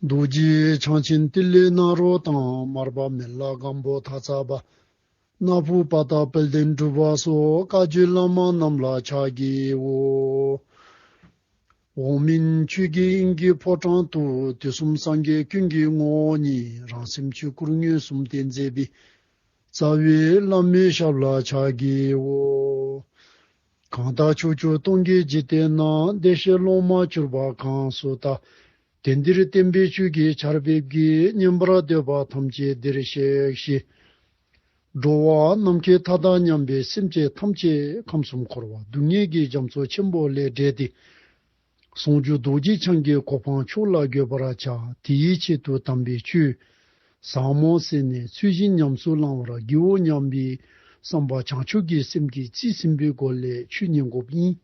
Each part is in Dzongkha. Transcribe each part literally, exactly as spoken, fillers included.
རྡོ་རྗེ་འཆང་ཆེན་ཏི་ལི་ནཱ་རོ་དང་། མར་པ་མི་ལ་སྒམ་པོ་ཐ་ཚ་པ། ནག་པོ་པ་ཏ་དཔལ་ལྡན་འབྲུག་པ་སོགས། བཀའ་བརྒྱུད་བླ་མ་རྣམས་ལ་ཕྱག་བགྱིའོ། འོག་མིན་ཆོས་ཀྱི་དབྱིངས་ཀྱི་ཕོ་བྲང་དུ། དུས་གསུམ་སངས་རྒྱས་ཀུན་གྱི་ངོ་བོ་ཉིད། རང་སེམས་ཆོས་སྐུར་མངོན་སུམ་སྟོན་མཛད་པའི། རྩ་བའི་བླ་མའི་ཞབས་ལ་ཕྱག་བགྱིའོ། གང་དག་ཕྱོགས་བཅུ་སྟོང་གི་འཇིག་རྟེན་ན། བདེ་གཤེགས་སློབ་མར་གྱུར་པ་གང་སུ་དག། དེང་འདིར་བསྟན་པའི་ཆོས་ཀྱི་ཆར་འབེབས་ཀྱིས། ཉན་པར་འདོད་པ་ཐམས་ཅད་འདིར་གཤེགས་ཤིག། འགྲོ་བ་ནམ་མཁའི་མཐའ་དང་མཉམ་པའི་སེམས་ཅན་ཐམས་ཅད་ཁམས་གསུམ་འཁོར་བ་སྡུག་བསྔལ་གྱི་རྒྱ་མཚོ་ཆེན་པོ་ལས་བསྒྲལ་ཏེ། ཟུང་འཇུག་རྡོ་རྗེ་འཆང་གི་གོ་འཕང་མཆོག་ལ་འགོད་པར་བྱ། དེའི་ཆེད་དུ་དམ་པའི་ཆོས་ཟབ་མོ་གསན་ནས་ཚུལ་བཞིན་ཉམས་སུ་བླང་བར་བགྱིའོ་སྙམ་པའི་བསམ་པ་བྱང་ཆུབ་ཀྱི་སེམས་ཀྱིས་རྩིས་ཟིན་པའི་སྒོ་ལས་ཆོས་ཉན་དགོཔ་ཨིན།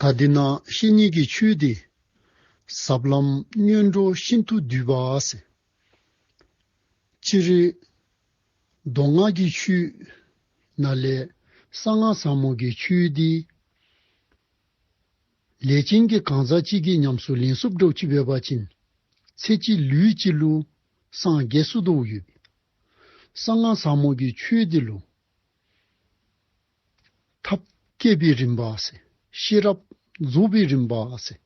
ད་འདི་ནང་བཤད་ནི་གི་ཆོས་འདི་ཟབ་ལམ་སྔོན་འགྲོ་ཤིན་ཏུ་བསྡུས་པ་ཟེར། སྤྱིར་མདོ་སྔགས་ཀྱི་ཆོས་ནང་ལས་གསང་སྔགས་ཟབ་མོ་གི་ཆོས་འདི་ལས་ཅན་གྱི་གང་ཟག་ཅིག་གིས་ཉམས་སུ་ལེན་ཚུགསཔ་འདྲཝ་ཅིག་འབད་བ་ཅིན་ཚེ་གཅིག་ལུས་གཅིག་ལུ་སངས་རྒྱས་ཚུགས་དོ་ཡོདཔ་ཨིན། གསང་སྔགས་ཟབ་མོ་གི་ཆོས་འདི་ལུ་ཐབས་བསྐྱེད་པའི་རིམ་པ་ཟེར། ཤེས་རབ་རྫོགས་པའི་རིམ་པ་ཟེར།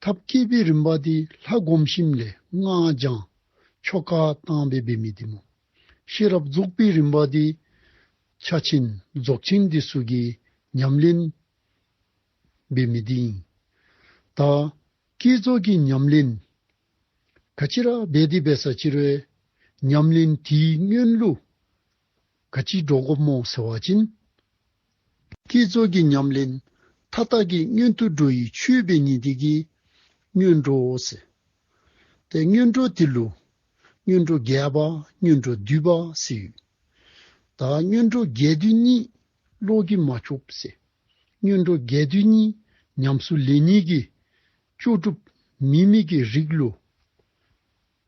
ཐབས་བསྐྱེད་པའི་རིམ་པ་འདི་ལྷ་བསྒོམ་ཞིནམ་ལས་སྔགས་བགྱང་ཆོ་ག་བཏང་སྦེ་འབད་མི་འདི་སྨོ། ཤེས་རབ་རྫོགས་པའི་རིམ་པ་འདི་ཕྱག་ཆེན་རྫོགས་ཆེན་འདི་ཚུ་གིས་ཉམས་ལེན་འབད་མི་འདི་ཨིན། ད་བསྐྱེད་རྫོགས་ཀྱི་ཉམས་ལེན་ག་ཅི་ར་འབད་དེ་འབད་ས་ཅིག་རུང་ཉམས་ལེན་དེའི་སྔོན་ལུ་ག་ཅི་འགྲོ་དགོཔ་སྨོ་ཟེར་བ་ཅིན་བསྐྱེད་རྫོགས་ཀྱི་ཉམས་ལེན་མཐའ་དག་གི་སྔོན་དུ་འགྲོ་བའི་ཆོས་འབད་ནི་འདི་གིས་སྔོན་འགྲོ་ཟེར། ཏེ་སྔོན་འགྲོ་འདི་ལུ་སྔོན་འགྲོ་རྒྱས་པ་སྔོན་འགྲོ་བསྡུས་པ་ཟེར་ཡོད། ད་སྔོན་འགྲོ་རྒྱས་བསྡུས་གཉིས་བློ་གིས་མ་ཆོདཔ་ཟེར། སྔོན་འགྲོ་རྒྱས་བསྡུས་གཉིས་ཉམས་སུ་ལེན་ནི་གི་ལྕོགས་གྲུབ་མེད་མི་གི་རིགས་ལུ་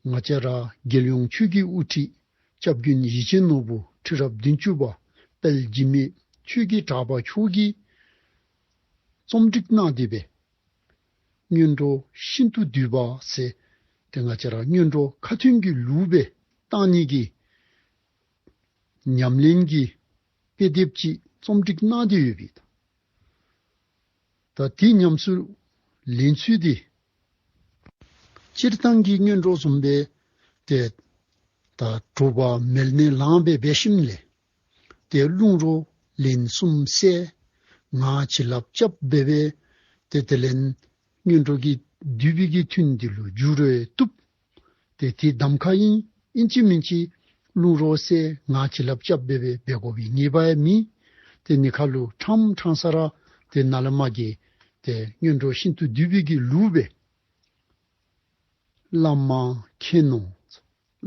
ང་བཅས་ར་རྒྱལ་ཡོངས་ཆོས་ཀྱི་དབུ་ཁྲིད་སྐྱབས་མགོན་ཡིད་བཞིན་ནོར་བུ་ཁྲི་རབས་བདུན་ཅུ་པ་དཔལ་འཇིགས་མེད་ཆོས་ཀྱི་གྲགས་པ་མཆོག་གིས་རྩོམ་སྒྲིག་གནང་སྟེ་སྦེ་སྔོན་འགྲོ་ཤིན་ཏུ་བསྡུས་པ་ཟེར་ཏེ་ང་བཅས་ར་སྔོན་འགྲོ་ཁ་ཐུན་གྱི་ལུགས་སྦེ་བཏང་ནི་གི་ཉམས་ལེན་གྱི་དཔེ་དེབ་ཅིག་རྩོམ་སྒྲིག་གནང་སྟེ་ཡོད་པས། ད་དེ་ཉམས་སུ་ལེན་ཚུལ་འདི་སྤྱིར་བཏང་གི་སྔོན་འགྲོ་བཟུམ་སྦེ་ཏེ་ད་དྲོ་པ་མལ་ནས་ལངས་སྦེ་འབད་ཞིནམ་ལས་ཏེ་རླུང་རོ་ལན་གསུམ་བསལ། ངག་བྱིན་རླབས་རྐྱབ་འབད་སྦེ་ཏེ་དེ་ལས་སྔོན་འགྲོ་གི་བསྡུས་པའི་གི་ཐུན་འདི་ལུ་འཇུག་རུང་བཏུབ། ཏེ་དེ་གདམ་ཁ་ཨིན། ཨིན་ཅི་མིན་ཅི་རླུང་རོ་བསལ་ངག་བྱིན་རླབས་རྐྱབ་འབད་སྦེ་འབད་དགོ་པའི་ངེས་པ་ཡང་མེད། ཏེ་ནི་ཁ་ལུ་ཕྲང་ཕྲང་ས་ར་ཏེ་ནཱ་ལས་མར་གྱི་ཏེ་སྔོན་འགྲོ་ཤིན་ཏུ་བསྡུས་པའི་གི་ལུགས་སྦེ་བླ་མ་མཁྱེན་ནོ།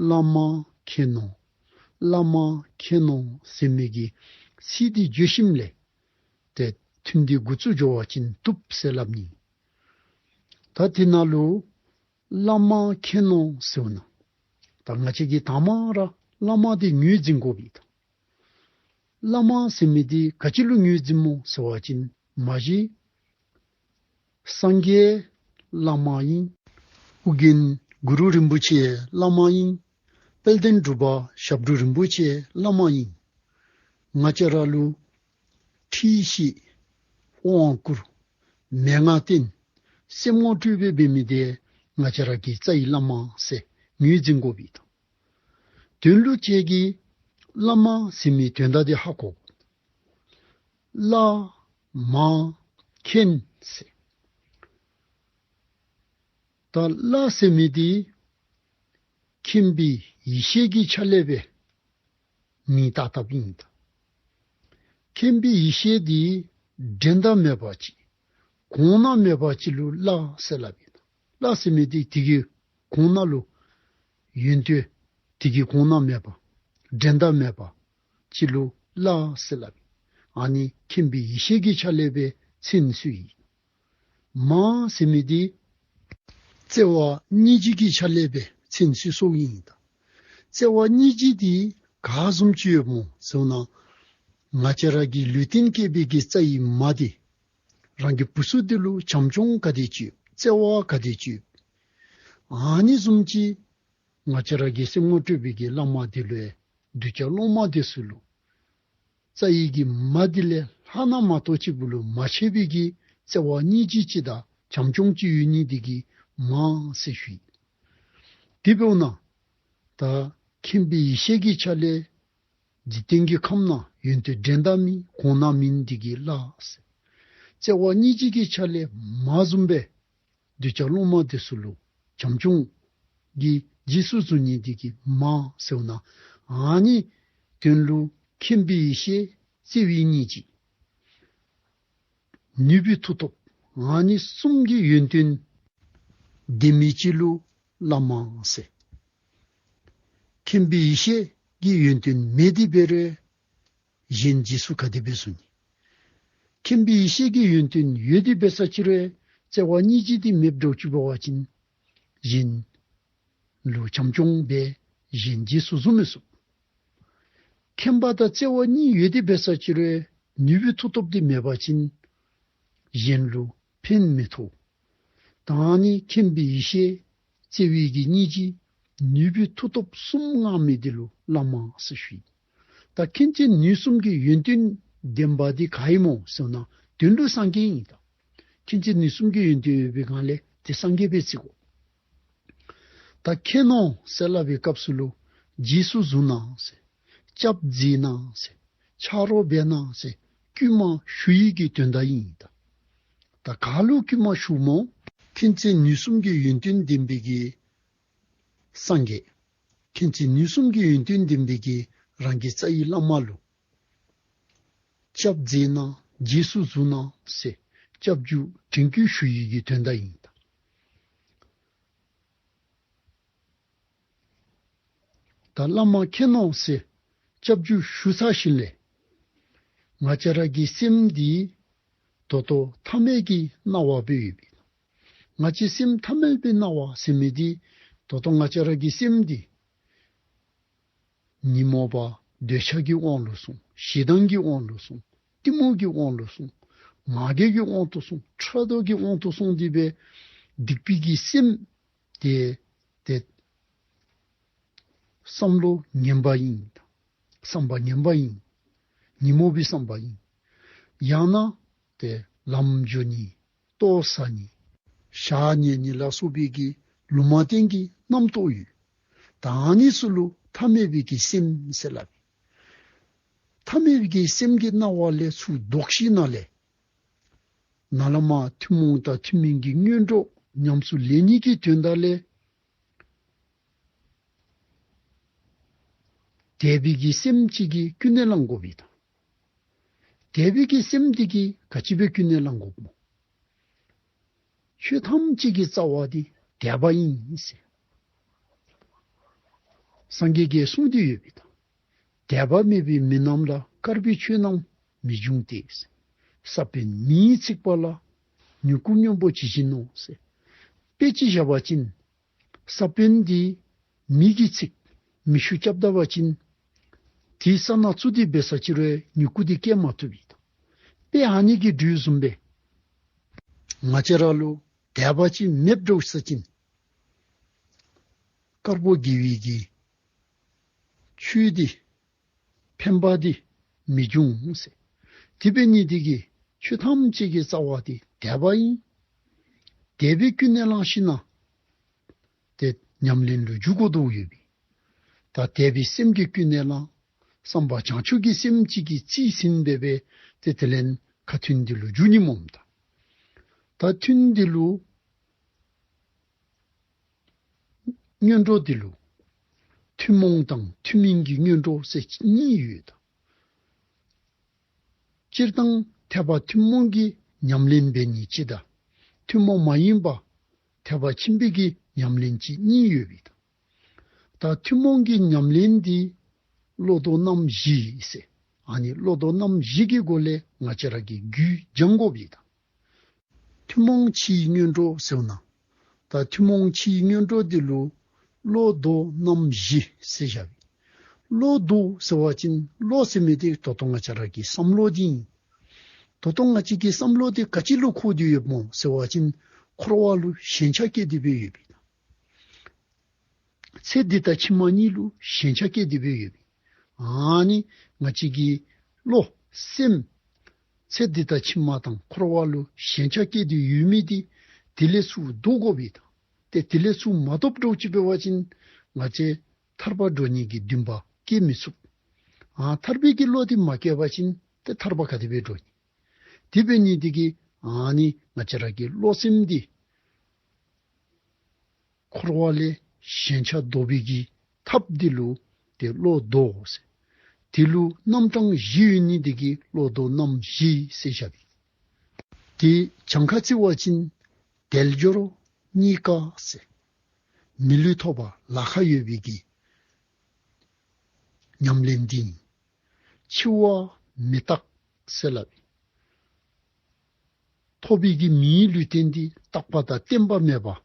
བླ་མ་མཁྱེན་ནོ། བླ་མ་མཁྱེན་ནོ་ཟེར་མི་གི་ཚིག་འདི་བརྗོད་ཞིནམ་ལས་ཏེ་ཐུན་འདི་འགོ་བཙུགས་འགྱོ་བ་ཅིན་བཏུབ་ཟེར་སླབ་ནི། ད་དེ་ནང་ལུ་བླ་མ་མཁྱེན་ནོ་ཟེར་ན་ད་ང་བཅས་ཀྱིས་དང་པ་ར་བླ་མ་འདི་ངོས་འཛིན་དགོ་པས། ད་བླ་མ་ཟེར་མི་འདི་ག་ཅི་ལུ་ངོས་འཛིན་སྨོ་ཟེར་བ་ཅིན་མ་གཞི་སངས་རྒྱས་བླ་མ་ཨིན། ཨོ་རྒྱན་གུ་རུ་རིན་པོ་ཆེ་བླ་མ་ཨིན། དཔལ་ལྡན་འབྲུག་པ་ཞབས་དྲུང་རིན་པོ་ཆེ་བླ་མ་ཨིན། ང་བཅས་ར་ལུ་ཁྲིད་བཤད་དབང་བསྐུར་མན་ངག་བསྟན་སེམས་ངོ་སྤྲོད་འབད་འབད་མི་འདི་ང་བཅས་ར་གི་རྩ་བའི་བླ་མ་ཟེར་ངོས་འཛིན་དགོ་པས། ད་དོན་ལུ་ཅིག་གིས་བླ་མ་ཟེར་མི་དོན་དག་འདི་ཧ་གོ། བླ་མ་མཁྱེན་ཟེར། ད་བླ་ཟེར་མི་འདི་མཁྱེན་པའི་ཡེ་ཤེས་ཀྱི་ཆ་ལས་སྦེ་མིང་བཏགས་བཏགསཔ་ཨིན། ད་མཁྱེན་པའི་ཡེ་ཤེས་འདི་འགྲན་ཟླ་མེད་པ་ཅིག་གོང་ན་མེད་པ་ཅིག་ལུ་བླ་ཟེར་སླབ་ཨིན། བླ་ཟེར་མི་འདི་དེ་གི་གོང་ན་ལུ་ཡོན་ཏན་དེ་གི་གོང་ན་མེད་པ་འགྲན་ཟླ་མེད་པ་ཅིག་ལུ་བླ་ཟེར་སླབ་ཨིན། ཨ་ནི་མཁྱེན་པའི་ཡེ་ཤེས་ཀྱི་ཆ་ལས་སྦེ་མཚན་གསོལཝ་ཨིན། མ་ཟེར་མི་འདི་བརྩེ་བ་སྙིང་རྗེ་གི་ཆ་ལས་སྦེ་མཚན་གསོལ་གསོལཝ་ཨིན། ད་བརྩེ་བ་སྙིང་རྗེ་འདི་ག་བཟུམ་ཅིག་ཡོདཔ་སྨོ་ཟེར་ན་ང་བཅས་ར་གི་ལུས་རྟེན་བསྐྱེད་པའི་གི་རྩ་བའི་མ་འདི་རང་གི་བུ་ཚུ་འདི་ལུ་བྱམས་སྐྱོང་ག་དེ་ཅིག་ཡོད། བརྩེ་བ་ག་དེ་ཅིག་ཡོད། ཨ་ནི་བཟུམ་ཅིག་ང་བཅས་ར་གི་སེམས་ངོ་སྤྲོད་པའི་གི་བླ་མ་འདི་ལུ་ཡང་གདུལ་བྱ་སློབ་མ་འདི་ཚུ་ལུ་རྩ་བའི་གི་མ་འདི་ལས་ལྷག་ན་མ་གཏོགས་ཅིག་པོ་ལུ་མ་ཆད་པའི་གི་བརྩེ་བ་སྙིང་རྗེ་ཅིག་དང་བྱམས་སྐྱོང་ཅིག་ཡོད་ནི་འདི་གིས་མ་ཟེར་ཞུ་ཡི། དེ་འབདཝ་ད་ད་མཁྱེན་པའི་ཡེ་ཤེས་ཀྱི་ཆ་ལས་འཇིག་རྟེན་གྱི་ཁམས་ན་ཡོན་ཏན་འགྲན་ཟླ་མེད་གོང་ན་མེད་འདི་གིས་ལྷག་ཟེར། བརྩེ་བ་སྙིང་རྗེ་གི་ཆ་ལས་མ་བཟུམ་སྦེ་གདུལ་བྱ་སློབ་མ་འདི་ཚུ་ལུ་བྱམས་སྐྱོང་གི་རྗེས་སུ་བཟུང་ནི་འདི་གིས་མ་ཟེརཝ་ད་ཨ་ནི་དོན་ལུ་མཁྱེན་པའི་ཡེ་ཤེས་བརྩེ་བའི་སྙིང་རྗེ་ནུས་པའི་མཐུ་སྟོབས་ཨ་ནི་གསུམ་གྱི་ཡོན་ཏན་ལྡན་མི་ཅིག་ལུ་བླ་མ་ཟེར། མཁྱེན་པའི་ཡེ་ཤེས་ཀྱི་ཡོན་ཏན་མེད་དེ་འབད་རུང་གཞན་རྗེས་སུ་ག་དེ་སྦེ་བཟུང་ནི། མཁྱེན་པའི་ཡེ་ཤེས་ཀྱི་ཡོན་ཏན་ཡོད་དེ་འབད་ས་ཅིག་རུང་བརྩེ་བ་སྙིང་རྗེ་འདི་མེདཔ་འདྲཝ་ཅིག་འབད་བ་ཅིན་གཞན་ལུ་བྱམས་སྐྱོང་འབད་གཞན་རྗེས་སུ་བཟུང་མི་ཚུགས། མཁྱེན་པ་དང་བརྩེ་བ་གཉིས་ཡོད་དེ་འབད་ས་ཅིག་རུང་ནུས་པའི་མཐུ་སྟོབས་འདི་མེད་པ་ཅིན་གཞན་ལུ་ཕན་མི་ཐོགས། ད་ཨ་ནི་མཁྱེན་པའི་ཡེ་ཤེས་བརྩེ་བའི་གི་སྙིང་རྗེ་ནུས་པའི་མཐུ་སྟོབས་གསུམ་མངའ་མི་འདི་ལུ་བླ་མ་ཟེར་ཞུ་ཡི། ད་མཁྱེན་བརྩེ་ནུས་གསུམ་གྱི་ཡོན་ཏན་ལྡན་པ་འདི་ག་ཨིན་མོ་ཟེར་ན་དོན་ལུ་སངས་རྒྱས་ཨིན། ད་མཁྱེན་བརྩེ་ནུས་གསུམ་གྱི་ཡོན་ཏན་ཡོད་པའི་སྒང་ལས་དེ་སངས་རྒྱས་སྦེ་བརྩི་དགོ། ད་མཁྱེན་ནོ་ཟེར་སླབ་པའི་སྐབས་སུ་ལུ་རྗེས་སུ་བཟུང་གནང་ཟེར། སྐྱབས་མཛད་གནང་ཟེར། ཕྱག་རོགས་འབད་གནང་ཟེར་བསྐུལ་མ་ཞུ་ཡི་གི་དོན་དག་ཨིན། ད་ད་ག་ལུ་བསྐུལ་མ་ཞུཝ་མོ། མཁྱེན་བརྩེ་ནུས་གསུམ་གྱི་ཡོན་ཏན་ལྡན་པའི་གི་སངས་རྒྱས། མཁྱེན་བརྩེ་ནུས་གསུམ་གྱི་ཡོན་ཏན་ལྡན་པའི་གི་རང་གི་རྩ་བའི་བླ་མ་ལུ་སྐྱབས་མཛད་གནང་རྗེས་སུ་བཟུང་གནང་ཟེར་སྐྱབས་འཇུག་དྲན་སྐུལ་ཞུ་ཡི་གི་དོན་དག་ཨིན། ད་ད་བླ་མ་མཁྱེན་ནོ་ཟེར་སྐྱབས་འཇུག་ཞུ་ཚར་ཞིནམ་ལས་ང་བཅས་ར་གི་སེམས་འདི་ད་ལྟོ་ཐ་མལ་གྱི་སྣང་བ་སྦེ་ཡོད་པས། ང་བཅས་སེམས་ཐ་མལ་པའི་སྣང་བ་ཟེར་མི་འདི་ད་ལྟོ་ང་བཅས་ར་གི་སེམས་འདི་ཉོན་མོངས་པ་འདོད་ཆགས་ཀྱི་དབང་ལུ་སོང་། ཞེ་སྡང་གི་དབང་ལུ་སོང་། གཏི་མུག་གི་དབང་ལུ་སོང་། ང་རྒྱལ་གྱི་དབང་དུ་སོང་། ཕྲག་དོག་གི་དབང་དུ་སོང་སྟེ་སྦེ་སྡིག་པའི་གི་སེམས་དེ་དེ་བསམ་བློ་ངན་པ་ཨིན། བསམ་པ་ངན་པ་ཨིན། ཉོན་མོངས་པའི་བསམ་པ་ཨིན། ཡང་ན་དེ་ལམ་འགྱོ་ནི་ལྟོ་ཟ་ནི་ཞག་ཉལ་ནི་ལ་སོགས་པའི་གི་ལུང་མ་བསྟན་གྱི་རྣམ་རྟོག་ཡོད། ད་ཨ་ནི་ཚུ་ལུ་ཐ་མལ་པའི་གི་སེམས་ཟེར་སླབ་ཨིན། ཐ་མལ་པའི་གི་སེམས་ཀྱི་སྣང་བ་ལས་ཚུར་ལྡོག་ཞིནམ་ལས་ནཱ་ལས་མར་ཐུན་མོང་དང་ཐུན་མིན་གྱི་སྔོན་འགྲོ་ཉམས་སུ་ལེན་ནི་གི་དོན་དག་ལས་དད་པའི་གི་སེམས་ཅིག་གིས་ཀུན་ནས་བསླང་དགོ་པས། ད་དད་པའི་གི་སེམས་འདི་གིས་ག་ཅི་སྦེ་ཀུན་ནས་བསླང་དགོཔ་སྨོ། ཆོས་ཐམས་ཅད་ཀྱི་རྩ་བ་འདི་དད་པ་ཨིན་ཟེར་སངས་རྒྱས་ཀྱིས་གསུངས་ཏེ་ཡོད་པས། ད་དད་པ་མེད་པའི་མི་རྣམས་ལ། དཀར་པོའི་ཆོས་རྣམས་མི་འབྱུང་སྟེ། ས་བོན་མེ་ཡིས་ཚིག་པ་ལ། མྱུ་གུ་སྔོན་པོ་ཇི་བཞིན་ནོ་ཟེར། དཔེ་ཅིག་བཞག་པ་ཅིན་ས་བོན་འདི་མེ་གིས་ཚིག། མེ་ཤུགས་རྐྱབ་ད་པ་ཅིན་དེ་ས་ནང་བཙུགས་ཏེ་འབད་ས་ཅིག་རུང་མྱུ་གུ་འདི་སྐྱེ་མ་བཏུབ་པས། དཔེ་ཨ་ནི་གི་དོན་བཟུམ་སྦེ་ང་བཅས་ར་ལུ་དད་པ་ཅིག་མེདཔ་འགྱོ་ས་ཅིན་དཀར་པོ་དགེ་བའི་གི་ཆོས་འདི་ཕན་པ་འདི་མི་འབྱུང་ཟེར། དེ་འབད་ནི་འདི་གིས་ཆོས་ཐམས་ཅད་ཀྱི་རྩ་བ་འདི་དད་པ་ཨིན། དད་པས་ཀུན་ནས་བསླངས་ཞིནམ་ལས་ཏེ་ཉམས་ལེན་ལུ་འཇུག་དགོ་དོ་ཡོད་པས། ད་དད་པའི་སེམས་ཀྱིས་ཀུན་ནས་བསླངས། བསམ་པ་བྱང་ཆུབ་ཀྱི་སེམས་ཅིག་གིས་རྩིས་ཟིན་འབད་སྦེ་ཏེ་དེ་ལས་ཁ་ཐུན་འདི་ལུ་འཇུག་ནི་སྨོ། ད་ད་ཐུན་འདི་ལུ་སྔོན་འགྲོ་འདི་ལུ་ཐུན་མོང་དང་ཐུན་མིན་གྱི་སྔོན་འགྲོ་ཟེར་གཉིས་ཡོད། སྤྱིར་བཏང་ཐེག་པ་ཐུན་མོང་གི་ཉམས་ལེན་འབད་ནི་ཅིག་དང་ཐུན་མོང་མ་ཡིན་པ་ཐེག་པ་ཆེན་པོའི་གི་ཉམས་ལེན་ཅིག་གཉིས་ཡོད་པས། ད་ཐུན་མོང་གི་ཉམས་ལེན་འདི་བློ་ལྡོག་རྣམ་བཞི་ཟེར། ཨ་ནི་བློ་ལྡོག་རྣམ་བཞི་གི་སྒོ་ལས་ང་བཅས་ར་གིས་རྒྱུད་སྦྱང་དགོ་པས། ཐུན་མོང་ཕྱིའི་སྔོན་འགྲོ་ཟེར་ན། ད་ཐུན་མོང་ཕྱིའི་སྔོན་འགྲོ་འདི་ལུ་བློ་ལྡོག་རྣམ་བཞི་ཟེར་བཞག་པས། བློ་ལྡོག་ཟེར་བ་ཅིན་བློ་ཟེར་མི་འདི་ད་ལྟོ་ང་བཅས་ར་གི་བསམ་བློ་འདི་ཨིན། ད་ལྟོ་ང་བཅས་ཀྱི་བསམ་བློ་འདི་ག་ཅི་ལུ་འཁོར་ཏེ་ཡོདཔ་སྨོ་ཟེར་བ་ཅིན་འཁོར་བ་ལུ་ཞེན་ཆགས་སྐྱེས་ཏེ་སྦེ་ཡོད་པས། ཚེ་འདི་དང་ཕྱི་མ་གཉིས་ལུ་ཞེན་ཆགས་སྐྱེས་ཏེ་སྦེ་ཡོད་པའི། ཨ་ནི་ང་བཅས་ཀྱི་བློ་སེམས་ཚེ་འདི་དང་ཕྱི་མ་དང་འཁོར་བ་ལུ་ཞེན་ཆགས་སྐྱེས་ཏེ་ཡོད་མི་འདི་དེ་ལས་ཚུར་བཟློག་དགོ་པའི་དང་། ཏེ་དེ་ལས་ཚུར་མ་བཟློགཔ་འདྲཝ་ཅིག་འབད་བ་ཅིན་ང་བཅས་ཐར་པ་འགྲོ་ནི་གི་འདུན་པ་སྐྱེ་མི་ཚུགས། ཨ་ཐར་པའི་གི་བློ་འདི་མ་སྐྱེས་པ་ཅིན་ཏེ་ཐར་པ་ག་དེ་སྦེ་འགྲོ་ནི། དེ་འབད་ནི་འདི་གིས་ཨ་ནི་ང་བཅས་ར་གི་བློ་སེམས་འདི་འཁོར་བ་ལས་ཞེན་ཆགས་བཟློག་པའི་གི་ཐབས་འདི་ལུ་ཏེ་བློ་ཟློག་ཟེར། དེ་ལུ་རྣམ་གྲངས་བཞི་ཡོད་ནི་འདི་གིས་བློ་ཟློག་རྣམ་བཞི་ཟེར་བཞག་པས། ཏེ་གྱངས་ཁ་བརྩི་བ་ཅིན་དལ་འབྱོར་རྙེད་དཀའ་ཟེར། མི་ལུས་ཐོབ་པར་ལ་ཁག་ཡོད་པའི་གི་ཉམས་ལེན་འདི་ཨིན། འཆི་བ་མི་རྟག་ཟེར་སླབ་ཨིན། ཐོབ་པའི་གི་མིའི་ལུས་རྟེན་འདི་རྟག་པ་དང་བརྟན་པ་མེད་པར་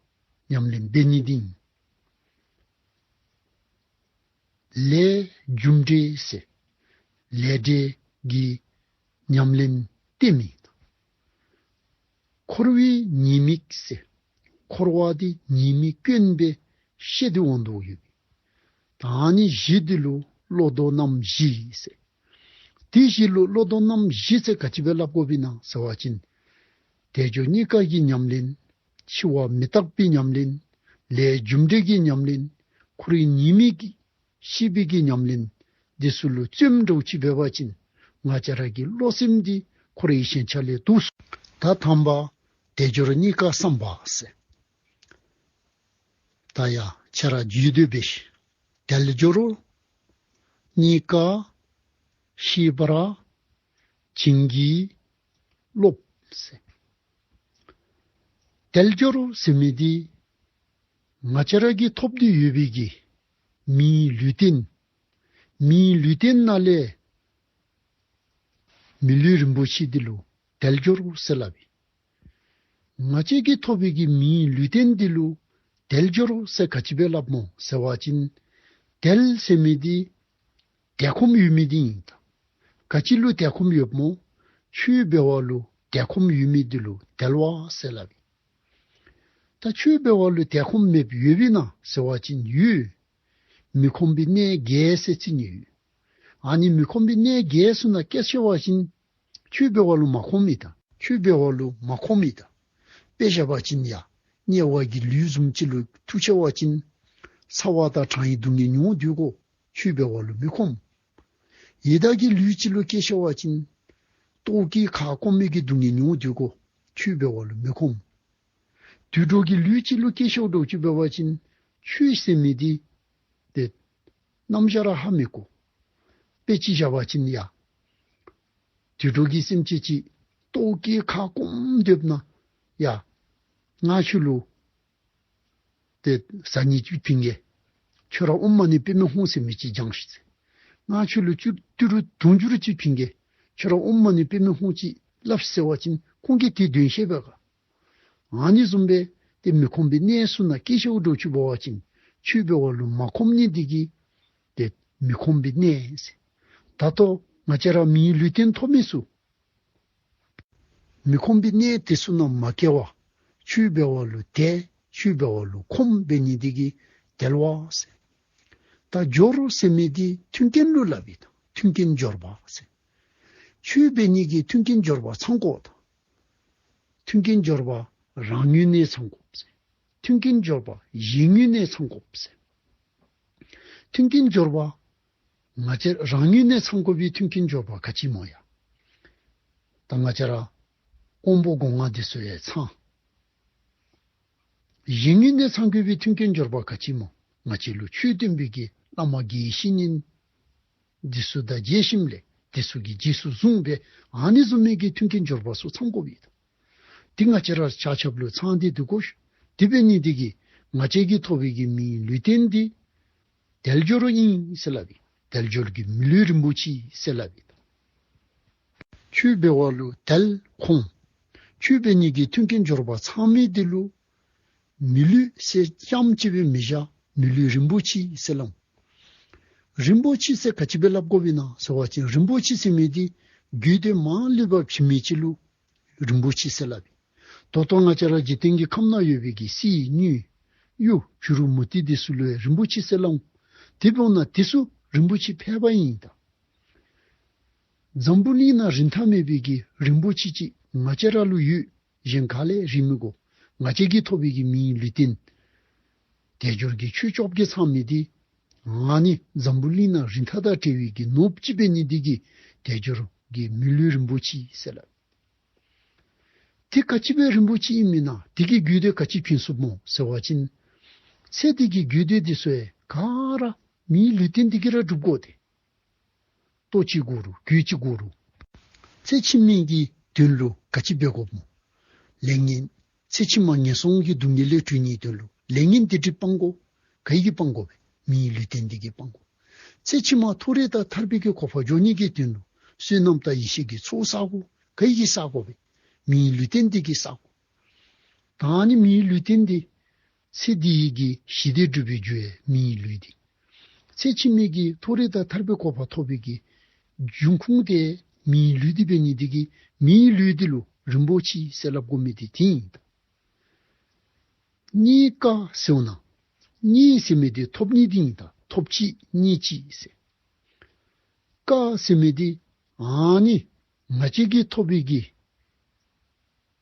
ཉམས་ལེན་འབད་ནི་འདི་ཨིན། ལས་རྒྱུ་འབྲས་ཟེར། ལས་འབྲས་ཀྱི་ཉམས་ལེན་བརྟན་མི། འཁོར་བའི་ཉེས་དམིགས་ཟེར། འཁོར་བ་འདི་ཉེས་དམིགས་དཀོན་སྦེ་ཤེས་ཏེ་འོང་དོ་ཡོད། ད་ཨ་ནི་བཞི་འདི་ལུ་བློ་ཟློག་རྣམ་བཞི་ཟེར། དེ་བཞི་ལུ་བློ་ཟློག་རྣམ་བཞི་ཟེར་ག་ཅི་སྦེ་སླབ་དགོཔ་ཨིན་ན་ཟེར་བ་ཅིན། དལ་འབྱོར་རྙེད་དཀའ་གི་ཉམས་ལེན། འཆི་བ་མི་རྟག་པའི་ཉམས་ལེན། ལས་རྒྱུ་འབྲས་ཀྱི་ཉམས་ལེན། འཁོར་བའི་ཉེས་དམིགས་ཀྱི་ཤེས་པའི་གི་ཉམས་ལེན། འདི་ཚུ་ལུ་བརྩོནམ་འདྲཝ་ཅིག་འབད་བ་ཅིན་ང་བཅས་ར་གི་བློ་སེམས་འདི་འཁོར་བའི་ཞེན་ཆགས་ལས་ལྡོག་སོང་། ད་དང་པ་དལ་འབྱོར་རྙེད་དཀའ་བསམ་པ་ཟེར། ད་ཡ་ཁྱེད་ར་རྒྱུད་སྡེ་སྦེ་ཤེས། དལ་འབྱོར་རྙེད་དཀའ་ཤེས་པར་བྱིན་གྱིས་རློབས་ཟེར། དལ་འབྱོར་ཟེར་མི་འདི་ང་བཅས་ར་གི་ཐོབ་སྟེ་ཡོད་པའི་གི་མིའི་ལུས་རྟེན། མིའི་ལུས་རྟེན་ནང་ལས་མི་ལུས་རིན་པོ་ཆེ་འདི་ལུ་དལ་འབྱོར་ཟེར་སླབ་ཨིན། ང་བཅས་ཀྱིས་ཐོབ་པའི་གི་མིའི་ལུས་རྟེན་འདི་ལུ་དལ་འབྱོར་ཟེར་ག་ཅི་སྦེ་སླབ་སྨོ་ཟེར་བ་ཅིན། དལ་ཟེར་མི་འདི་དལ་ཁོམ་ཡོད་མི་འདི་ཨིན། ད་ག་ཅི་ལུ་དལ་ཁོམ་ཡོདཔ་སྨོ། ཆོས་འབད་བ་ལུ་དལ་ཁོམ་ཡོད་མི་འདི་ལུ་དལ་བ་ཟེར་སླབ་ཨིན། ད་ཆོས་འབད་བ་ལུ་དལ་ཁོམ་མེདཔ་ཡོདཔ་ཨིན་ན་ཟེར་བ་ཅིན་ཡོད། མི་ཁོམ་པའི་གནས་བརྒྱད་ཟེར་ཅིག་ནི་ཡོད། ཨ་ནི་མི་ཁོམ་པའི་གནས་བརྒྱད་ཚུ་ནང་སྐྱེ་ཤོར་བ་ཅིན་ཆོས་འབད་བ་ལུ་མ་ཁོམ་མི་ད། ཆོས་འབད་བ་ལུ་མ་ཁོམ་མི་ད། དཔེ་བཞག་པ་ཅིན་ཡ། དམྱལ་བ་གི་ལུས་བཟུམ་ཅིག་ལུ་ཐུག་ཤོར་བ་ཅིན་ཚ་བ་དང་གྲང་བའི་སྡུག་བསྔལ་མྱོང་སྡོད་དགོ། ཆོས་འབད་བ་ལུ་མི་ཁོམ། ཡི་དྭགས་ཀྱི་ལུས་ཅིག་ལུ་སྐྱེ་ཤོར་བ་ཅིན་ལྟོཝ་བཀྱེས་ཁ་སྐོམ་མི་གི་སྡུག་བསྔལ་མྱོང་སྡོད་དགོ། ཆོས་འབད་བ་ལུ་མི་ཁོམ། དུད་འགྲོ་གི་ལུས་ཅིག་ལུ་སྐྱེ་ཤོར་འདྲཝ་ཅིག་འབད་བ་ཅིན་ཆོས་ཟེར་མི་འདི་ཏེ་རྣམ་གཞག་ར་ཧ་མི་གོ། དཔེ་ཅིག་བཞག་པ་ཅིན་ཡ། དུད་འགྲོ་གི་སེམས་ཅན་ཅིག་ལྟོཝ་བཀྱེས་ཁ་སྐོམ་སྡོདཔ་ན་ཡ། ང་ཁྱོད་ལུ་ཏེ་བཟའ་ནི་ཅིག་བྱིན་གེ། ཁྱོད་ར་ཨོཾ་མ་ཎི་པདྨེ་ཧཱུྃ་ཟེར་མི་ཅིག་བགྱང་ཤིག་ཟེར། ང་ཁྱོད་ལུ་ཏི་རུ་དུང་ཕྱུར་ཅིག་བྱིན་གེ། ཁྱོད་ར་ཨོཾ་མ་ཎི་པདྨེ་ཧཱུྃ་ཅིག་སླབ་ཤིག་ཟེར་བ་ཅིན་ཁོང་གིས་དེ་འདོན་ཤེས་པས་ག། ཨ་ནི་བཟུམ་སྦེ་ཏེ་མི་ཁོམ་པའི་གནས་ཚུ་ནང་སྐྱེ་ཤོར་འདྲཝ་ཅིག་འབད་བ་ཅིན་ཆོས་འབད་བ་ལུ་མ་ཁོམ་ནི་འདི་གིས་ཏེ་མི་ཁོམ་པའི་གནས་ཟེར། ད་ལྟོ་ང་བཅས་ར་མིའི་ལུས་རྟེན་ཐོབ་མི་ཚུ་མི་ཁོམ་པའི་གནས་དེ་ཚུ་ནང་མ་སྐྱེ་བར་ཆོས་འབད་བ་ལུ་དལ། ཆོས་འབད་བ་ལུ་ཁོམ་འབད་ནི་འདི་གིས་དལ་བ་ཟེར། ད་འབྱོར་ཟེར་མི་འདི་མཐུན་རྐྱེན་ལུ་སླབ་ཨིན། མཐུན་རྐྱེན་འབྱོར་པ་ཟེར། ཆོས་འབད་ནི་གི་མཐུན་རྐྱེན་འབྱོར་པ་ཚང་དགོ་ད། མཐུན་རྐྱེན་འབྱོར་པ་རང་ངོས་ནས་ཚང་དགོ་ཟེར། མཐུན་རྐྱེན་འབྱོར་པ་གཞན་ངོས་ནས་ཚང་དགོ་ཟེར། མཐུན་རྐྱེན་འབྱོར་པ་ང་བཅས་རང་ངོས་ནས་ཚང་དགོ་པའི་མཐུན་རྐྱེན་འབྱོར་པ་ག་ཅི་སྨོ་ཡ། ད་ང་བཅས་ར་དབང་པོ་སྒོ་ལྔ་འདི་ཚུ་ཡང་ཚང་། གཞན་ངོས་ནས་ཚང་དགོ་པའི་མཐུན་རྐྱེན་འབྱོར་པ་ག་ཅི་སྨོ། ང་བཅས་ལུ་ཆོས་སྟོན་པའི་གི་བླ་མ་དགེ་བའི་བཤེས་གཉེན་འདི་ཚུ་དང་མཇལ་ཞིནམ་ལས་དེ་ཚུ་གི་རྗེས་སུ་བཟུང་སྦེ་ཨ་ནི་བཟུམ་མའི་གི་མཐུན་རྐྱེན་འབྱོར་པ་ཚུ་ཚང་དགོ་པས། དེ་ང་བཅས་ར་ཆ་ཁྱབ་ལུ་ཚང་སྟེ་འདུག་གོ། དེ་འབད་ནི་འདི་གིས་ང་བཅས་ཀྱིས་ཐོབ་པའི་གི་མིའི་ལུས་རྟེན་འདི་དལ་འབྱོར་ཨིན་ཟེར་སླབ་ཨིན། དལ་འབྱོར་གྱི་མི་ལུས་རིན་པོ་ཆེ་ཟེར་སླབ་ཨིན། ཆོས་འབད་བ་ལུ་དལ་ཁོམ། ཆོས་འབད་ནི་གི་མཐུན་རྐྱེན་འབྱོར་པ་ཚང་མི་འདི་ལུ་མི་ལུས་ཟེར་རྐྱངམ་ཅིག་སྦེ་མི་བཞག། མི་ལུས་རིན་པོ་ཆེ་ཟེར་སླབ། རིན་པོ་ཆེ་ཟེར་ག་ཅི་སྦེ་སླབ་དགོཔ་ཨིན་ན་ཟེར་བ་ཅིན་རིན་པོ་ཆེ་ཟེར་མི་འདི་རྒྱུད་སྡེ་མ་ལུས་པ་བྱིན་མི་ཅིག་ལུ་རིན་པོ་ཆེ་ཟེར་སླབ་ཨིན། ད་ལྟོ་ང་བཅས་ར་འཇིག་རྟེན་གྱི་ཁམས་ནང་ཡོད་པའི་གི་གསེར་དངུལ་ གཡུ་བྱུ་རུ་མུ་ཏིག་འདི་ཚུ་ལུ་ཡང་རིན་པོ་ཆེ་ཟེར་སླབ་འོང་། དེ་འབདཝ་ད་དེ་ཚུ་རིན་པོ་ཆེ་ཕལ་པ་ཨིན་ད། འཛམ་བུ་གླིང་ནང་རིན་ཐང་མེད་པའི་གི་རིན་པོ་ཆེ་ཅིག་ང་བཅས་ར་ལུ་ཡོད། གཞན་ག་ལས་རིན་མི་དགོ། ང་བཅས་ཀྱིས་ཐོབ་པའི་གི་མིའི་ལུས་རྟེན་དལ་འབྱོར་གྱི་ཆོས་བཅོ་བརྒྱད་ཚང་མི་འདི་ཨ་ནི་འཛམ་བུ་གླིང་ནང་རིན་ཐང་དང་བྲལ་བའི་གི་ནོར་བུ་ཅིག་འབད་ནི་འདི་གིས་དལ་འབྱོར་གྱི་མི་ལུས་རིན་པོ་ཆེ་ཟེར་སླབ། དེ་ག་ཅི་སྦེ་རིན་པོ་ཆེ་ཨིན་མི་ན་དེ་གི་རྒྱུ་དེ་ག་ཅི་བྱིན་ཚུགསཔ་སྨོ་ཟེར་བ་ཅིན་ཚེ་འདི་གི་རྒྱུ་དེ་འདི་ཚུ་ཡང་ག་ར་མིའི་ལུས་རྟེན་འདི་གིས་ར་སྒྲུབ་དགོ་སྟེ། ལྟོ་ཅིག་དགོ་རུང་གོས་ཅིག་དགོ་རུང་ཚེ་ཕྱི་མའི་གི་དོན་ལུ་ག་ཅི་འབད་དགོཔ་སྨོ། ལས་ངན། ཚེ་ཕྱི་མ་ངན་སོང་གི་སྡུག་བསྔལ་ལས་གྲོལ་ནིའི་དོན་ལུ་ལས་ངན་སྡིག་སྒྲིབ་སྤང་དགོ། ག་གིས་སྤང་དགོ་པས། མིའི་ལུས་རྟེན་འདི་གིས་སྤང་དགོ། ཚེ་ཕྱི་མ་མཐོ་རིས་དང་ཐར་པའི་གི་གོ་འཕང་འགྱོ་ནི་གི་དོན་ལུ་བསོད་ནམས་དང་ཡེ་ཤེས་ཀྱི་ཚོགས་བསག་དགོ། ག་གིས་བསག་དགོ་པས། མིའི་ལུས་རྟེན་འདི་གིས་བསག་དགོ། ད་ནི་མིའི་ལུས་རྟེན་འདི་ཚེ་འདིའི་གི་ཞི་བདེ་སྒྲུབ་པའི་རྒྱུ་ཡང་མིའི་ལུས་འདི། ཚེ་ཕྱི་མའི་གི་མཐོ་རིས་དང་ཐར་པའི་གོ་འཕང་ཐོབ་པའི་གི་འབྱུང་ཁུངས་དེ་མིའི་ལུས་འདི་འབད་ནི་འདི་གིས་མིའི་ལུས་འདི་ལུ་རིན་པོ་ཆེ་ཟེར་སླབ་དགོ་མི་འདི་དེ་ཨིན་ད། རྙེད་དཀའ་ཟེརཝ་ན་རྙེད་ཟེར་མི་འདི་ཐོབ་ནི་འདི་ཨིན་ད། ཐོབ་ཅི་རྙེད་ཅི་ཟེར། དཀའ་ཟེར་མི་འདི་ཨ་ནི་ང་བཅས་ཀྱིས་ཐོབ་པའི་གི་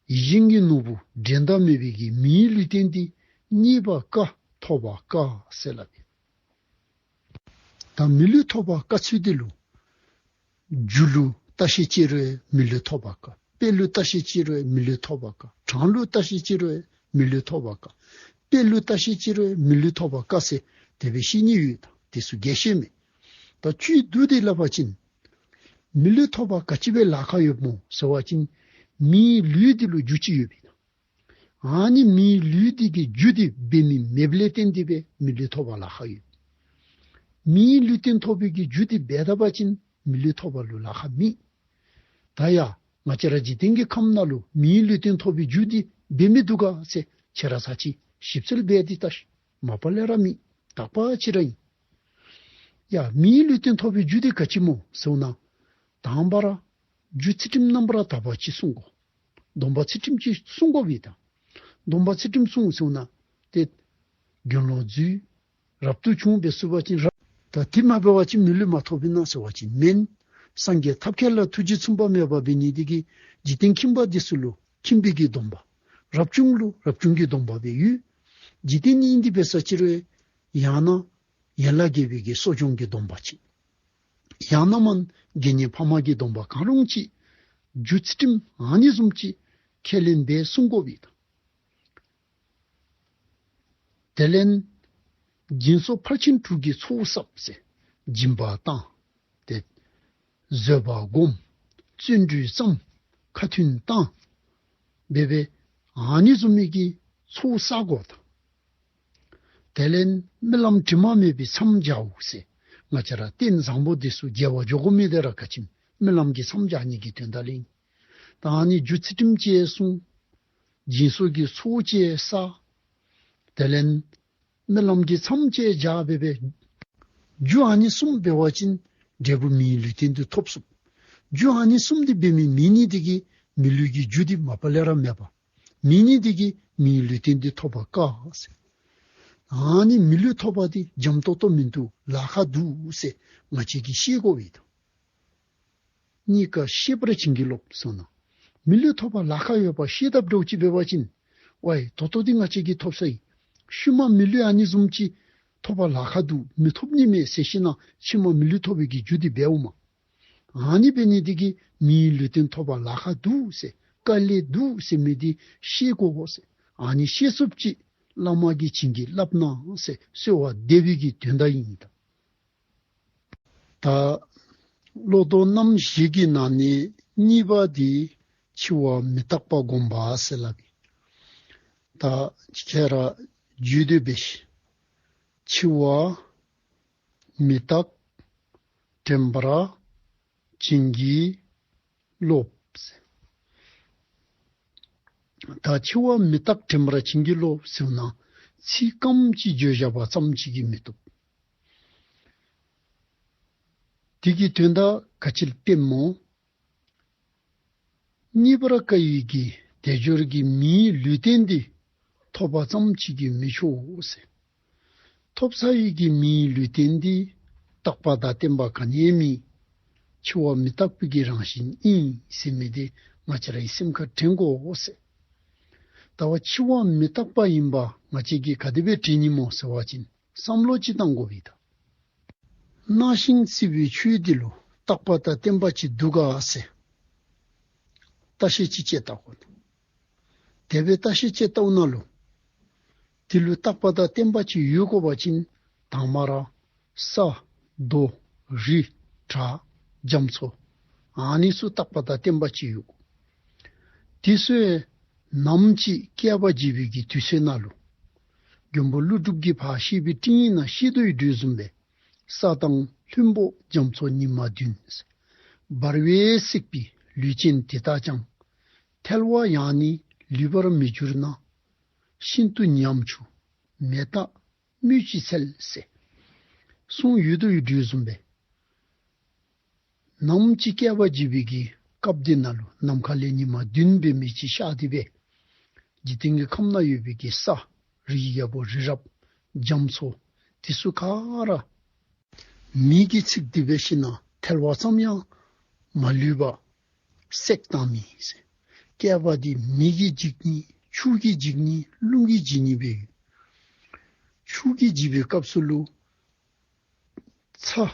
ཡིད་བཞིན་གྱི་ནོར་བུ་འགྲན་ཟླ་མེད་པའི་གི་མིའི་ལུས་རྟེན་འདི་རྙེད་པ་དཀའ་ཐོབ་པ་དཀའ་ཟེར་སླབ་ཨིན། ད་མི་ལུས་ཐོབ་པ་དཀའ་ཚུལ་འདི་ལུ་རྒྱུ་ལུ་བརྟག་ཞིབ་ཅིག་རུང་མི་ལུས་ཐོབ་པ་དཀའ། དཔེ་ལུ་བརྟག་ཞིབ་ཅིག་རུང་མི་ལུས་ཐོབ་པ་དཀའ། གྲངས་ལུ་བརྟག་ཞིབ་ཅིག་རུང་མི་ལུས་ཐོབ་པ་དཀའ། དཔེ་ལུ་བརྟག་ཞིབ་ཅིག་རུང་མི་ལུས་ཐོབ་པ་དཀའ་ཟེར་དེ་སྦེ་བཤད་ནི་ཡོད་ད། དེ་ཚུ་རྒྱས་བཤད་མེད། ད་བཅུད་བསྡུ་སྟེ་སླབ་པ་ཅིན་མི་ལུས་ཐོབ་པ་ག་ཅི་སྦེ་ལཱ་ཁག་ཡོདཔ་སྨོ་ཟེར་བ་ཅིན་མིའི་ལུས་འདི་ལུ་རྒྱུ་ཅིག་ཡོད་པས་ན། ཨ་ནི་མིའི་ལུས་འདི་གི་རྒྱུ་འདི་འབད་མི་མེདཔ་ལས་བརྟེན་ཏེ་སྦེ་མི་ལུས་ཐོབ་པ་ལཱ་ཁག་ཡོད། མིའི་ལུས་རྟེན་ཐོབ་པའི་གི་རྒྱུ་འདི་འབད་ད་པ་ཅིན་མི་ལུས་ཐོབ་པ་ལུ་ལཱ་ཁག་མེད། ད་ཡ་ང་བཅས་ར་འཇིག་རྟེན་གྱི་ཁམས་ནང་ལུ་མིའི་ལུས་རྟེན་ཐོབ་པའི་རྒྱུ་འདི་འབད་མི་འདུག་ག་ཟེར་ཁྱེད་ར་ཚར་ཅིག་ཞིབ་འཚོལ་འབད་དེ་བལྟ་ཤིག། མ་པ་ལས་ར་མེད། དག་པ་ཅིག་ར་ཨིན། ཡ་མིའི་ལུས་རྟེན་ཐོབ་པའི་རྒྱུ་འདི་ག་ཅི་སྨོ་ཟེར་བ་ཅིན་དང་པ་ར་རྒྱུ་ཚུལ་ཁྲིམས་རྣམ་པར་དག་པ་ཅིག་བསྲུང་དགོ། སྡོམ་པ་ཚུལ་ཁྲིམས་ཅིག་བསྲུང་དགོ་པས་ད། སྡོམ་པ་ཚུལ་ཁྲིམས་བསྲུང་ཟེར་བ་ཅིན་ཏེ་དགེ་སློང་རྫུས་རབ་ཏུ་བྱུང་འབད་ཚུགས་པ་ཅིན་རབ། ད་དེ་མ་འབད་བ་ཅིན་མི་ལུས་མ་ཐོབ་པས་ན་ཟེར་བ་ཅིན་མེན། སངས་རྒྱས་ཐབས་མཁས་ལ་ཐུགས་རྗེ་མཚུངས་པ་མེད་པ་འབད་ནི་འདི་གིས་འཇིག་རྟེན་ཁྱིམ་པ་འདི་ཚུ་ལུ་ཁྱིམ་པའི་གི་སྡོམ་པ། རབ་བྱུང་ལུ་རབ་བྱུང་གི་སྡོམ་པ་སྦེ་ཡོད། འཇིག་རྟེན་ནི་ཨིན་ཏེ་འབད་ས་ཅིག་རུང་ཡང་ན་ཡན་ལག་བརྒྱད་པའི་གི་གསོ་སྦྱོང་གི་སྡོམ་པ་ཅིག། ཡང་ན་མ་དགེ་བསྙེན་ཕ་མ་གི་སྡོམ་པ་གང་རུང་ཅིག། རྒྱུ་ཚུལ་ཁྲིམས་ཨ་ནི་བཟུམ་ཅིག་ཁས་ལེན་འབད་བསྲུང་དགོ་པས་ད། དེ་ལས་སྦྱིན་སོགས་ཕར་ཕྱིན་དྲུག་གི་ཚོགས་བསགས་ཟེར། སྦྱིན་པ་བཏང་། ཏེ་བཟོད་པ་སྒོམ། བརྩོན་འགྲུས་བརྩམ། ཁ་ཏོན་བཏང་། འབད་འབད་ཨ་ནི་བཟུམ་མའི་གི་ཚོགས་བསག་དགོ་ད། དེ་ལས་རྨི་ལམ་དྲི་མ་མེད་པའི་མཚམས་སྦྱརཝ་ཟེར། ང་བཅས་ར་རྟེན་བཟང་པོ་འདི་ཚུ་རྒྱས་པར་འགྱོ་དགོ་མི་འདི་ར་ག་ཅི་སྨོ། རྨི་ལམ་གྱི་མཚམས་སྦྱར་ནི་གི་དོན་དག་ལས་ཨིན། ད་ཨ་ནི་རྒྱུ་ཚུལ་ཁྲིམས་ཅིག་བསྲུང་། སྦྱིན་སོགས་ཀྱི་ཚོགས་ཅིག་བསགས། དེ་ལས་རྨི་ལམ་གྱི་མཚམས་ཅིག་སྦྱར་འབད་འབད། རྒྱུ་ཨ་ནི་གསུམ་འབད་བ་ཅིན་འབྲས་བུ་མིའི་ལུས་རྟེན་འདི་ཐོབ་ཚུགས། རྒྱུ་ཨ་ནི་གསུམ་འདི་འབད་མི་མེད་ནི་འདི་གིས་མི་ལུས་ཀྱི་རྒྱུ་འདི་མ་པ་ལས་ར་མེད་པ། མེད་ནི་འདི་གིས་མིའི་ལུས་རྟེན་འདི་ཐོབ་པ་དཀའ་ཟེར། ཨ་ནི་མི་ལུས་ཐོབ་པ་འདི་འཇམ་ཏོང་ཏོ་མིན་འདུག། ལཱ་ཁག་འདུག་ཟེར་ང་བཅས་ཀྱིས་ཤེས་དགོ་པས་ད། རྙེད་དཀའ་ཤེས་པར་བྱིན་གྱིས་རློབས་ཟེར་ན། མི་ལུས་ཐོབ་པ་ལཱ་ཁག་ཡོད་པ་ཤེས་དཔ་འདྲཝ་ཅིག་འབད་བ་ཅིན། ཝའི་ད་ལྟོ་འདི་ང་བཅས་ཀྱིས་ཐོབ་སོ་ཡི། ཤུལ་མ་མི་ལུས་ཨ་ནི་བཟུམ་ཅིག་ཐོབ་པ་ལཱ་ཁག་འདུག། མི་ཐོབ་ནི་མས་ཟེར་ཤེས་ན་ཕྱི་མ་མི་ལུས་ཐོབ་པའི་གི་རྒྱུ་འདི་འབདཝ་མས། ཨ་ནི་འབད་ནི་འདི་གིས་མིའི་ལུས་རྟེན་ཐོབ་པ་ལཱ་ཁག་འདུག་ཟེར་དཀའ་ལས་འདུག་ཟེར་མི་འདི་ཤེས་དགོ་ཟེར། ཨ་ནི་ཤེས་ཚུགསཔ་ཅིག་བླ་མ་གིས་བྱིན་གྱིས་བརླབས་གནང་ཟེར་གསོལ་བ་འདེབས་པའི་གི་དོན་དག་ཨིན་ད། ད་བློ་ལྡོག་རྣམ་བཞི་གི་ནང་ནས་གཉིས་པ་འདི་འཆི་བ་མི་རྟག་པ་སྒོམ་པ་ཟེར་སླབ་ཨིན། ད་ཁྱེད་ར་བརྗོད་དེ་འབད་ཤིག། འཆི་བ་མི་རྟག་དྲན་པར་བྱིན་གྱིས་རློབས། ད་འཆི་བ་མི་རྟག་དྲན་པར་བྱིན་གྱིས་རློབས་ཟེར་ན་ཚིག་སྐམ་ཅིག་བརྗོད་བཞག་པ་ཙམ་ཅིག་གིས་མི་བཏུབ། དེ་གི་དོན་དག་ག་ཅི་སྟོནམ་སྨོ། རྙེད་པར་དཀའ་བའི་གི་དལ་འབྱོར་གྱི་མིའི་ལུས་རྟེན་འདི་ ཐོབ་པ་ཙམ་ཅིག་གིས་མི་ཆོག་ཟེར། ཐོབ་ཚར་བའི་གི་མིའི་ལུས་རྟེན་འདི་རྟག་པ་དང་བརྟན་པ་ག་ནི་ཡང་མེད། འཆི་བ་མི་རྟག་པའི་གི་རང་བཞིན་ཨིན་ཟེར་མི་འདི་ང་བཅས་རའི་སེམས་ཁར་དྲན་དགོ་ཟེར། ད་བ་འཆི་བ་མི་རྟག་པ་ཨིན་པ་ང་བཅས་ཀྱིས་ག་དེ་སྦེ་དྲན་ནི་སྨོ་ཟེར་བ་ཅིན་བསམ་བློ་ཅིག་བཏང་དགོ་པས་ད། སྣང་ཞིང་སྲིད་པའི་ཆོས་འདི་ལུ་རྟག་པ་དང་བརྟན་པ་ཅིག་འདུག་ག་ཟེར་བརྟག་ཞིབ་ཅིག་དཔྱད་བལྟ་དགོ། དེ་སྦེ་བརྟག་ཞིབ་དཔྱད་བལྟཝ་ན་ལུ་དེ་ལུ་རྟག་པ་དང་བརྟན་པ་ཅིག་ཡོད་དགོ་པ་ཅིན་དང་མ་ར་ས་རྡོ་རི་བྲག་རྒྱ་མཚོ་ཨ་ནི་ཚུ་རྟག་པ་དང་བརྟན་པ་ཅིག་ཡོད། དེ་ཚུ་ནམ་ཅིག་བསྐལ་པ་འཇིག་པའི་གི་དུས་ཚོད་ནང་ལུ་མགོན་པོ་ཀླུ་སྒྲུབ་ཀྱིས་ཕར་བཤད་པའི་སྤྲིང་ཡིག་ནང་བཤད་དོ་ཡོད་དོ་བཟུམ་སྦེ་ས་དང་ལྷུན་པོ་རྒྱ་མཚོ་ཉི་མ་བདུན། འབར་བས་བསྲེགས་པའི་ལུས་ཅན་དེ་དག་ཀྱང་། ཐལ་བ་ཡང་ནི་ལུད་པར་མི་འགྱུར་ན། ཤིན་ཏུ་ཉམ་ཆུང་མེ་སྟག་སྨོས་ཅི་འཚལ་ཟེར་གསུངས་ཡོད་དོ་ཡོད་དོ་བཟུམ་སྦེ་ནམ་ཅིག་བསྐལ་པ་འཇིག་པའི་གི་སྐབས་འདི་ནང་ལུ་ནམ་མཁའ་ལས་ཉི་མ་བདུན་འབད་མི་ཅིག་ཤར་ཏེ་སྦེ་འཇིག་རྟེན་གྱི་ཁམས་ནང་ཡོད་པའི་གི་ས་རི་རྒྱལ་པོ་རི་རབ་རྒྱ་མཚོ་དེ་ཚུ་ག་ར་མེ་གིས་འཚིག་སྟེ་འབད་ཞིནམ་ཐལ་བ་ཙམ་ཡང་མ་ལུད་པར་བསྲེགས་བཏང་མི་ཟེར། བསྐལ་པ་འདི་མེ་གིས་འཇིག་ནི་ཆུ་གིས་འཇིག་ནི་རླུང་གིས་འཇིག་ནི་སྦེ་ཆུ་གིས་འཇིག་པའི་སྐབས་སུ་ལུ་ཚྭ་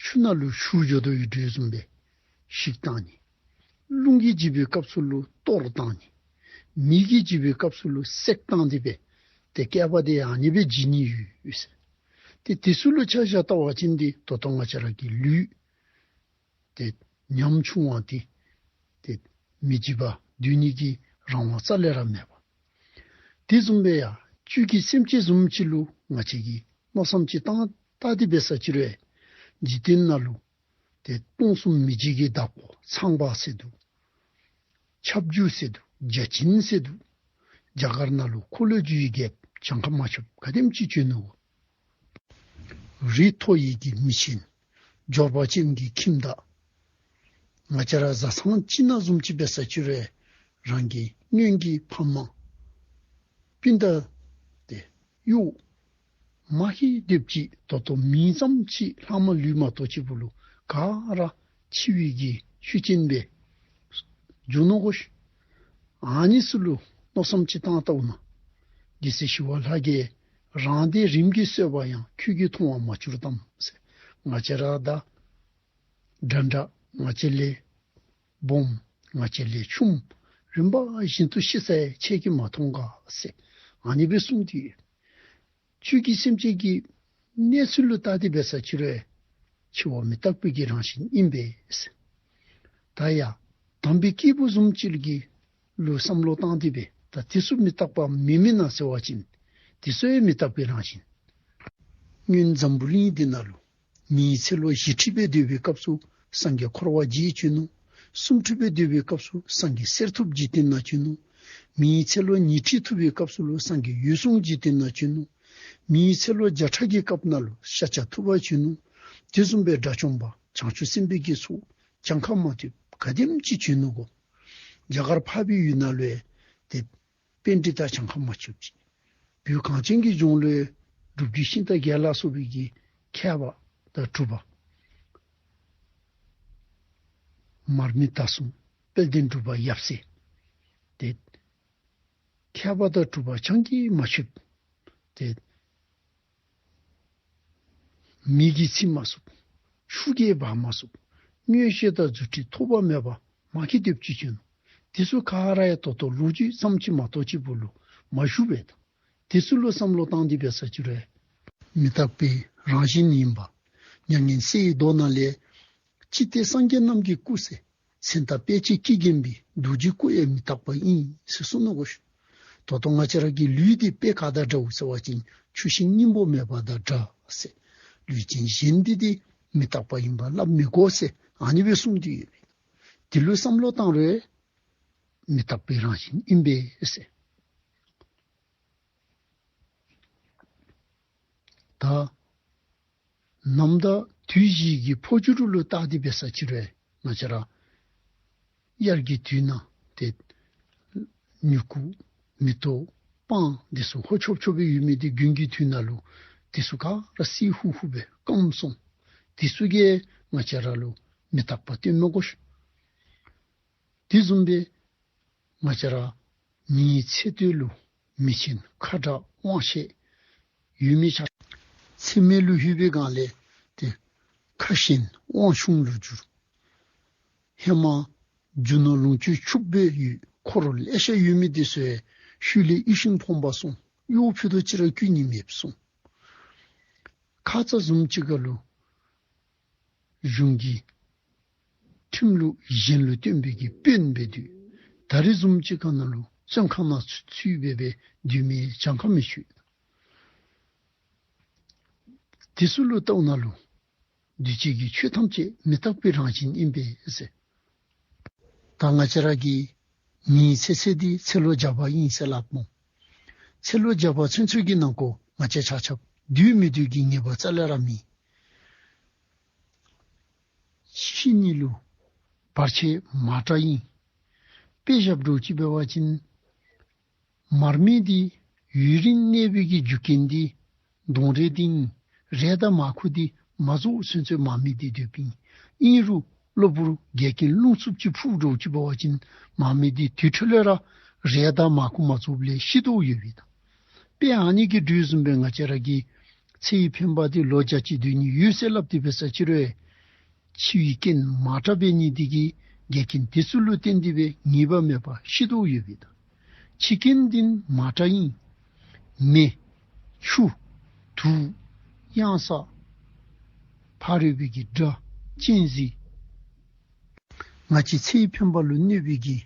ཆུ་ནང་ལུ་ཆུ་འགྱོ་དོ་ཡོད་དོ་བཟུམ་སྦེ་བཤིག་བཏང་ནི། རླུང་གིས་འཇིག་པའི་སྐབས་སུ་ལུ་གཏོར་བཏང་ནི། མེ་གིས་འཇིག་པའི་སྐབས་སུ་ལུ་བསྲེགས་བཏང་སྟེ་སྦེ་ཏེ་བསྐལ་པ་འདི་ཨ་ནི་སྦེ་འཇིག་ནི་ཡོད་ཟེར། ཏེ་དེ་ཚུ་ལུ་ཆ་བཞག་བལྟ་བ་ཅིན་འདི་ད་ལྟོ་ང་བཅས་ར་གི་ལུས་ཏེ་ཉམ་ཆུང་བ་འདི་ཏེ་མི་འཇིག་པ་སྡོད་ནི་གི་རང་དབང་རྩ་ལས་ར་མེད་པ། དེ་བཟུམ་སྦེ་ཡང་བཅུད་ཀྱི་སེམས་ཅན་བཟུམ་ཅིག་ལུ་ང་བཅས་ཀྱིས་མནོ་བསམ་ཅིག་བཏང་བལྟ་སྟེ་འབད་ས་ཅིག་རུང་འཇིག་རྟེན་ནང་ལུ་ཏེ་སྟོང་གསུམ་མི་མཇེད་ཀྱི་བདག་པོ་ཚངས་པ་ཟེར་འདུག། ཁྱབ་འཇུག་ཟེར་འདུག། བརྒྱ་བྱིན་ཟེར་འདུག། རྒྱ་གར་ནང་ལུ་འཁོར་ལོས་སྒྱུར་བའི་རྒྱལཔོ་གྱངས་ཁ་མ་ཆོདཔ་ག་དེམ་ཅིག་བྱོན་ནུག། རིགས་མཐོ་བའི་གི་མི་ཆེན་འབྱོར་པ་ཅན་གྱི་ཁྱིམ་བདག། ང་བཅས་ར་བཟའ་ཚང་ཅིག་ནང་བཟུམ་ཅིག་འབད་ས་ཅིག་རུང་རང་གི་སྔོན་གྱི་ཕམ་སྤུན་ཟླ་ཏེ་གཡོག་མ་ཧེ་སྡོདཔ་ཅིག་ད་ལྟོ་མིང་ཙམ་ཅིག་ལྷག་མ་ལུས་མ་གཏོགས་ཅིག་པོ་ལུ་ག་ར་འཆི་བའི་གི་ཤུལ་ཅན་སྦེ་འགྱོ་ནུག་གོ་ཤིག། ཨ་ནི་ཚུ་ལུ་མནོ་བསམ་ཅིག་བཏང་བལྟཝ་ན་རྒྱལ་སྲས་ཞི་བ་ལྷ་གིས་རང་སྡེ་རིམ་གྱིས་གསོད་པ་ཡང་ཁྱོད་ཀྱིས་མཐོང་བར་མ་གྱུར་ཏམ་ཟེར། ང་བཅས་ར་དང་འདྲ་འདྲ་ང་བཅས་ལས་སྦོམ་ང་བཅས་ལས་ཆུང་རིམ་པ་བཞིན་དུ་ཤི་ས་ཡང་ཁྱེད་ཀྱིས་མ་མཐོང་ག་ཟེར་ཨ་ནི་སྦེ་གསུངས་ཏེ་ཡོད། བཅུད་ཀྱི་སེམས་ཅན་གྱི་གནས་ཚུལ་ལུ་བལྟ་སྟེ་འབད་ས་ཅིག་རུང་འཆི་བ་མི་རྟག་པའི་གི་རང་བཞིན་ཨིན་པས་ཟེར། ད་ཡང་དམ་པའི་སྐྱེས་བུ་བཟུམ་ཅིག་གི་ལུ་བསམ་བློ་བཏང་སྟེ་འབད་ད་དེ་ཚུ་མི་རྟག་པ་མེན་མེན་ན་ཟེར་བ་ཅིན་དེ་ཚུ་ཡང་མི་རྟག་པའི་རང་བཞིན། སྔོན་འཛམ་བུ་གླིང་འདི་ནང་ལུ་མིའི་ཚེ་ལོ་བཞི་ཁྲི་སྦེ་སྡོད་པའི་སྐབས་སུ་སངས་རྒྱས་འཁོར་བ་འཇིག་བྱོན་ནུག། སུམ་ཁྲི་སྦེ་སྡོད་པའི་སྐབས་སུ་སངས་རྒྱས་གསེར་ཐུབ་འཇིག་རྟེན་ནང་བྱོན་ནུག། མིའི་ཚེ་ལོ་ཉི་ཁྲི་ཐུབ་པའི་སྐབས་སུ་ལུ་སངས་རྒྱས་འོད་སྲུང་འཇིག་རྟེན་ནང་བྱོན་ནུག། མིའི་ཚེ་ལོ་བརྒྱ་ཕྲག་གི་སྐབས་ནང་ལུ་ཤཱཀྱ་ཐུབ་པ་བྱོན་ནུག། དེ་བཟུམ་སྦེ་དགྲ་བཅོམ་པ་བྱང་ཆུབ་སེམས་དཔའི་གི་ཚོགས་གྱངས་ཁ་མ་ཐེག་ག་དེམ་ཅིག་བྱོན་ནུག་གོ། རྒྱ་གར་འཕགས་པའི་ཡུལ་ནང་ལུ་ཡང་ཏེ་པཎྜི་ཏ་གྱངས་ཁ་མ་ཆོདཔ་ཅིག། བོད་གངས་ཅན་གྱི་ལྗོངས་ལུ་སྒྲུབ་བརྒྱུད་ཤིང་རྟ་བརྒྱད་ལ་སོགས་པའི་གི་མཁས་པ་དང་གྲུབ་པ་མར་མི་དྭགས་གསུམ་དཔལ་ལྡན་འབྲུག་པ་ཡབ་སྲས་ཏེ་མཁས་པ་དང་གྲུབ་པ་ཆ་གིས་མ་ཆོདཔ་ཏེ་མེ་གིས་འཚིག་མ་ཚུགསཔ། ཆུ་གིས་འབག་མ་ཚུགསཔ། མངོན་ཤེས་དང་རྫུ་འཕྲུལ་ཐོགས་པ་མེད་པ་མ་གི་སྡོདཔ་ཅིག་བྱོན་ནུག། དེ་ཚུ་ག་ར་ཡང་ད་ལྟོ་ལོ་རྒྱུས་ཙམ་ཅིག་མ་གཏོགས་ཅིག་པོ་ལུ་མ་བཞུགས་པས་ད། དེ་ཚུ་ལུ་བསམ་བློ་བཏང་སྟེ་འབད་ས་ཅིག་རུང་མི་རྟག་པའི་རང་བཞིན་ཨིན་པ། མྱ་ངན་གསེར་གྱི་མདོ་ནང་ལས་ཅི་སྟེ་སངས་རྒྱས་རྣམས་ཀྱི་སྐུ་ཟེར། མཚན་དང་དཔེ་བྱད་ཀྱིས་བརྒྱན་པའི་རྡོ་རྗེའི་སྐུ་ཡང་མི་རྟག་པ་ཨིན་ཟེར་གསུངས་ནུག་གོ་ཤིག། ད་ལྟོ་ང་བཅས་ར་གི་ལུས་འདི་དཔེ་ག་དང་འདྲཝ་ཟེར་བ་ཅིན་ཆུ་ཤིང་སྙིང་པོ་མེད་པ་དང་འདྲ་ཟེར། ལུས་ཅན་གཞན་འདི་འདི་མི་རྟག་པ་ཨིན་པ་སླབ་མི་དགོ་ཟེར་ཨ་ནི་སྦེ་གསུངས་ཏེ་ཡོད་པས། དེ་ལུ་བསམ་བློ་བཏང་རུང་མི་རྟག་པའི་རང་བཞིན་ཨིན་པས་ཟེར། ད་ནམ་ཟླ་དུས་བཞིའི་གི་འཕོ་འགྱུར་ལུ་བལྟ་སྟེ་འབད་ས་ཅིག་རུང་ང་བཅས་ར་དབྱར་གྱི་དུས་ནང་ཏེ་མྱུ་གུ་མེ་ཏོག་ སྤང་འདི་ཚུ་ཧོ་ཆོབ་ཆོབ་སྦེ་ཡོད་མི་འདི་དགུན་གྱི་དུས་ནང་ལུ་འདི་ཚུ་ག་ར་བསིལ་ཧུ་ཧུ་སྦེ་སྐམ་སོང་། འདི་ཚུ་གིས་ང་བཅས་ར་ལུ་མི་རྟག་པ་སྟོན་མི་དགོ་ཤིག། དེ་བཟུམ་སྦེ་ང་བཅས་ར་མིའི་ཚེ་སྟོད་ལུ་མི་ཆེན་ཁ་དྲག་དབང་ཤེད་ཡོད་མི་ཆ་ཚེ་སྨད་ལུ་ལྷོད་པའི་སྒང་ལས་ཏེ་ཁ་ཞན་དབང་ཆུང་ལུ་འགྱུར། ཧེ་མ་རྒྱུ་ནོར་ལོངས་སྤྱོད་ཕྱུགཔོ་སྦེ་ཡོད་འཁོར་ལེ་ཤ་ཡོད་མི་འདི་ཚུ་ཡང་ཤུལ་ལས་ཡིད་བཞིན་ཕོངས་པ་སོང་། གཡོག་ཕུད་རྡོག་ཅིག་ར་བཀོལ་ནི་མེདཔ་སོང་། ཁ་ཙ་བཟུམ་ཅིག་ཁར་ལུ་གཞུང་གི་ཁྲིམས་ལུགས་གཞན་ལུ་བསྟན་པའི་གི་དཔོན་སྦེ་སྡོད། ད་རེས་བཟུམ་ཅིག་ཁར་ནང་ལུ་བཙོན་ཁང་ནང་ཚུད་ཚུད་སྦེ་སྦེ་སྡོད་མི་གྱངས་ཁ་མི་ཆོད། དེ་ཚུ་ལུ་ལྟཝ་ད་ལུ་འདུས་བྱས་ཀྱི་ཆོས་ཐམས་ཅད་མི་རྟག་པའི་རང་བཞིན་ཨིན་པས་ཟེར། ད་ང་བཅས་ར་གི་མིའི་ཚེ་ཚད་འདི་ཚེ་ལོ་བརྒྱ་པ་ཨིན་ཟེར་སླབ་སྨོ། ཚེ་ལོ་བརྒྱ་པ་ཚུན་ཚོད་ཀྱི་ནང་འཁོད་ང་བཅས་ཆ་ཁྱབ་སྡོད་མི་སྡོད་ཀྱི་ངེས་པ་རྩ་ལས་ར་མེད། ཤི་ནི་ལུ་བར་ཆད་མ་ཏྲ་ཨིན། དཔེ་བཞག་དགོཔ་ཅིག་འབད་བ་ཅིན་མར་མེ་འདི་ཡུན་རིང་གནས་པའི་གི་རྒྱུ་རྐྱེན་འདི་གདོང་རིས་འདི་ཨིན། རས་དང་མར་ཁུ་འདི་མ་རྫོགས་ཚུན་ཚོད་མར་མེ་འདི་སྡོདཔ་ཨིན། ཨིན་རུང་གློ་བུར་འགལ་རྐྱེན་རླུང་འཚུབ་ཅིག་ཕུ་དགོཔ་ཅིག་འབད་བ་ཅིན་མར་མེ་འདི་དེ་འཕྲོ་ལས་ར་རས་དང་མར་ཁུ་མ་རྫོགསཔ་ལས་ཤི་དོ་ཡོདཔ་ཨིན། དཔེ་ཨ་ནི་གི་འགྲོས་བཟུམ་སྦེ་ང་བཅས་ར་གི་ཚེ་ཡི་འཕེན་པ་འདི་ལོ་བརྒྱ་ཅིག་སྡོད་ནི་ཡོད་ཟེར་སླབ་སྟེ་འབད་ས་ཅིག་རུང་འཆི་བའི་རྐྱེན་མ་ཏྲ་འབད་ནི་འདི་གིས་འགལ་རྐྱེན་འདི་ཚུ་ལུ་བརྟེན་ཏེ་སྦེ་ངེས་པ་མེད་པར་ཤི་དོ་ཡོདཔ་ཨིན། འཆི་རྐྱེན་འདི་མ་ཏྲ་ཨིན། མེ་ཆུ་དུག་གཡང་ས་ཕ་རོལ་པོའི་གི་དགྲ་གཅན་གཟན་ང་བཅས་ཚེ་ཡི་འཕེན་པ་ལུ་གནོད་པའི་གི་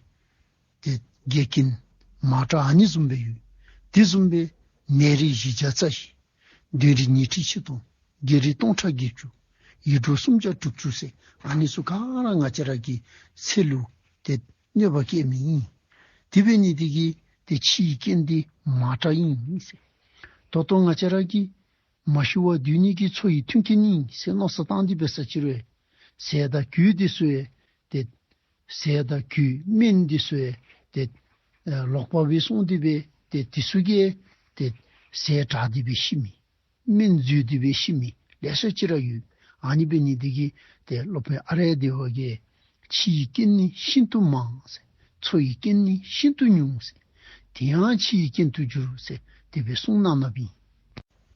ཏེ་འགལ་རྐྱེན་མ་ཏྲ་ཨ་ནི་བཟུམ་སྦེ་ཡོད། དེ་བཟུམ་སྦེ་ནད་རིགས་བཞི་བརྒྱ་རྩ་བཞི། གདོན་རིགས་ཉི་ཁྲི་ཆིག་སྟོང་། བགེགས་རིགས་སྟོང་ཕྲག་བརྒྱད་ཅུ། ཡེ་འདྲོག་སུམ་བརྒྱ་དྲུག་ཅུ་ཟེར་ཨ་ནི་ཚུ་ག་ར་ང་བཅས་ར་གི་ཚེ་ལུ་ཏེ་གནོད་པ་བསྐྱལ་མི་ཨིན། དེ་འབད་ནི་འདི་གིས་ཏེ་འཆི་བའི་རྐྱེན་འདི་མ་ཏྲ་ཨིན་ཟེར། ད་ལྟོ་ང་བཅས་ར་གི་མ་ཤི་བར་སྡོད་ནི་གི་འཚོ་བའི་མཐུན་རྐྱེན་ཨིན་ཟེར་མནོ་བསམ་བཏང་སྟེ་འབད་ས་ཅིག་རུང་ཟས་དང་གོས་འདི་ཚུ་ཡང་ཏེ་ཟས་དང་གོས་སྨན་འདི་ཚུ་ཡང་ཏེ་ཨ་ལོག་པ་སྦེ་བཙོང་སྟེ་སྦེ་ཏེ་འདི་ཚུ་གིས་ཏེ་ཟས་དྲག་སྟེ་སྦེ་ཤི་མི་སྨན་འཛོལ་ཏེ་སྦེ་ཤི་མི་ལེ་ཤ་ཅིག་ར་ཡོད། ཨ་ནི་འབད་ནི་འདི་གིས་ཏེ་སློབ་དཔོན་ཨཱརྱ་དེ་བ་གིས་འཆི་བའི་རྐྱེན་ནི་ཤིན་ཏུ་མང་ཟེར། འཚོ་བའི་རྐྱེན་ནི་ཤིན་ཏུ་ཉུང་ཟེར། དེ་ཡང་འཆི་བའི་རྐྱེན་དུ་འགྱུར་ཟེར་དེ་སྦེ་གསུངས་གནང་གནངམ་ཨིན།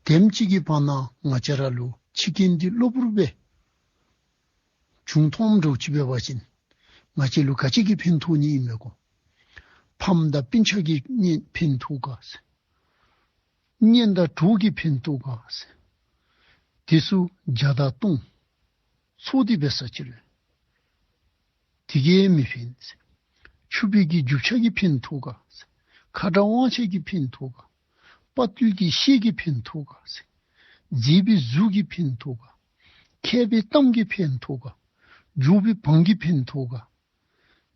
དེམ་ཅིག་གི་བར་ན་ང་བཅས་ར་ལུ་འཆི་རྐྱེན་འདི་གློ་བུར་སྦེ་བྱུང་ཐོནམ་འདྲཝ་ཅིག་འབད་བ་ཅིན་ང་བཅས་ལུ་ག་ཅི་གིས་ཕན་ཐོགས་ནི་ཨིན་མས་གོ། ཕམ་དང་སྤུན་ཆ་གིས་ནི་ཕན་ཐོགས་ག་ཟེར། གཉེན་དང་གྲོགས་ཀྱིས་ཕན་ཐོགས་ག་ཟེར། དེ་ཚུ་བརྒྱ་དང་སྟོང་ཚོགས་ཏེ་འབད་ས་ཅིག་རུང་དེ་གིས་མི་ཕན་ཟེར། ཕྱུག་པའི་གི་རྒྱུ་ཆ་གིས་ཕན་ཐོགས་ག་ཟེར། ཁ་དྲག་དབང་ཆ་གིས་ཕན་ཐོགས་ག། དཔའ་བརྟུལ་གྱི་ཤེད་ཀྱིས་ཕན་ཐོགས་ག་ཟེར། མཛེས་པའི་གཟུགས་ཀྱིས་ཕན་ཐོགས་ག། མཁས་པའི་གཏམ་གྱིས་ཕན་ཐོགས་ག། མགྱོགས་པའི་འབངས་ཀྱིས་ཕན་ཐོགས་ག།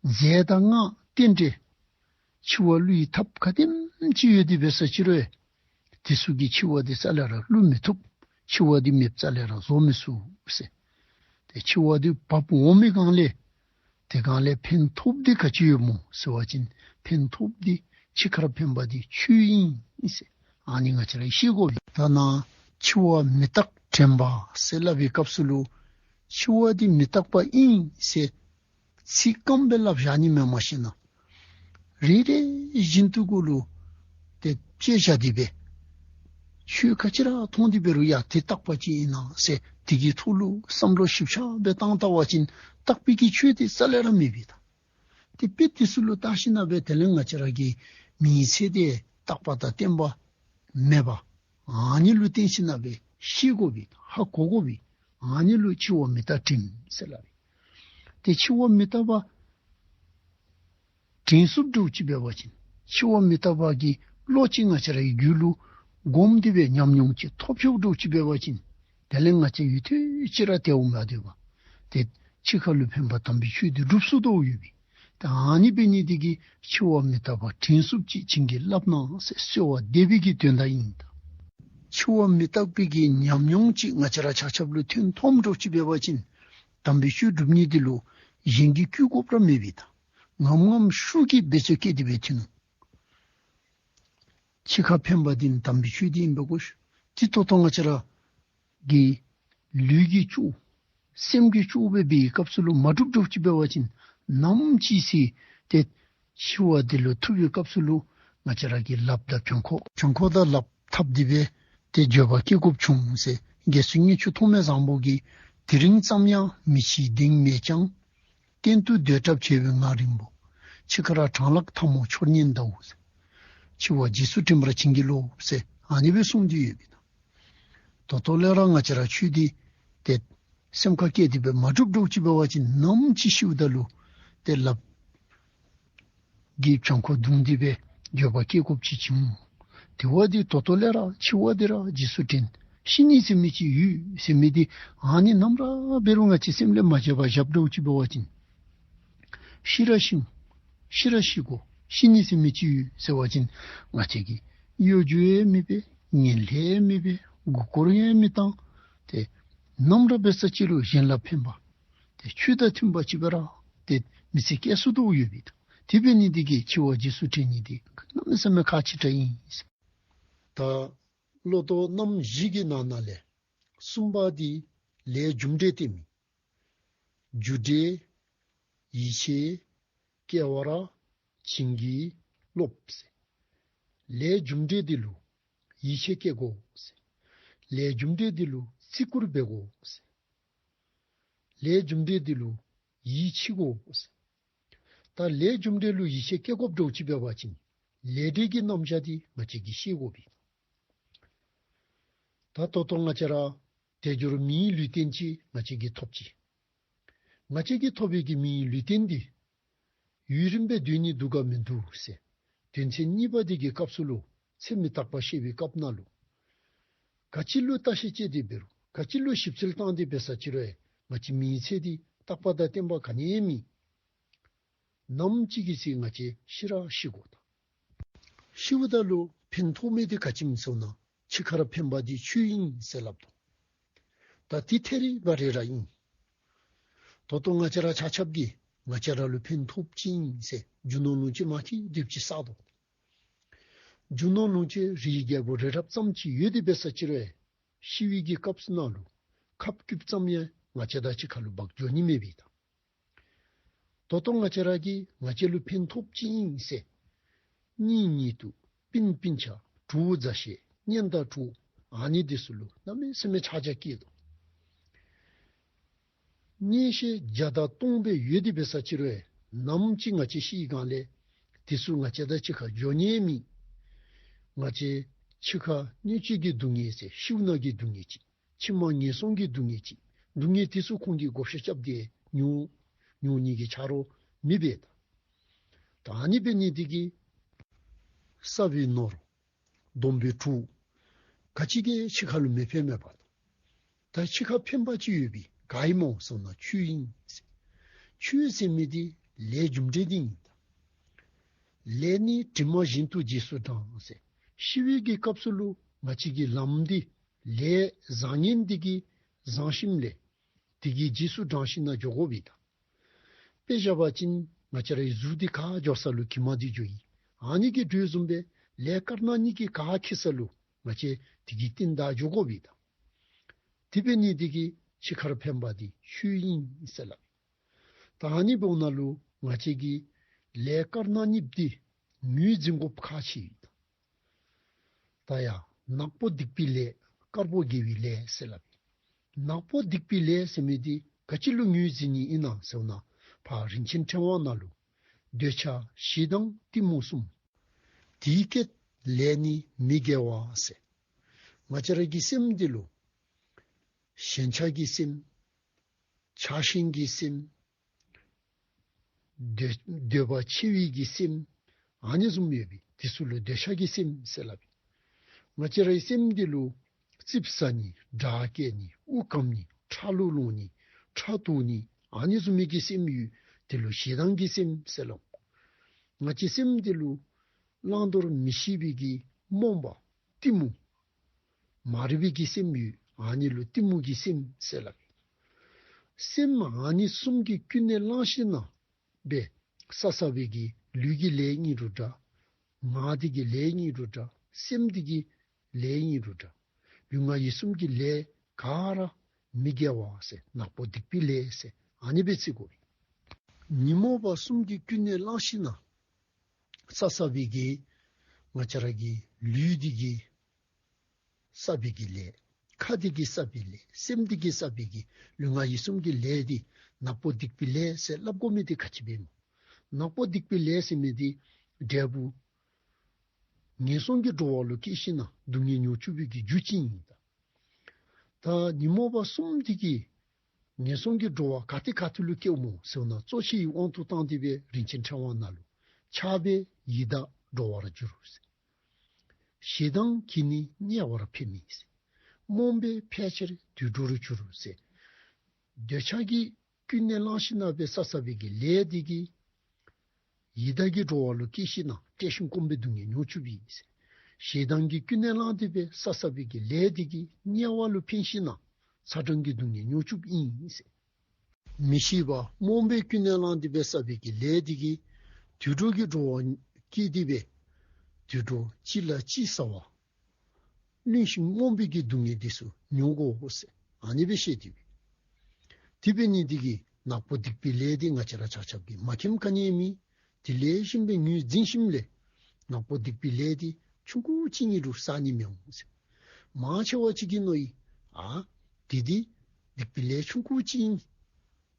རྫས་དང་སྔགས་རྟེན་འབྲེལ་འཆི་བ་བསླུ་བའི་ཐབས་ག་དེམ་ཅིག་ཡོད་དེ་འབད་ས་ཅིག་རུང་དེ་ཚུ་གིས་འཆི་བ་འདི་རྩ་ལས་ར་བསླུ་མི་ཐུབ། འཆི་བ་འདི་མེདཔ་རྩ་ལས་ར་བཟོ་མི་ཚུགས་ཟེར། ཏེ་འཆི་བ་འདི་བབས་འོང་མི་སྒང་ལས་དེ་སྒང་ལས་ཕན་ཐོགསཔ་འདི་ག་ཅི་ཡོད་སྨོ་ཟེར་བ་ཅིན་ཕན་ཐོགསཔ་འདི་འཆི་ཁར་ཕན་པ་འདི་ཆོས་ཨིན་ཟེར་ཨ་ནི་ང་བཅས་ར་ཤེས་དགོ་པས། ད་ནཱ་འཆི་བ་མི་རྟག་དྲན་པ་ཟེར་སླབ་པའི་སྐབས་སུ་ལུ་འཆི་བ་འདི་མི་རྟག་པ་ཨིན་ཟེར་ཚིག་སྐམ་སྦེ་སླབ་བཞག་ནི་མེན། མ་གཞི་ནཱ་རེ་རེ་བཞིན་དུ་གུ་ལུ་ཏེ་དཔྱད་བཞག་སྟེ་སྦེ་ཆོས་ག་ཅི་ར་མཐོང་སྟེ་འབད་རུང་ཡ་དེ་རྟག་པ་ཅིག་ཨིན་ན་ཟེར་དེ་གི་ཐོག་ལུ་བསམ་བློ་ཞིབ་ཆ་སྦེ་བཏང་བལྟ་བ་ཅིན་རྟག་པའི་གི་ཆོས་དེ་རྩ་ལས་ར་མེད་པས་ད། ཏེ་དཔེ་དེ་ཚུ་ལུ་བལྟ་ཞིནམ་ལས་དེ་ལས་ང་བཅས་ར་གི་མིའི་ཚེ་འདི་རྟག་པ་དང་བརྟན་པ་མེད་པ་ཨ་ནི་ལུ་བརྟེན་ཞིནམ་ལས་ཤེས་དགོ་པས། ཧ་གོ་དགོ་པས། ཨ་ནི་ལུ་འཆི་བ་མི་རྟག་དྲན་ཟེར་སླབ་པས། ཏེ་འཆི་བ་མི་རྟག་པ་དྲན་ཚུགསཔ་འདྲཝ་ཅིག་འབད་བ་ཅིན་འཆི་བ་མི་རྟག་པ་གི་བློ་ཅིག་ང་བཅས་ར་གི་རྒྱུད་ལུ་སྒོམ་སྟེ་སྦེ་ཉམས་མྱོང་ཅིག་ཐོབ་ཆོགཔ་འདྲཝ་ཅིག་འབད་བ་ཅིན་དེ་ལས་ང་བཅས་ཡུན་ཐུང་ཅིག་ར་དལཝ་མ་སྡོད་པར་ཏེ་འཆི་ཁ་ལུ་ཕན་པ་དམ་པའི་ཆོས་འདི་སྒྲུབ་ཚུགས་དོ་ཡོད་པས། ཏེ་ཨ་ནི་འབད་ནི་དེ་གིས་འཆི་བ་མི་རྟག་པ་དྲན་ཚུགསཔ་ཅིག་བྱིན་གྱིས་བརླབས་གནང་ཟེར་གསོལ་བ་འདེབས་པའི་གི་དོན་དག་ཨིན། ད་འཆི་བ་མི་རྟག་པའི་གི་ཉམས་མྱོང་ཅིག་ང་བཅས་ར་ཆ་ཁྱབ་ལུ་ཐོན་ཐོནམ་འདྲཝ་ཅིག་འབད་བ་ཅིན་དམ་པའི་ཆོས་སྒྲུབ་ནི་འདི་ལུ་གཞན་གྱིས་བསྐུལ་དགོཔ་ར་མེད་པས། ད་ངམ་ངམ་ཤུགས་ཀྱིས་འབད་རྩོལ་བསྐྱེད་དེ་སྦེ་ཐོན་ནུག། འཆི་ཁར་ཕན་པ་འདི་ནི་དམ་པའི་ཆོས་འདི་ཨིན་པས་གོ་ཤིག། འདི་ད་ལྟོ་ང་བཅས་ར་གི་ལུས་ཀྱི་སྐྱོ་སེམས་ཀྱི་སྐྱོ་འབད་བའི་སྐབས་སུ་ལུ་མ་སྒྲུབ་སྒྲུབ་ཅིག་འབད་བ་ཅིན་ནམ་ཅིག་སྲིད་དེ་འཆི་བ་འདི་ལུ་ཐུག་པའི་སྐབས་སུ་ལུ་ང་བཅས་ར་གིས་ལགཔ་དང་བྲང་ཁོག་བྲང་ཁོག་དང་ལགཔ་འཐབ་སྟེ་སྦེ་ཏེ་འགྱོད་པ་སྐྱེ་དགོཔ་བྱུང་ཟེར། རྒྱལ་སྲས་དངུལ་ཆུ་ཐོགས་མེད་བཟང་པོ་གིས། དེ་རིང་ཙམ་ཡང་མི་འཆི་གདེང་མེད་ཀྱང་། གཏན་དུ་སྡོད་གྲབས་བྱས་པའི་ངང་རིང་པོ། འཆི་ཁར་གྲང་ལྷགས་ཐལ་མོ་སྦྱོར་ཉེན་འདའོ། འཆི་བ་རྗེས་སུ་དྲན་པར་བྱིན་གྱིས་རློབས་ཟེར་ཨ་ནི་སྦེ་གསུངས་ཏེ་ཡོད་པས། ད་ལྟོ་ལས་ར་ང་བཅས་ར་ཆོས་འདི་ཏེ་སེམས་ཁར་བསྐྱེད་དེ་སྦེ་མ་སྒྲུབ་སྒྲུབ་ཅིག་འབད་བ་ཅིན་ནམ་ཅིག་ཤིཝ་ད་ལུ་ཏེ་ལགཔ་གིས་བྲང་ཁོག་བརྡུང་སྟེ་སྦེ་འགྱོད་པ་སྐྱེ་དགོཔ་ཅིག་བྱུང་། དེ་བ་འདི་ད་ལྟོ་ལས་ར་འཆི་བ་འདི་ར་རྗེས་སུ་དྲན། ཤི་ནི་ཟེར་མི་ཅིག་ཡོད་ཟེར་མི་འདི་ཨ་ནི་ནམ་ར་འབད་རུང་ང་བཅས་སེམས་ལས་མ་བརྗེད་པར་བཞག་སྒྲུབ་ཅིག་འབད་བ་ཅིན་ཤི་ར་ཤི་འོང་། ཤི་ར་ཤི་དགོ། ཤི་ནི་ཟེར་མི་ཅིག་ཡོད་ཟེར་བ་ཅིན་ང་བཅས་ཀྱིས་གཡོ་སྒྱུ་ཡང་མི་འབད། ངན་ལྷད་ཡང་མི་འབད། མགུ་སྐོར་ཡང་མི་བཏང་། ཏེ་ནམ་ར་འབད་ས་ཅིག་རུང་གཞན་ལ་ཕན་པ་ཏེ་ཆོས་དང་མཐུན་པ་ཅིག་སྦེ་ར་ཏེ་མི་ཚེ་སྐྱེལ་ཚུགས་དོ་ཡོད་པས། དེ་འབད་ནི་འདི་གིས་འཆི་བ་རྗེས་སུ་དྲན་ནི་འདི་གནམ་མེད་ས་མེད་ཁག་ཆེ་དྲགས་ཨིན། ད་བློ་ལྡོག་རྣམ་བཞི་གི་ནང་ན་ལས་གསུམ་པ་འདི་ལས་རྒྱུ་འབྲས་སྟོནམ་ཨིན། རྒྱུ་འབྲས་ཡིད་ཆེས་སྐྱེ་བར་བྱིན་གྱིས་རློབས་ཟེར། ལས་རྒྱུ་འབྲས་འདི་ལུ་ཡིད་ཆེས་སྐྱེ་དགོ་ཟེར། ལས་རྒྱུ་འབྲས་འདི་ལུ་བརྩི་བཀུར་འབད་དགོ་ཟེར། ལས་རྒྱུ་འབྲས་འདི་ལུ་ཡིད་ཆེས་དགོ་ཟེར། ད་ལས་རྒྱུ་འབྲས་ལུ་ཡིད་ཆེས་སྐྱེ་དགོཔ་འདྲཝ་ཅིག་འབད་བ་ཅིན་ལས་འབྲས་ཀྱི་རྣམ་གཞག་འདི་ང་བཅས་ཀྱིས་ཤེས་དགོ་པས། ད་ད་ལྟོ་ང་བཅས་ར་དལ་འབྱོར་མིའི་ལུས་རྟེན་ཅིག་ང་བཅས་ཀྱིས་ཐོབ་ཅི། ང་བཅས་ཀྱིས་ཐོབ་པའི་གི་མིའི་ལུས་རྟེན་འདི་ཡུན་རིངམོ་སྦེ་སྡོད་ནི་འདུག་ག་མིན་འདུག་ཟེར་དོན་ཚན་གཉིས་པ་འདི་གི་སྐབས་སུ་ལུ་ཚེ་མི་རྟག་པ་བཤད་པའི་སྐབས་ནང་ལུ་ག་ཅི་ལུ་བརྟག་ཞིབ་དཔྱད་དེ་འབད་རུང་ག་ཅི་ལུ་ཞིབ་འཚོལ་བཏང་སྟེ་འབད་ས་ཅིག་རུང་ང་བཅས་མིའི་ཚེ་འདི་རྟག་པ་དང་བརྟན་པ་ག་ནི་ཡང་མེད། ནམ་ཅིག་གི་ཚེ་ང་བཅས་ཤི་ར་ཤི་དགོ། ད་ཤིཝ་ད་ལུ་ཕན་ཐོགས་མི་འདི་ག་ཅི་ཨིནམ་ཟེར་བ་ཅིན་འཆི་ཁར་ཕན་པ་འདི་ཆོས་ཨིན་ཟེར་སླབ་དོ། ད་འདི་ཐད་རི་བ་རི་ར་ཨིན། ད་ལྟོ་ང་བཅས་ར་ཆ་ཁྱབ་ཀྱིས་ང་བཅས་ར་ལུ་ཕན་ཐོགསཔ་ཅིག་ཨིན་ཟེར་རྒྱུ་ནོར་ལོངས་སྤྱོད་མ་ཐེག་དེམ་ཅིག་བསགས་དོ། རྒྱུ་ནོར་ལོངས་སྤྱོད་རིའི་རྒྱལ་པོ་རི་རབ་ཙམ་ཅིག་ཡོད་དེ་འབད་ས་ཅིག་རུང་ཤི་བའི་གི་སྐབས་སུ་ནང་ལུ་ཁབ་སྐུདཔ་ཙམ་ཡང་ང་བཅས་དང་འཆི་ཁ་ལུ་འབག་འགྱོ་ནི་མེད་པས། ད་ད་ལྟོ་ང་བཅས་ར་གིས་ང་བཅས་ལུ་ཕན་ཐོགསཔ་ཅིག་ཨིན་ཟེར་གཉེན་ཉེ་དུ་སྤུན་སྤུན་ཆ་གྲོགས་མཛའ་བཤེས་གཉེན་དང་གྲོགས་ཨ་ནི་འདི་ཚུ་ལུ་གནམ་མེད་ས་མེད་ཆགས་ཆགས་སྐྱེ་དོ། གཉེན་བཤེས་བརྒྱ་དང་སྟོང་སྦེ་ཡོད་དེ་འབད་ས་ཅིག་རུང་ནམ་ཅིག་ང་བཅས་ཤི་བའི་སྒང་ལས་དེ་ཚུ་ང་བཅས་དང་གཅིག་ཁར་འགྱོ་ནི་མེད། ང་བཅས་འཆི་ཁ་སྣོད་བཅུད་ཀྱི་སྡུག་བསྔལ་ཟེར་ཤིཝ་ན་གི་སྡུག་བསྔལ་ཅིག་ཕྱི་མ་ངན་སོང་གི་སྡུག་བསྔལ་ཅིག་སྡུག་བསྔལ་དེ་ཚུ་ཁོང་གིས་བགོ་བཤའ་རྐྱབ་སྟེ་མྱོང་མྱོང་ནི་གི་ཆ་རོགས་མི་འབད་ད། ད་ཨ་ནི་འབད་ནི་འདི་གིས་བསགས་པའི་ནོར་བསྡོམས་པའི་གྲོགས་ག་ཅི་གིས་འཆི་ཁ་ལུ་མི་ཕན་མས་པ། ད་འཆི་ཁར་ཕན་པ་ཅིག་ཡོད་པས། ག་ཨིན་མོ་ཟེར་བ་ཅིན་ཆོས་ཨིན་ཟེར། ཆོས་ཟེར་མི་འདི་ལས་རྒྱུ་འབྲས་འདི་ཨིན། ལས་ནི་གྲིབ་མ་བཞིན་དུ་རྗེས་སུ་འབྲང་ཟེར། ཤི་བའི་གི་སྐབས་སུ་ལུ་ང་བཅས་ཀྱི་ལམ་འདི་ལས་བཟང་ངན་འདི་གིས་བཟང་ཤིམ་ལས་དེ་གི་རྗེས་སུ་འབྲང་ཞིན་ན་འགྱོ་དགོ་པས་ད། དཔེ་བཞག་པ་ཅིན་ང་བཅས་རའི་གཟུགས་འདི་ག་འགྱོ་ས་ལུ་གྱིབ་མ་འདི་འགྱོཝ་ཨིན། ཨ་ནི་གི་དོ་བཟུམ་སྦེ་ལས་དཀར་ནག་གཉིས་ཀྱིས་ག་འཁྱིད་ས་ལུ་ང་བཅས་དེ་གི་རྟིང་བདའ་འགྱོ་དགོ་པས་ད། དེ་འབད་ནི་འདི་གིས་འཆི་ཁར་ཕན་པ་འདི་ཆོས་ཨིན་ཟེར་སླབ། ད་ཨ་ནི་འབདཝ་ད་ལུ་ང་བཅས་ཀྱིས་ལས་དཀར་ནག་གཉིས་འདི་ངོས་འཛིན་དགོཔ་ཁག་ཆེ་ཡོད། ད་ཡ་ནག་པོ་སྡིག་པའི་ལས་དཀར་པོ་དགེ་བའི་ལས་ཟེར་སླབ། ནག་པོ་སྡིག་པའི་ལས་ཟེར་མི་འདི་ག་ཅི་ལུ་ངོས་འཛིན་ནི་ཨིན་ན་ཟེར་བ་ཅིན་ཕར་རིན་ཆེན་ཕྲེང་བ་ནང་ལུ་འདོད་ཆགས་ཞེ་སྡང་གཏི་མུག་གསུམ། དེའི་སྐྱེད་ལས་ནི་མི་དགེ་བ་ཟེར། ང་བཅས་ར་གི་སེམས་འདི་ལུ་ཞེན་ཆགས་ཀྱི་སེམས་ཆགས་ཞེན་གྱི་སེམས་འདོད་འདོད་པ་ཆེ་བའི་གི་སེམས་ཨ་ནི་བཟུམ་ཡོད་པས། དེ་ཚུ་ལུ་འདོད་ཆགས་ཀྱི་སེམས་ཟེར་སླབ། ང་བཅས་རའི་སེམས་འདི་ལུ་ཙིགཔ་ཟ་ནི་དགྲ་བཀལ་ནི་དབུགས་སྐམ་ནི་ཁྲག་རླུང་ལོང་ནི་ཁྲག་འཐུང་ནི་ཨ་ནི་བཟུམ་མའི་གི་སེམས་ཡོད། དེ་ལུ་ཞེ་སྡང་གི་སེམས་ཟེར་སླབ། ང་བཅས་སེམས་འདི་ལུ་བླང་དོར་མི་ཤེས་པའི་གི་རྨོངས་པ་གཏི་མུག་མ་རིག་པའི་གི་སེམས་ཡོད། ཨ་ནི་ལུ་གཏི་མུག་གི་སེམས་ཟེར་སླབ། སེམས་ཨ་ནི་གསུམ་གྱིས་ཀུན་ནས་བསླངས་ཞིན་ན་སྦེ་བསགས་བསགས་པའི་གི་ལུས་ཀྱི་ལས་ཨིན་རུང་འདྲ། ངག་འདི་གི་ལས་ཨིན་རུང་འདྲ། སེམས་འདི་གི་ལས་ཨིན་རུང་འདྲ། ལུས་ངག་ཡིད་གསུམ་གྱི་ལས་ག་ར་མི་དགེ་བ་ཟེར་ནག་པོ་སྡིག་པའི་ལས་ཟེར་ཨ་ནི་སྦེ་བརྩི་དགོ་པས། ཉོན་མོངས་པ་གསུམ་གྱིས་ཀུན་ནས་བསླངས་ཞིནམ་ན་བསགས་བསགས་པའི་གི་ང་བཅས་ར་གི་ལུས་འདི་གིས་བསགས་པའི་གི་ལས། ཁ་འདི་གིས་བསགས་པའི་ལས། སེམས་འདི་གིས་བསགས་པའི་གི་ལུས་ངག་ཡིད་གསུམ་གྱི་ལས་འདི་ནག་པོ་སྡིག་པའི་ལས་ཟེར་སླབ་དགོ་མི་འདི་ག་ཅི་སྦེ་སྨོ། ནག་པོ་སྡིག་པའི་ལས་ཟེར་མི་འདི་འབྲས་བུ་ངན་སོང་གི་འགྲོ་བ་ལུ་སྐྱེས་ཞིནམ་ན་སྡུག་བསྔལ་མྱོང་བཅུག་པའི་གི་རྒྱུ་ཅིག་ཨིན། ད་ད་ཉོན་མོངས་པ་གསུམ་འདི་གིས་ངན་སོང་གི་འགྲོ་བ་ག་ཏེ་ག་ཏེ་ལུ་སྐྱེཝ་སྨོ་ཟེར་བ་ཅིན་གཙོ་ཆེ་བའི་དབང་དུ་བཏང་སྟེ་སྦེ་རིན་ཆེན་ཕྲེང་བ་ནང་ལུ་ཆགས་པས་ཡི་དྭགས་འགྲོ་བར་འགྱུར་ཟེར། ཞེ་སྡང་གིས་ནི་དམྱལ་བར་འཕེན་མི་ཟེར། རྨོངས་པས་ཕལ་ཆེར་དུད་འགྲོར་འགྱུར་ཟེར། འདོད་ཆགས་ཀྱིས་ཀུན་ནས་བསླངས་ཞིནམ་ན་སྦེ་བསགས་བསགས་པའི་གི་ལས་འདི་གིས་ཡི་དྭགས་ཀྱི་འགྲོ་བ་ལུ་སྐྱེས་ཞིནམ་ན་བཀྲེས་ཤིང་སྐོམ་པའི་སྡུག་བསྔལ་མྱོང་བཅུགཔ་ཨིན་ཟེར། ཞེ་སྡང་གིས་ཀུན་ནས་བསླངས་ཏེ་སྦེ་བསགས་བསགས་པའི་གི་ལས་འདི་གིས་དམྱལ་བ་ལུ་འཕེན་ཞིནམ་ན་ཚ་གྲང་གི་སྡུག་བསྔལ་མྱོང་བཅུགཔ་ཨིན་ཟེར། མི་ཤེས་པ་རྨོངས་པས་ཀུན་ནས་བསླངས་ཏེ་སྦེ་བསགས་པའི་གི་ལས་འདི་གིས་དུད་འགྲོ་གི་འགྲོ་བ་སྐྱེས་ཏེ་སྦེ་དུད་འགྲོ་གཅིག་ལ་གཅིག་ཟ་བ་བླུན་ཞིང་རྨོངས་པའི་གི་སྡུག་བསྔལ་འདི་ཚུ་མྱོང་དགོ་ཟེར་ཨ་ནི་སྦེ་བཤད་དེ་སྦེ། དེ་འབད་ནི་འདི་གིས་ནག་པོ་སྡིག་པའི་ལས་འདི་ང་བཅས་ར་ཆ་ཁྱབ་ཀྱིས་མ་མཁྱེནམ་ག་ནི་ཡང་མེད། དེ་ལེགས་ཤོམ་སྦེ་ངོས་འཛིན་ཞིནམ་ལས་ནག་པོ་སྡིག་པའི་ལས་འདི་ཆུང་ཀུ་ཅིག་ཨིན་རུང་བསག་ནི་མི་འོང་ཟེར། མང་ཆེ་བ་ཅིག་གིས་མནོ་ཡི། ཨ་དེ་འདི་སྡིག་པའི་ལས་ཆུང་ཀུ་ཅིག་ཨིན།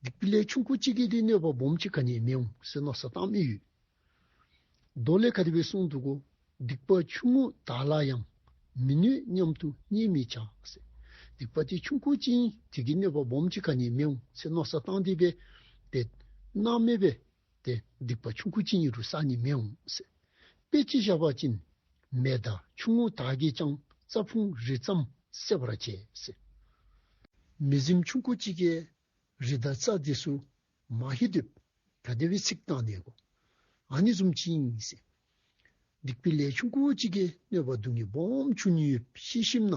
སྡིག་པའི་ལས་ཆུང་ཀུ་ཅིག་གིས་འདི་གནོད་པ་སྦོམ་ཅིག་ག་ནི་ཡང་མི་འོང་ཟེར་མནོ་བསམ་བཏང་མི་ཡོད། མདོ་ལས་ག་དེ་སྦེ་གསུངས་འདུག་གོ། སྡིག་པ་ཆུང་ངུ་དག་ལ་ཡང་། མི་གནོད་སྙམ་དུ་བརྙས་མི་བྱ་ཟེར། སྡིག་པ་འདི་ཆུང་ཀུ་ཅིག་ཨིན། དེ་གིས་གནོད་པ་སྦོམ་ཅིག་ག་ནི་མི་འོང་ཟེར་མནོ་བསམ་བཏང་སྟེ་སྦེ་ཏེ་སྣང་མེད་སྦེ་ཏེ་སྡིག་པ་ཆུང་ཀུ་ཅིག་ཨིན་རུང་བསག་ནི་མི་འོང་ཟེར། དཔེ་ཅིག་བཞག་པ་ཅིན་མེ་མདའ་ཆུང་ངུ་དག་གིས་ཀྱང་། རྩྭ་ཕུང་རི་ཙམ་བསྲེག་པར་བྱེད་ཟེར། མེ་ཟིམ་ཆུང་ཀུ་ཅིག་གིས་རི་དང་རྩྭ་འདི་ཚུ་མ་ཧེ་དེ་ག་དེ་སྦེ་འཚིག་བཏང་ནི་གོ། ཨ་ནི་བཟུམ་ཅིག་ཨིན་ཟེར། སྡིག་པའི་ལས་ཆུང་ཀུ་ཅིག་གིས་གནོད་པ་སྡུག་བསྔལ་སྦོམ་འབྱུང་ནི་ཡོདཔ་ཤེས་ཞིནམ་ན་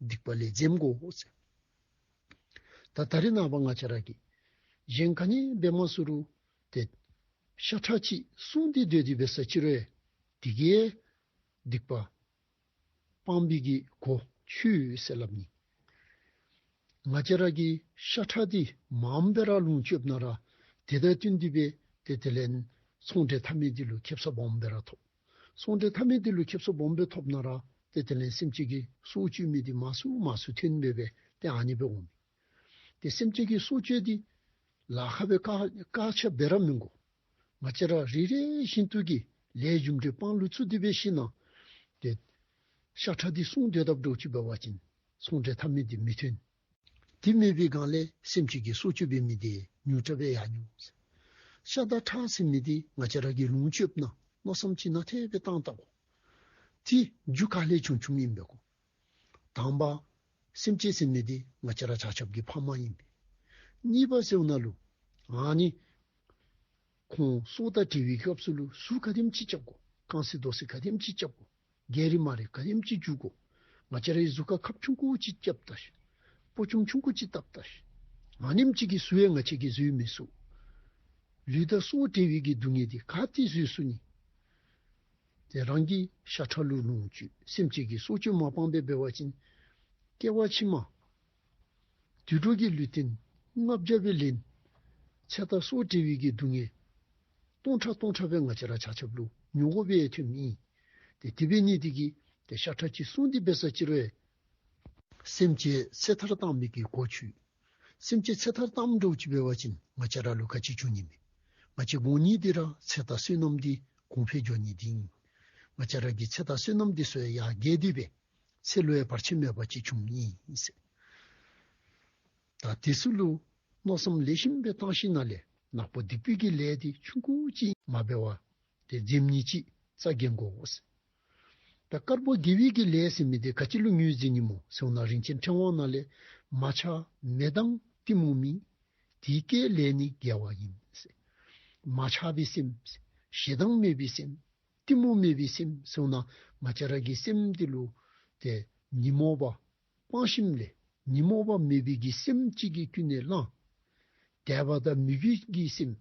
སྡིག་པ་ལས་འཛེམ་དགོ་ཟེར། ད་ད་རེས་ནངས་པ་ང་བཅས་ར་གིས་གཞན་ག་ནི་འབད་མ་ཚུགས་རུང་ཏེ་ཤ་ཁྲག་ཅིག་བསྲུང་སྟེ་སྡོད་དེ་འབད་ས་ཅིག་རུང་དེ་གིས་སྡིག་པ་སྤང་བའི་གི་གོ་ཆོད་ཟེར་སླབ་ནི། ང་བཅས་ར་གིས་ཤ་ཁྲག་འདི་མངམ་སྦེ་ར་ལོངས་སྤྱོད་ན་ར་དེ་དང་བསྟུན་ཏེ་སྦེ་ཏེ་དེ་ལས་ཚོང་འབྲེལ་འཐབ་མི་འདི་ལུ་ཁེབ་ས་སྦོམ་སྦེ་ར་ཐོབ། ཚོང་འབྲེལ་འཐབ་མི་འདི་ལུ་ཁེབ་ས་སྦོམ་སྦེ་ཐོབ་ན་ར་ཏེ་དེ་ལས་སེམས་ཅན་གྱི་སྲོག་གཅོད་མི་འདི་མང་སུ་མང་སུ་ཐོན་སྦེ་སྦེ་ཏེ་ཨ་ནི་སྦེ་འོང་མི། ཏེ་སེམས་ཅན་གྱི་སྲོག་གཅོད་འདི་ལཱ་ཁག་སྦེ་དཀའ་དཀའ་ཆ་སྦེ་ར་མི་དགོ། ང་བཅས་ར་རེ་རེ་བཞིན་དུ་གིས་ལས་རྒྱུ་འབྲས་དཔང་ལུ་བཙུགས་ཏེ་འབད་ཞིནམ་ན་ཏེ་ཤ་ཁྲག་འདི་བསྲུང་སྡོད་དཔ་འདྲཝ་ཅིག་འབད་བ་ཅིན་ཚོང་འབྲེལ་འཐབ་མི་འདི་མི་ཐོན། དེ་མེད་པའི་སྒང་ལས་སེམས་ཅན་གྱི་སྲོག་གཅོད་འབད་མི་འདི་ཉུང་དྲགས་སྦེ་ཡར་འགྱོ། ཤ་དང་ཁྲག་ཟེར་མི་འདི་ང་བཅས་ར་གིས་ལོངས་སྤྱོད་ན་མནོ་བསམ་ཅིག་ནན་ཏན་སྦེ་བཏང་བལྟ་དགོ། དེ་རྒྱུ་ག་ལས་བྱུང་བྱུངམ་ཨིན་པས་གོ། དང་པ་སེམས་ཅན་ཟེར་མི་འདི་ང་བཅས་ར་ཆ་ཁྱབ་ཀྱི་ཕ་མ་ཨིན་པས། གཉིས་པ་ཟེརཝ་ད་ལུ་ཨ་ནི་ཁོང་སྲོག་དང་བྲལ་བའི་སྐབས་སུ་ལུ་ཟུག་ག་དེམ་ཅིག་རྐྱབ་དགོ། རྐང་སེ་རྡོ་སེ་ག་དེམ་ཅིག་རྐྱབ་དགོ། རྒྱ་རི་མ་རི་ག་དེམ་ཅིག་རྒྱུག་དགོ། ང་བཅས་རའི་གཟུགས་ཁར་ཁབ་ཆུང་ཀུ་ཅིག་རྐྱབ་བལྟ་ཤིག། སྤོ་ཆུང་ཆུང་ཀུ་ཅིག་བཏབ་བལྟ་ཤིག། ཨ་ནེམ་ཅིག་གིས་ཟུག་ཡང་ང་བཅས་ཀྱིས་ཟོ་མི་ཚུགས། ལུས་དང་སྲོག་བྲལ་བའི་གི་སྡུག་བསྔལ་འདི་ག་ཏེ་ཟོ་ཚུགས་ནི། ཏེ་རང་གིས་ཤ་ཁྲག་ལུ་ལོངས་སྤྱོད་སེམས་ཅན་གྱི་སྲོག་གཅོད་མ་སྤངས་པར་འབད་བ་ཅིན་སྐྱེ་བ་ཕྱི་མ་དུད་འགྲོ་གི་ལུས་རྟེན་ལྔ་བརྒྱ་སྦེ་ལེན། ཚེ་དང་སྲོག་བྲལ་བའི་གི་སྡུག་བསྔལ་སྟོང་ཕྲག་སྟོང་ཕྲག་སྦེ་ང་བཅས་ར་ཆ་ཁྱབ་ལུ་མྱོང་དགོ་པའི་ཐོནམ་ཨིན། ཏེ་དེ་འབད་ནི་འདི་གིས་ཏེ་ཤ་ཁྲག་ཅིག་བསྲུང་སྟེ་འབད་ས་ཅིག་རུང་སེམས་ཅན་ཚེ་ཐར་བཏང་མི་གི་གོ་ཆོད། སེམས་ཅན་ཚེ་ཐར་བཏངམ་འདྲཝ་ཅིག་འབད་བ་ཅིན་ང་བཅས་ར་ལུ་ག་ཅི་འབྱུང་ནི་མས། ང་བཅས་དགོ་ནི་འདི་ར་ཚེ་དང་བསོད་ནམས་འདི་གོང་འཕེལ་འགྱོ་ནི་འདི་ཨིན། ང་བཅས་ར་གི་ཚེ་དང་བསོད་ནམས་འདི་ཚུ་ཡར་རྒྱས་ཏེ་སྦེ་ཚེ་ལུ་ཡང་བར་ཆད་མེད་པ་ཅིག་འབྱུངམ་ཨིན་ཟེར། ད་དེ་ཚུ་ལུ་མནོ་བསམ་ལེགས་ཤོམ་སྦེ་བཏང་ཞིནམ་ལས་ནག་པོ་སྡིག་པའི་གི་ལས་འདི་ཆུང་ཀུ་ཅིག་མ་འབད་བར་ཏེ་འཛེམ་ནི་ཅིག་རྩ་འགེངས་དགོ་ཟེར། ད་དཀར་པོ་དགེ་བའི་གི་ལས་ཟེར་མི་འདི་ག་ཅི་ལུ་ངོས་འཛིན་ནི་སྨོ་ཟེར་བ་ཅིན་རིན་ཆེན་ཕྲེང་བ་ནང་ལས་མ་ཆགས་མེད་དང་གཏི་མུག་མེད། དེ་སྐྱེས་ལས་ནི་དགེ་བ་ཡིན་ཟེར། མ་ཆགས་པའི་སེམས་ཞེ་སྡང་མེད་པའི་སེམས་གཏི་མུག་མེད་པའི་སེམས་ཟེར་བ་ཅིན་ང་བཅས་ར་གི་སེམས་འདི་ལུ་ཏེ་ཉོན་མོངས་པ་སྤངས་ཞིནམ་ལས་ཉོན་མོངས་པ་མེད་པའི་གི་སེམས་ཅིག་གིས་ཀུན་ནས་བསླངས། དད་པ་དང་མོས་གུས་ཀྱི་སེམས།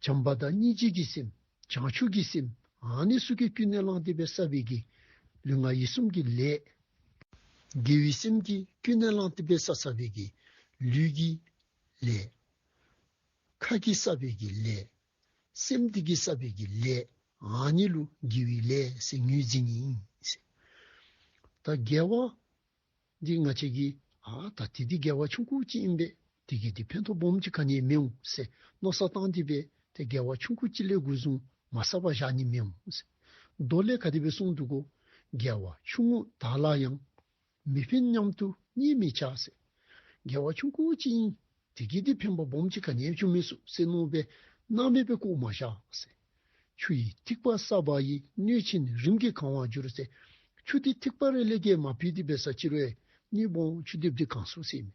བྱམས་པ་དང་སྙིང་རྗེ་གི་སེམས། བྱང་ཆུབ་ཀྱི་སེམས། ཨ་ནི་ཚུ་གིས་ཀུན་ནས་བསླངས་ཏེ་སྦེ་བསགས་པའི་གི་ ལུས་ངག་ཡིད་གསུམ་གྱི་ལས། དགེ་བའི་སེམས་ཀྱིས་ཀུན་ནས་བསླངས་ཏེ་སྦེ་བསགས་བསགས་པའི་གི་ལུས་ཀྱི་ལས། ཁ་གིས་བསགས་པའི་གི་ལས། སེམས་འདི་གིས་བསགས་པའི་གི་ལས། ཨ་ནི་ལུ་དགེ་བའི་ལས་ཟེར་ངོས་འཛིན་ནི་ཨིན་ཟེར། ད་དགེ་བ་འདི་ང་བཅས་ཀྱིས་ཨ་ད་དེ་འདི་དགེ་བ་ཆུང་ཀུ་ཅིག་ཨིན་པས། དེ་གིས་འདི་ཕན་ཐོགས་སྦོམ་ཅིག་ག་ནི་ཡང་མི་འོང་ཟེར་མནོ་བསམ་བཏང་སྟེ་སྦེ་ཏེ་དགེ་བ་ཆུང་ཀུ་ཅིག་ལས་འགོ་བཟུང་མ་བསགས་པར་བཞག་ནི་མི་འོང་ཟེར། མདོ་ལས་ག་དེ་སྦེ་གསུངས་འདུག་གོ། དགེ་བ་ཆུང་ངུ་དག་ལ་ཡང་། མི་ཕན་སྙམ་དུ་བརྙས་མི་བྱ་ཟེར། དགེ་བ་ཆུང་ཀུ་ཅིག་ཨིན། དེ་གིས་འདི་ཕན་པ་སྦོམ་ཅིག་ག་ནི་ཡང་བྱུང་མི་ཚུགས་ཟེར་མནོ་སྦེ་སྣང་མེད་པའི་བཀོ་མ་བཞག་ཟེར། ཆུ་ཡི་ཐིགས་པ་བསགས་པ་ཡིས། སྣོད་ཆེན་རིམ་གྱིས་གང་བར་འགྱུར་ཟེར། ཆུ་འདི་ཐིགས་པ་རེ་ལས་བརྒལ་མ་ཕུད་དེ་སྦེ་བསགས་ཅི་རུང་སྣོད་སྦོམ་ཆུ་རྡིབ་འདི་གང་ཚུགས་ཟེར་མས།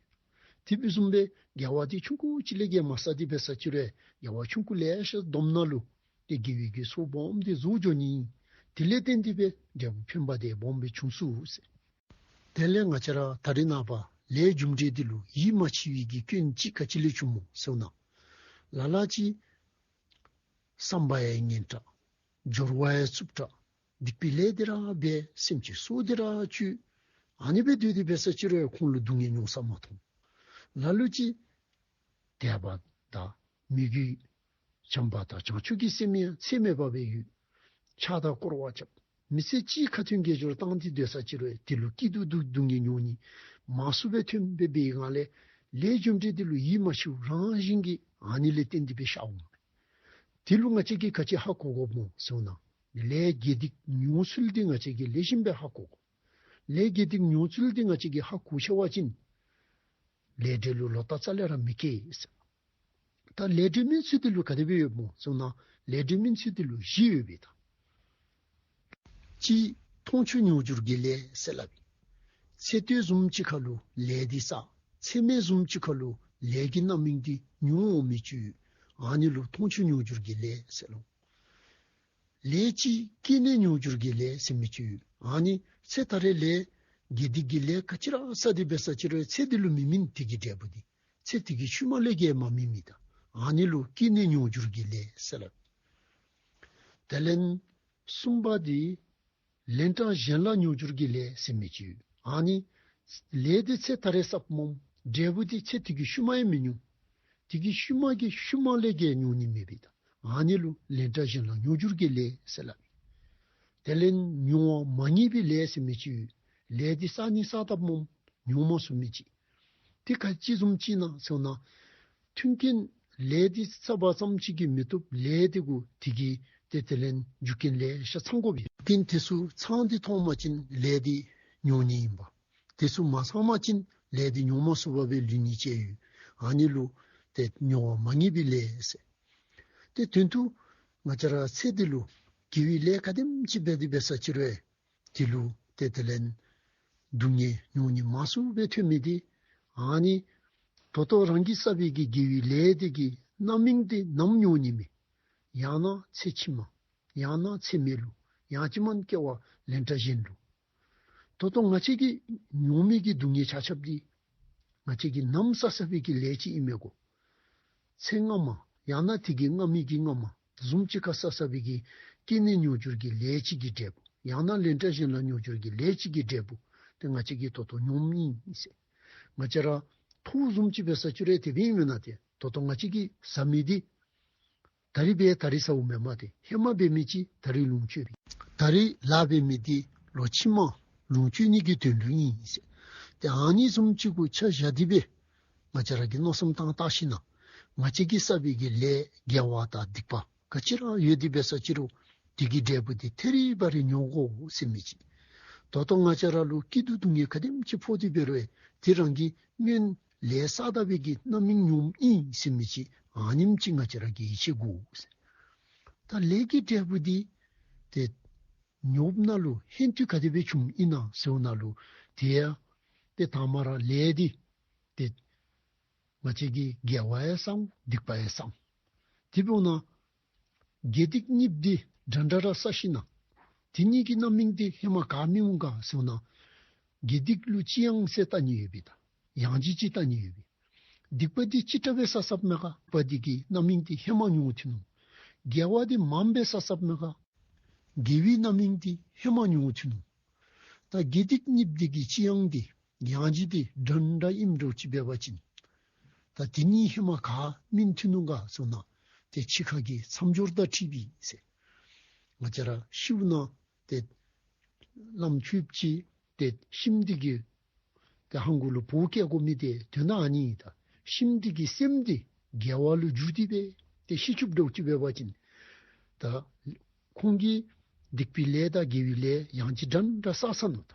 དེ་བཟུམ་སྦེ་དགེ་བ་འདི་ཆུང་ཀུ་ཅིག་ལས་བརྒལ་མ་བསགས་ཏེ་སྦེ་བསགས་ཅི་རུང་དགེ་བ་ཆུང་ཀུ་ལེ་ཤ་བསྡོམས་ན་ལུ་ཏེ་དགེ་བའི་གི་ཚོགས་སྦོམ་འདི་རྫོགས་འགྱོ་ནི་ཨིན། དེ་ལས་བརྟེན་ཏེ་སྦེ་འབྲས་བུ་ཕན་པ་འདི་སྦོམ་སྦེ་འབྱུང་ཚུགས་ཟེར། དེ་ལས་ང་བཅས་ར་ད་རེས་ནངས་པ་ལས་རྒྱུ་འབྲས་འདི་ལུ་ཡིད་མ་ཆེས་པའི་གི་སྐྱོན་ཅིག་ག་ཅི་ལས་བྱུངམ་སྨོ་ཟེར་ན། ལ་ལ་ཅིག་བསམ་པ་ཡང་ངན་དྲགས། སྦྱོར་བ་ཡང་རྩུབ་དྲགས། སྡིག་པའི་ལས་འདི་ར་འབད། སེམས་ཅན་སྲོག་འདི་ར་གཅོད། ཨ་ནི་སྦེ་སྡོད་དེ་སྦེ་བསགས་ཅི་རུང་ཁོང་ལུ་སྡུག་བསྔལ་མྱོང་ས་མ་མཐོང་། ལ་ལུ་ཅིག་དད་པ་དང་མོས་གུས་བྱམས་པ་དང་བྱང་ཆུབ་ཀྱི་སེམས་ཡང་ཚད་མེད་པ་སྦེ་ཡོད། ཕྱག་དང་སྐོར་བ་རྐྱབ། མི་ཚེ་གཅིག་ཁ་ཐུན་དགེ་སྦྱོར་བཏང་སྟེ་སྡོད་ས་ཅི་རུང་དེ་ལུ་སྐྱིད་སྡུག་སྡུག་སྡུག་བསྔལ་མྱོང་ནི་མང་སུ་སྦེ་ཐོན་སྦེ་འབད་བའི་སྒང་ལས་ལས་རྒྱུ་འབྲས་དེ་ལུ་ཡིད་མ་ཆེས་རང་བཞིན་གྱིས་ཨ་ནི་ལས་བརྟེན་ཏེ་སྦེ་ཤར་འོང་། དེ་ལུ་ང་བཅས་ཀྱིས་ག་ཅི་ཧ་གོ་དགོཔ་སྨོ་ཟེར་ན། ལས་དགེ་སྡིག་མྱོང་ཚུལ་འདི་ང་བཅས་ཀྱིས་ལེགས་ཤོམ་སྦེ་ཧ་གོ་དགོ། ལས་དགེ་སྡིག་མྱོང་ཚུལ་འདི་ང་བཅས་ཀྱིས་ཧ་གོ་ཚར་བ་ཅིན་ལས་འབྲས་ལུ་ལོག་ལྟ་རྩ་ལས་ར་མི་སྐྱེ་ཟེར། ད་ལས་འབྲས་སྨིན་ཚུལ་འདི་ལུ་ག་དེ་སྦེ་ཡོདཔ་སྨོ་ཟེར་ན། ལས་འབྲས་སྨིན་ཚུལ་འདི་ལུ་བཞི་ཡོད་པས་ད། གཅིག་མཐོང་ཆོས་མྱོང་འགྱུར་གྱི་ལས་ཟེར་སླབ་ཨིན། ཚེ་སྟོད་བཟུམ་ཅིག་ཁར་ལུ་ལས་འདི་བསགས། ཚེ་སྨད་བཟུམ་ཅིག་ཁར་ལུ་ལས་ཀྱི་རྣམ་སྨིན་འདི་མྱོང་འོང་མི་ཅིག་ཡོད། ཨ་ནི་ལུ་མཐོང་ཆོས་མྱོང་འགྱུར་གྱི་ལས་ཟེར་ལོ། ལས་ཅིག་སྐྱེས་ནས་མྱོང་འགྱུར་གྱི་ལས་ཟེར་མི་ཅིག་ཡོད། ཨ་ནི་ཚེ་ད་རེས་ལས་དགེ་སྡིག་གི་ལས་ག་ཅི་ར་བསགས་ཏེ་སྦེ་བསགས་ཅི་རུང་ཚེ་འདི་ལུ་མི་སྨིན། དེ་གི་འབྲས་བུ་འདི་ཚེ་དེ་གི་ཤུལ་མ་ལས་ཀྱི་མ་སྨིན་མི་ད། ཨ་ནི་ལུ་སྐྱེས་ནས་མྱོང་འགྱུར་གྱི་ལས་ཟེར་སླབ། དེ་ལས་གསུམ་པ་འདི་ལན་གྲངས་གཞན་ལ་མྱོང་འགྱུར་གྱི་ལས་ཟེར་མི་ཅིག་ཡོད། ཨ་ནི་ལས་འདི་ཚེ་ད་རེས་བསགསཔ་སྨོ། འབྲས་བུ་འདི་ཚེ་དེ་གི་ཤུལ་མ་ཡང་མི་མྱོང་། དེ་གི་ཤུལ་མ་གི་ཤུལ་མ་ལས་ཀྱི་མྱོང་ནི་མེད་པས་ད། ཨ་ནི་ལུ་ལན་གྲངས་གཞན་ལ་མྱོང་འགྱུར་གྱི་ལས་ཟེར་སླབ། དེ་ལས་མྱོང་བ་མ་ངེས་པའི་ལས་ཟེར་མི་ཅིག་ཡོད། ལས་འདི་བསགས་ནི་བསགས་དཔ་སྨོ། མྱོང་མ་ཚུགས་མི་ཅིག། དེ་ག་ཅི་བཟུམ་ཅིག་ཨིན་ན་ཟེར་ན། མཐུན་རྐྱེན་ལས་འདི་བསགས་པ་ཙམ་ཅིག་གིས་མི་བཏུབ། ལས་འདི་གུ་དེ་གི་ཏེ་དེ་ལས་རྒྱུ་རྐྱེན་ལེ་ཤ་ཚང་དགོ་པས། རྒྱུ་རྐྱེན་དེ་ཚུ་ཚང་སྟེ་ཐོན་པ་ཅིན་ལས་འདི་མྱོང་ནི་ཨིན་པས། དེ་ཚུ་མ་ཚང་པ་ཅིན་ལས་འདི་མྱོང་མ་ཚུགས་པར་སྦེ་ལུས་ནི་ཅིག་ཡོད། ཨ་ནི་ལུ་ཏེ་མྱོང་བ་མ་ངེས་པའི་ལས་ཟེར། ཏེ་དོན་དུ་ང་བཅས་ར་ཚེ་འདི་ལུ་དགེ་བའི་ལས་ག་དེམ་ཅིག་འབད་དེ་འབད་ས་ཅི་རུང་དེ་ལུ་ཏེ་དེ་ལས་སྡུག་བསྔལ་མྱོང་ནི་མང་སུ་སྦེ་ཐོན་མི་འདི་ཨ་ནི་ད་ལྟོ་རང་གིས་བསགས་པའི་གི་དགེ་བའི་ལས་དེ་གི་རྣམ་སྨིན་དེ་ནམ་མྱོང་ནི་མས། ཡང་ན་ཚེ་ཕྱི་མ། ཡང་ན་ཚེ་སྨད་ལུ། ཡང་ཅིན་སྐྱེ་བ་ལན་གྲངས་གཞན་ལུ། ད་ལྟོ་ང་བཅས་ཀྱིས་མྱོང་མི་གི་སྡུག་བསྔལ་ཆ་ཁྱབ་འདི་ང་བཅས་ཀྱིས་ནམ་བསགས་བསགས་པའི་གི་ལས་ཅིག་ཨིན་མས་གོ། ཚེ་སྔ་མ་ཡང་ན་དེ་གི་སྔ་མའི་གི་སྔ་མ་བཟུམ་ཅིག་ཁར་བསགས་བསགས་པའི་གི་སྐྱེས་ནས་མྱོང་འགྱུར་གྱི་ལས་ཅིག་གི་འབྲས་བུ། ཡང་ན་ལན་གྲངས་གཞན་ལ་མྱོང་འགྱུར་གྱི་ལས་ཅིག་གི་འབྲས་བུ་དེ་ང་བཅས་ཀྱིས་ད་ལྟོ་མྱོངམ་ཨིན་ཟེར། ང་བཅས་ར་ཐོག་བཟུམ་ཅིག་འབད་ས་ཅི་རུང་དེ་སྦེ་ཨིན་མེན་ན། ཏེ་ད་ལྟོ་ང་བཅས་ཀྱིས་ཟ་མི་འདི་ད་རིས་འབད་ད་རིས་ཟཝ་མེན་མས། ཏེ་ཧེ་མ་འབད་མི་ཅིག་ད་རིས་ལོངས་སྤྱོད་པས། ད་རིས་ལཱ་འབད་མི་འདི་ལོ་ཕྱི་མ་ལོངས་སྤྱོད་ནི་གི་དོན་ལུ་ཨིན་ཟེར། ཏེ་ཨ་ནི་བཟུམ་ཅིག་གུ་ཆ་བཞག་སྟེ་སྦེ་ང་བཅས་ར་གིས་མནོ་བསམ་བཏང་བལྟ་ཞིན་ན་ང་བཅས་ཀྱིས་བསགས་པའི་གི་ལས་དགེ་བ་དང་སྡིག་པ་ག་ཅི་ར་ཡོད་དེ་འབད་ས་ཅི་རུང་དེ་གི་འབྲས་བུ་འདི་ཐད་རི་བ་རི་མྱོང་དགོ་ཟེར་མི་ཅིག། ད་ལྟོ་ང་བཅས་ར་ལུ་སྐྱིད་སྡུག་སྡུག་བསྔལ་ག་དེམ་ཅིག་ཕོག་སྟེ་འབད་རུང་དེ་རང་གིས་སྔོན་ལས་བསགས་བསགས་པའི་གི་རྣམ་སྨིན་མྱོངམ་ཨིན་ཟེར་མི་ཅིག། ཨ་ནེམ་ཅིག་ང་བཅས་ར་གིས་ཡིད་ཆེས་དགོ་ཟེར། ད་ལས་ཀྱི་འབྲས་བུ་འདི་ཏེ་མྱོངམ་ན་ལུ་ཧེང་སྐལ་ག་དེ་སྦེ་བྱུངམ་ཨིན་ན་ཟེར་བ་ན་ལུ་དེ་ཡང་ཏེ་དང་པ་ར་ལས་འདི་ཏེ་ང་བཅས་ཀྱིས་དགེ་བ་ཡང་བསགས་འོང་སྡིག་པ་ཡང་བསགས་འོང་། དེ་འབདཝ་ན་དགེ་སྡིག་གཉིས་འདི་འདྲ་འདྲ་ར་བསགས་ཞིན་ན་དེ་གཉིས་ཀྱི་རྣམ་སྨིན་འདི་ཧེ་མ་ག་སྨིན་འོང་ག་ཟེར་བ་ན་དགེ་སྡིག་ལུ་ལྕི་ཡང་ཟེར་བལྟ་ནི་ཡོད་པས། ད་ཡང་ལྕི་ཅིག་བལྟ་ནི་ཡོད་པས། སྡིག་པ་འདི་ལྕི་དྲགས་སྦེ་བསགས་བསགསཔ་མས་ག་སྡིག་པ་འདི་གི་རྣམ་སྨིན་འདི་ཧེ་མ་མྱོང་ཐོན་འོང་། དགེ་བ་འདི་མངམ་སྦེ་བསགས་བསགསཔ་མས་ག་དགེ་བའི་རྣམ་སྨིན་འདི་ཧེ་མ་མྱོང་ཐོན་འོང་། ད་དགེ་སྡིག་གཉིས་འདི་གི་ལྕི་ཡང་འདི་ཡང་ལྕི་འདི་འདྲན་འདྲ་ཨིནམ་འདྲཝ་ཅིག་འབད་བ་ཅིན་ད་དེ་གཉིས་ཧེ་མ་ག་སྨིན་ཐོན་ནུག་ག་ཟེར་ན་ཏེ་འཆི་ཁ་གི་མཚམས་སྦྱོར་དང་འཁྲིལ་བས་ཟེར། ང་བཅས་ར་ཤིཝ་ན་ཏེ་བླམ་ཆོསཔ་ཅིག་ཏེ་ཤིམ་འདི་གི་ཏེ་ཧང་གུ་ལུ་བུ་སྐྱེ་དགོ་མི་འདི་དོན་དག་ཨ་ནི་ཨིན། ད་ཤིམ་འདི་གི་སེམས་འདི་དགེ་བ་ལུ་འགྱུར་ཏེ་སྦེ་ཏེ་ཤི་བཅུགཔ་འདྲཝ་ཅིག་འབད་བ་ཅིན་ད་ཁོང་གིས་སྡིག་པའི་ལས་དང་དགེ་བའི་ལས་ཡང་ལྕི་འདྲན་འདྲ་བསགས་ས་ནུག། ད་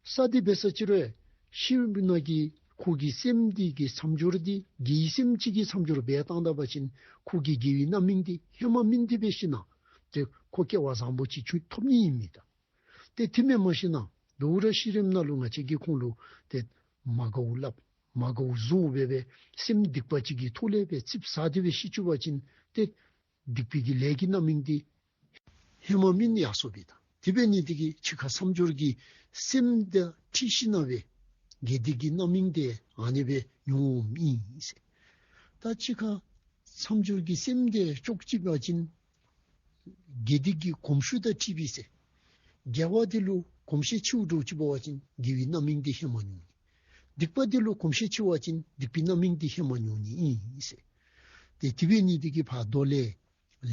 བསགས་ཏེ་འབད་ས་ཅིག་རུང་ཤིཝ་ན་གི་ཁོ་གི་སེམས་འདི་གི་མཚམས་སྦྱོར་འདི་དགེ་བའི་སེམས་ཅིག་གིས་མཚམས་སྦྱོར་འབད་བཏང་ད་པ་ཅིན་ཁོ་གི་དགེ་བའི་རྣམ་སྨིན་འདི་ཧེ་མ་སྨིན་ཏེ་འབད་ཞིན་ན་ཏེ་ཁོ་སྐྱེ་བ་བཟང་པོ་ཅིག་ཐོབ་ནི་ཨིན་མས། ད་ཏེ་དེ་མེན་མ་ཤེས་ན་ད་རུང་ར་ཤི་རནམ་ནང་ལུ་ང་བཅས་ཀྱིས་ཁོང་ལུ་ཏེ་མ་དགའཝ་སླབ་མ་དགའཝ་བཟོ་སྦེ་སྦེ་སེམས་སྡིག་པ་ཅིག་གི་ཐོག་ལས་སྦེ་ཙིགཔ་ཟ་སྟེ་སྦེ་ཤི་བཅུག་པ་ཅིན་ཏེ་སྡིག་པའི་གི་ལས་ཀྱི་རྣམ་སྨིན་འདི་ཧེ་མ་སྨིན་ཡར་སོཔ་ཨིན། ད་དེ་འབད་ནི་འདི་གིས་འཆི་ཁ་མཚམས་སྦྱོར་གྱི་སེམས་དང་འཁྲིལ་ཞིན་ན་སྦེ་དགེ་སྡིག་གི་རྣམ་སྨིན་འདི་ཨ་ནི་སྦེ་མྱོངམ་ཨིན་ཟེར། ད་འཆི་ཁ་མཚམས་སྦྱོར་གྱི་སེམས་འདི་ཅོག་ཅིག་འབད་བ་ཅིན་དགེ་སྡིག་གི་གོམས་ཤུགས་དང་འཁྲིལ་བས་ཟེར། དགེ་བ་འདི་ལུ་གོམས་གཤིས་ཆེཝ་འདྲཝ་ཅིག་འབད་བ་ཅིན་དགེ་བའི་རྣམ་སྨིན་འདི་ཧེ་མ་མྱོང་ནི། སྡིག་པ་འདི་ལུ་གོམས་གཤིས་ཆེ་བ་ཅིན་སྡིག་པའི་རྣམ་སྨིན་འདི་ཧེ་མ་མྱོང་ནི་ཨིན་ཟེར། ཏེ་དེ་འབད་ནི་འདི་གིས་ཕར་མདོ་ལས།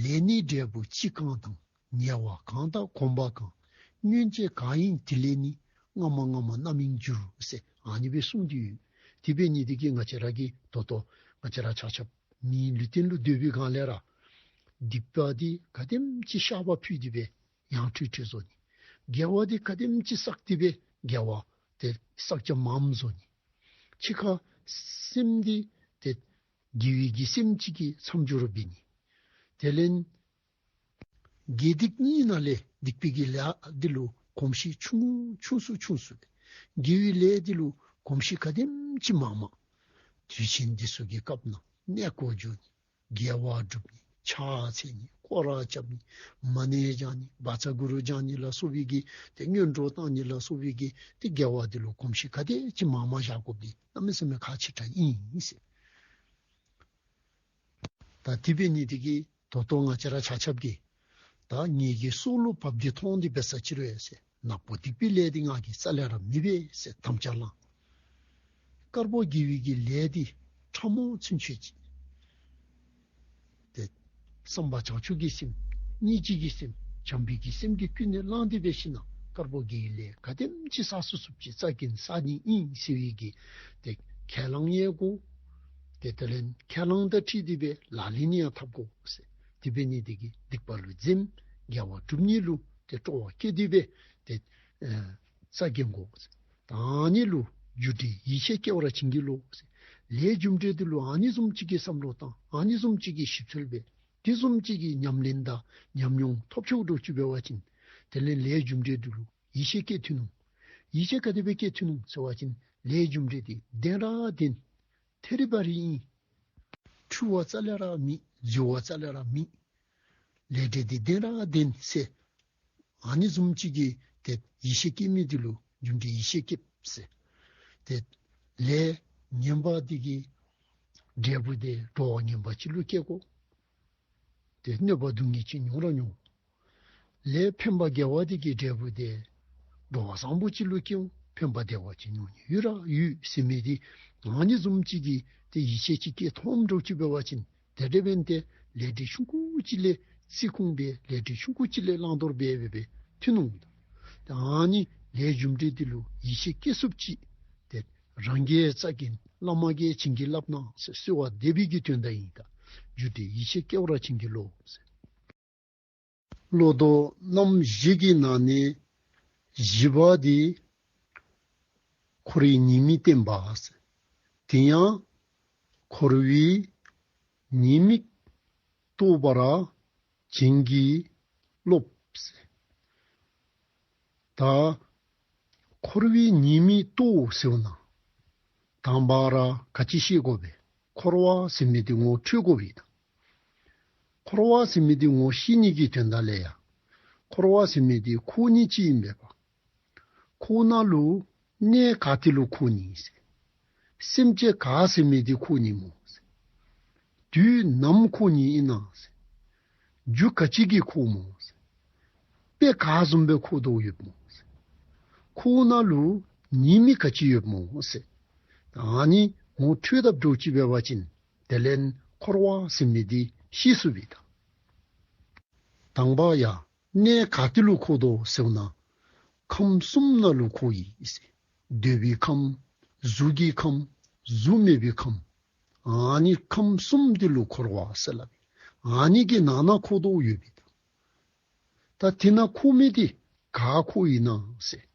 ལས་ནི་འབྲས་བུ་ཅི་གང་དང་། ཉེ་བ་གང་དང་གོམས་པ་གང་། སྔོན་བྱས་གང་ཡིན་དེ་ལས་ནི། སྔ་མ་སྔ་མ་རྣམ་སྨིན་འགྱུར་ཟེར་ཨ་ནི་སྦེ་གསུངས་ཏེ་ཡོད། དེ་འབད་ནི་འདི་གིས་ང་བཅས་ར་གིས་ད་ལྟོ་ང་བཅས་ར་ཆ་ཁྱབ་མིའི་ལུས་རྟེན་ལུ་སྡོད་པའི་སྒང་ལས་ར་སྡིག་པ་འདི་ག་དེམ་ཅིག་བཤགས་པ་ཕུལ་ཏེ་སྦེ་ཡང་ཁྲུས་ཁྲུས་བཟོ་ནི། དགེ་བ་འདི་ག་དེམ་ཅིག་བསགས་ཏེ་སྦེ་དགེ་བ་དེ་བསགས་རྒྱ་མངམ་བཟོ་ནི། འཆི་ཁ་སེམས་འདི་ཏེ་དགེ་བའི་གི་སེམས་ཅིག་གིས་མཚམས་སྦྱོར་འབད་ནི། དེ་ལས་དགེ་སྡིག་གཉིས་ནང་ལས་སྡིག་པའི་གི་ལཱ་འདི་ལུ་གོམས་གཤིས་ཆུང་ཆུང་སུ་ཆུང་སུ་སྦེ། དགེ་བའི་ལཱ་འདི་ལུ་གོམས་གཤིས་ག་དེམ་ཅིག་མང་མང་། དུས་ཆེན་འདི་ཚུ་གི་སྐབས་ནང་གནས་སྐོར་འགྱོ་ནི། དགེ་བ་སྒྲུབ་ནི། ཕྱག་འཚལ་ནི། སྐོར་ར་རྐྱབ་ནི། མ་ཎི་བགྱང་ནི། བཛྲ་གུ་རུ་བགྱང་ནི་ལ་སོགས་པའི་གི་ཏེ་སྔོན་འགྲོ་བཏང་ནི་ལ་སོགས་པའི་གི་ཏེ་དགེ་བ་འདི་ལུ་གོམས་གཤིས་ག་དེ་ཅིག་མང་མང་བཞག་དགོཔ་འདི་གནམ་མེད་ས་མེད་ཁག་ཆེ་དྲགས་ཨིན་ཟེར། ད་དེ་འབད་ནི་འདི་གིས་ད་ལྟོ་ང་བཅས་ར་ཆ་ཁྱབ་ཀྱིས་ད་ངེ་གི་སྲོག་ལུ་བབས་ཏེ་མཐོང་སྟེ་འབད་ས་ཅིག་རུང་ཡང་ཟེར། ནག་པོ་སྡིག་པའི་ལཱ་འདི་ང་གིས་རྩ་ལས་ར་མི་འབད་ཟེར་དམ་བཅའ་བླངས། དཀར་པོ་དགེ་བའི་གི་ལཱ་འདི་ཕྲ་མོ་ཚུན་ཆོད་ཅིག། ཏེ་བསམ་པ་བྱང་ཆུབ་ཀྱི་སེམས། སྙིང་རྗེ་གི་སེམས། བྱམས་པའི་གི་སེམས་ཀྱིས་ཀུན་ནས་བསླངས་ཏེ་འབད་ཞིན་ན་དཀར་པོ་དགེ་བའི་ལཱ་ག་དེམ་ཅིག་བསགས་ཚུགས་ཚུགསཔ་ཅིག་རྩ་འགེངས་བསག་ནི་ཨིན་ཟེར་བའི་གི་ཏེ་ཁས་བླངས་ཡང་དགོ། ཏེ་དེ་ལས་ཁས་བླངས་དང་འཁྲིལ་ཏེ་སྦེ་ལག་ལེན་ཡང་འཐབ་དགོ་ཟེར། དེ་འབད་ནི་འདི་གིས་སྡིག་པ་ལུ་འཛེམ། དགེ་བ་སྒྲུབ་ནི་ལུ་ཏེ་སྤྲོ་བ་བསྐྱེད་དེ་སྦེ་ཏེ་ཨེ་རྩ་འགེངས་དགོ་ཟེར། ད་ཨ་ནི་ལུ་རྒྱུ་འབྲས་ཡིད་ཆེས་སྐྱེ་བར་བྱིན་གྱིས་རློབས་ཟེར། ལས་རྒྱུ་འབྲས་འདི་ལུ་ཨ་ནི་བཟུམ་ཅིག་གི་བསམ་བློ་བཏང་། ཨ་ནི་བཟུམ་ཅིག་གི་ཞིབ་འཚོལ་འབད། དེ་བཟུམ་ཅིག་གི་ཉམས་ལེན་དང་ཉམས་མྱོང་ཐོབ་ཆོག་འདྲཝ་ཅིག་འབད་བ་ཅིན་དེ་ལས་ལས་རྒྱུ་འབྲས་འདི་ལུ་ཡིད་ཆེས་སྐྱེ་ཐུབ་ནུག། ཡིད་ཆེས་ག་དེ་སྦེ་སྐྱེ་ཐུབ་ནུག་ཟེར་བ་ཅིན་ལས་རྒྱུ་འབྲས་འདི་བདེན་ར་བདེན། ཐད་རི་བ་རི་ཨིན། འཁྲུལ་བ་རྩ་ལས་ར་མེད། འཛོལ་བ་རྩ་ལས་ར་མེད། ལས་འབྲས་འདི་བདེན་ར་བདེན་ཟེར་ཨ་ནི་བཟུམ་ཅིག་གི་ཏེ་ཡིད་ཆེས་སྐྱེ་མི་འདི་ལུ་རྒྱུ་འབྲས་ཡིད་ཆེས་སྐྱེ་ཟེར། ཏེ་ལས་ངན་པ་འདི་གི་འབྲས་བུ་འདི་འགྲོ་བ་ངན་པ་ཅིག་ལུ་སྐྱེ་དགོ། ཏེ་གནོད་པ་སྡུག་བསྔལ་ཅིག་མྱོང་ར་མྱོང་། ལས་ཕན་པ་དགེ་བ་འདི་གི་འབྲས་བུ་འདི་འགྲོ་བ་བཟང་པོ་ཅིག་ལུ་སྐྱེ་འོང་། ཕན་པ་བདེ་བ་ཅིག་མྱོང་ནི་ཡོད་ར་ཡོད་ཟེར་མི་འདི་ཨ་ནི་བཟུམ་ཅིག་གི་ཏེ་ཡིད་ཆེས་ཅིག་སྐྱེ་ཐོནམ་འདྲཝ་ཅིག་འབད་བ་ཅིན་དེ་འབདཝ་ལས་ཏེ་ལས་འབྲས་ཆུང་ཀུ་ཅིག་ལས་རྩིས་ཁུངས་འབད། ལས་འབྲས་ཆུང་ཀུ་ཅིག་ལས་བླང་དོར་འབད་འབད་འབད་ཐོན་འོང་། ཏེ་ཨ་ནི་ལས་རྒྱུ་འབྲས་འདི་ལུ་ཡིད་ཆེས་སྐྱེ་ཚུགསཔ་ཅིག་ཏེ་རང་གིས་རྩ་འགེངས། བླ་མ་གིས་བྱིན་གྱིས་བརླབས་གནང་ཟེར་གསོལ་བ་འདེབས་པའི་གི་དོན་དག་ཨིན། ད་རྒྱུ་འབྲས་ཡིད་ཆེས་སྐྱེ་བར་བྱིན་གྱིས་རློབས་ཟེར། བློ་ལྡོག་རྣམ་བཞི་གི་ནང་ནས་བཞི་པ་འདི་འཁོར་བའི་ཉེས་དམིགས་བསྟན་པ་ཟེར། དེ་ཡང་འཁོར་བའི་ཉེས་དམིགས་རྟོགས་པར་བྱིན་གྱིས་རློབས་ཟེར། ད་འཁོར་བའི་ཉེས་དམིགས་རྟོགས་ཟེར་བ་ན་དང་པ་ར་ག་ཅི་ཤེས་དགོ་པས། འཁོར་བ་ཟེར་མི་འདི་ངོ་འཕྲོད་དགོ་པས། ད་འཁོར་བ་ཟེར་མི་འདི་ངོ་ཤེས་ནི་གི་དོན་དག་ལས་ཡང་འཁོར་བ་ཟེར་མི་འདི་འཁོར་ནི་ཅིག་ཨིན་པས་པ། ཁོ་ན་ལུ་གནས་ག་ཏེ་ལུ་འཁོར་ནི་ཟེར། སེམས་ཅན་ག་ཟེར་མི་འདི་འཁོར་ནི་སྨོ་ཟེར། དུས་ནམ་འཁོར་ནི་ཨིན་ན་ཟེར། རྒྱུ་ག་ཅི་གིས་འཁོརཝ་སྨོ་ཟེར། དཔེ་ག་བཟུམ་སྦེ་འཁོར་དོ་ཡོདཔ་སྨོ་ཟེར། ཁོ་ནང་ལུ་ཉེས་དམིགས་ག་ཅི་ཡོདཔ་སྨོ་ཟེར། ཨ་ནི་ངོ་འཕྲོད་དཔ་འདྲཝ་ཅིག་འབད་བ་ཅིན་དེ་ལས་འཁོར་བ་ཟེར་མི་འདི་ཤེས་ཚུགས་པས་ད། དང་པ་ཡང་གནས་ག་ཏེ་ལུ་འཁོར་དོ་ཟེར་བ་ཅིན་ཁམས་གསུམ་ནང་ལུ་འཁོར་ཡི་ཟེར། འདོད་པའི་ཁམས། གཟུགས་ཀྱི་ཁམས། གཟུགས་མེད་པའི་ཁམས། ཨ་ནི་ཁམས་གསུམ་འདི་ལུ་འཁོར་བ་ཟེར་སླབ་ཨིན། ཨ་ནི་གི་ནང་ན་འཁོར་དོ་ཡོད་པས་ད། ད་དེ་ནང་འཁོར་མི་འདི་ག་འཁོར་ཡི་ན་ཟེར།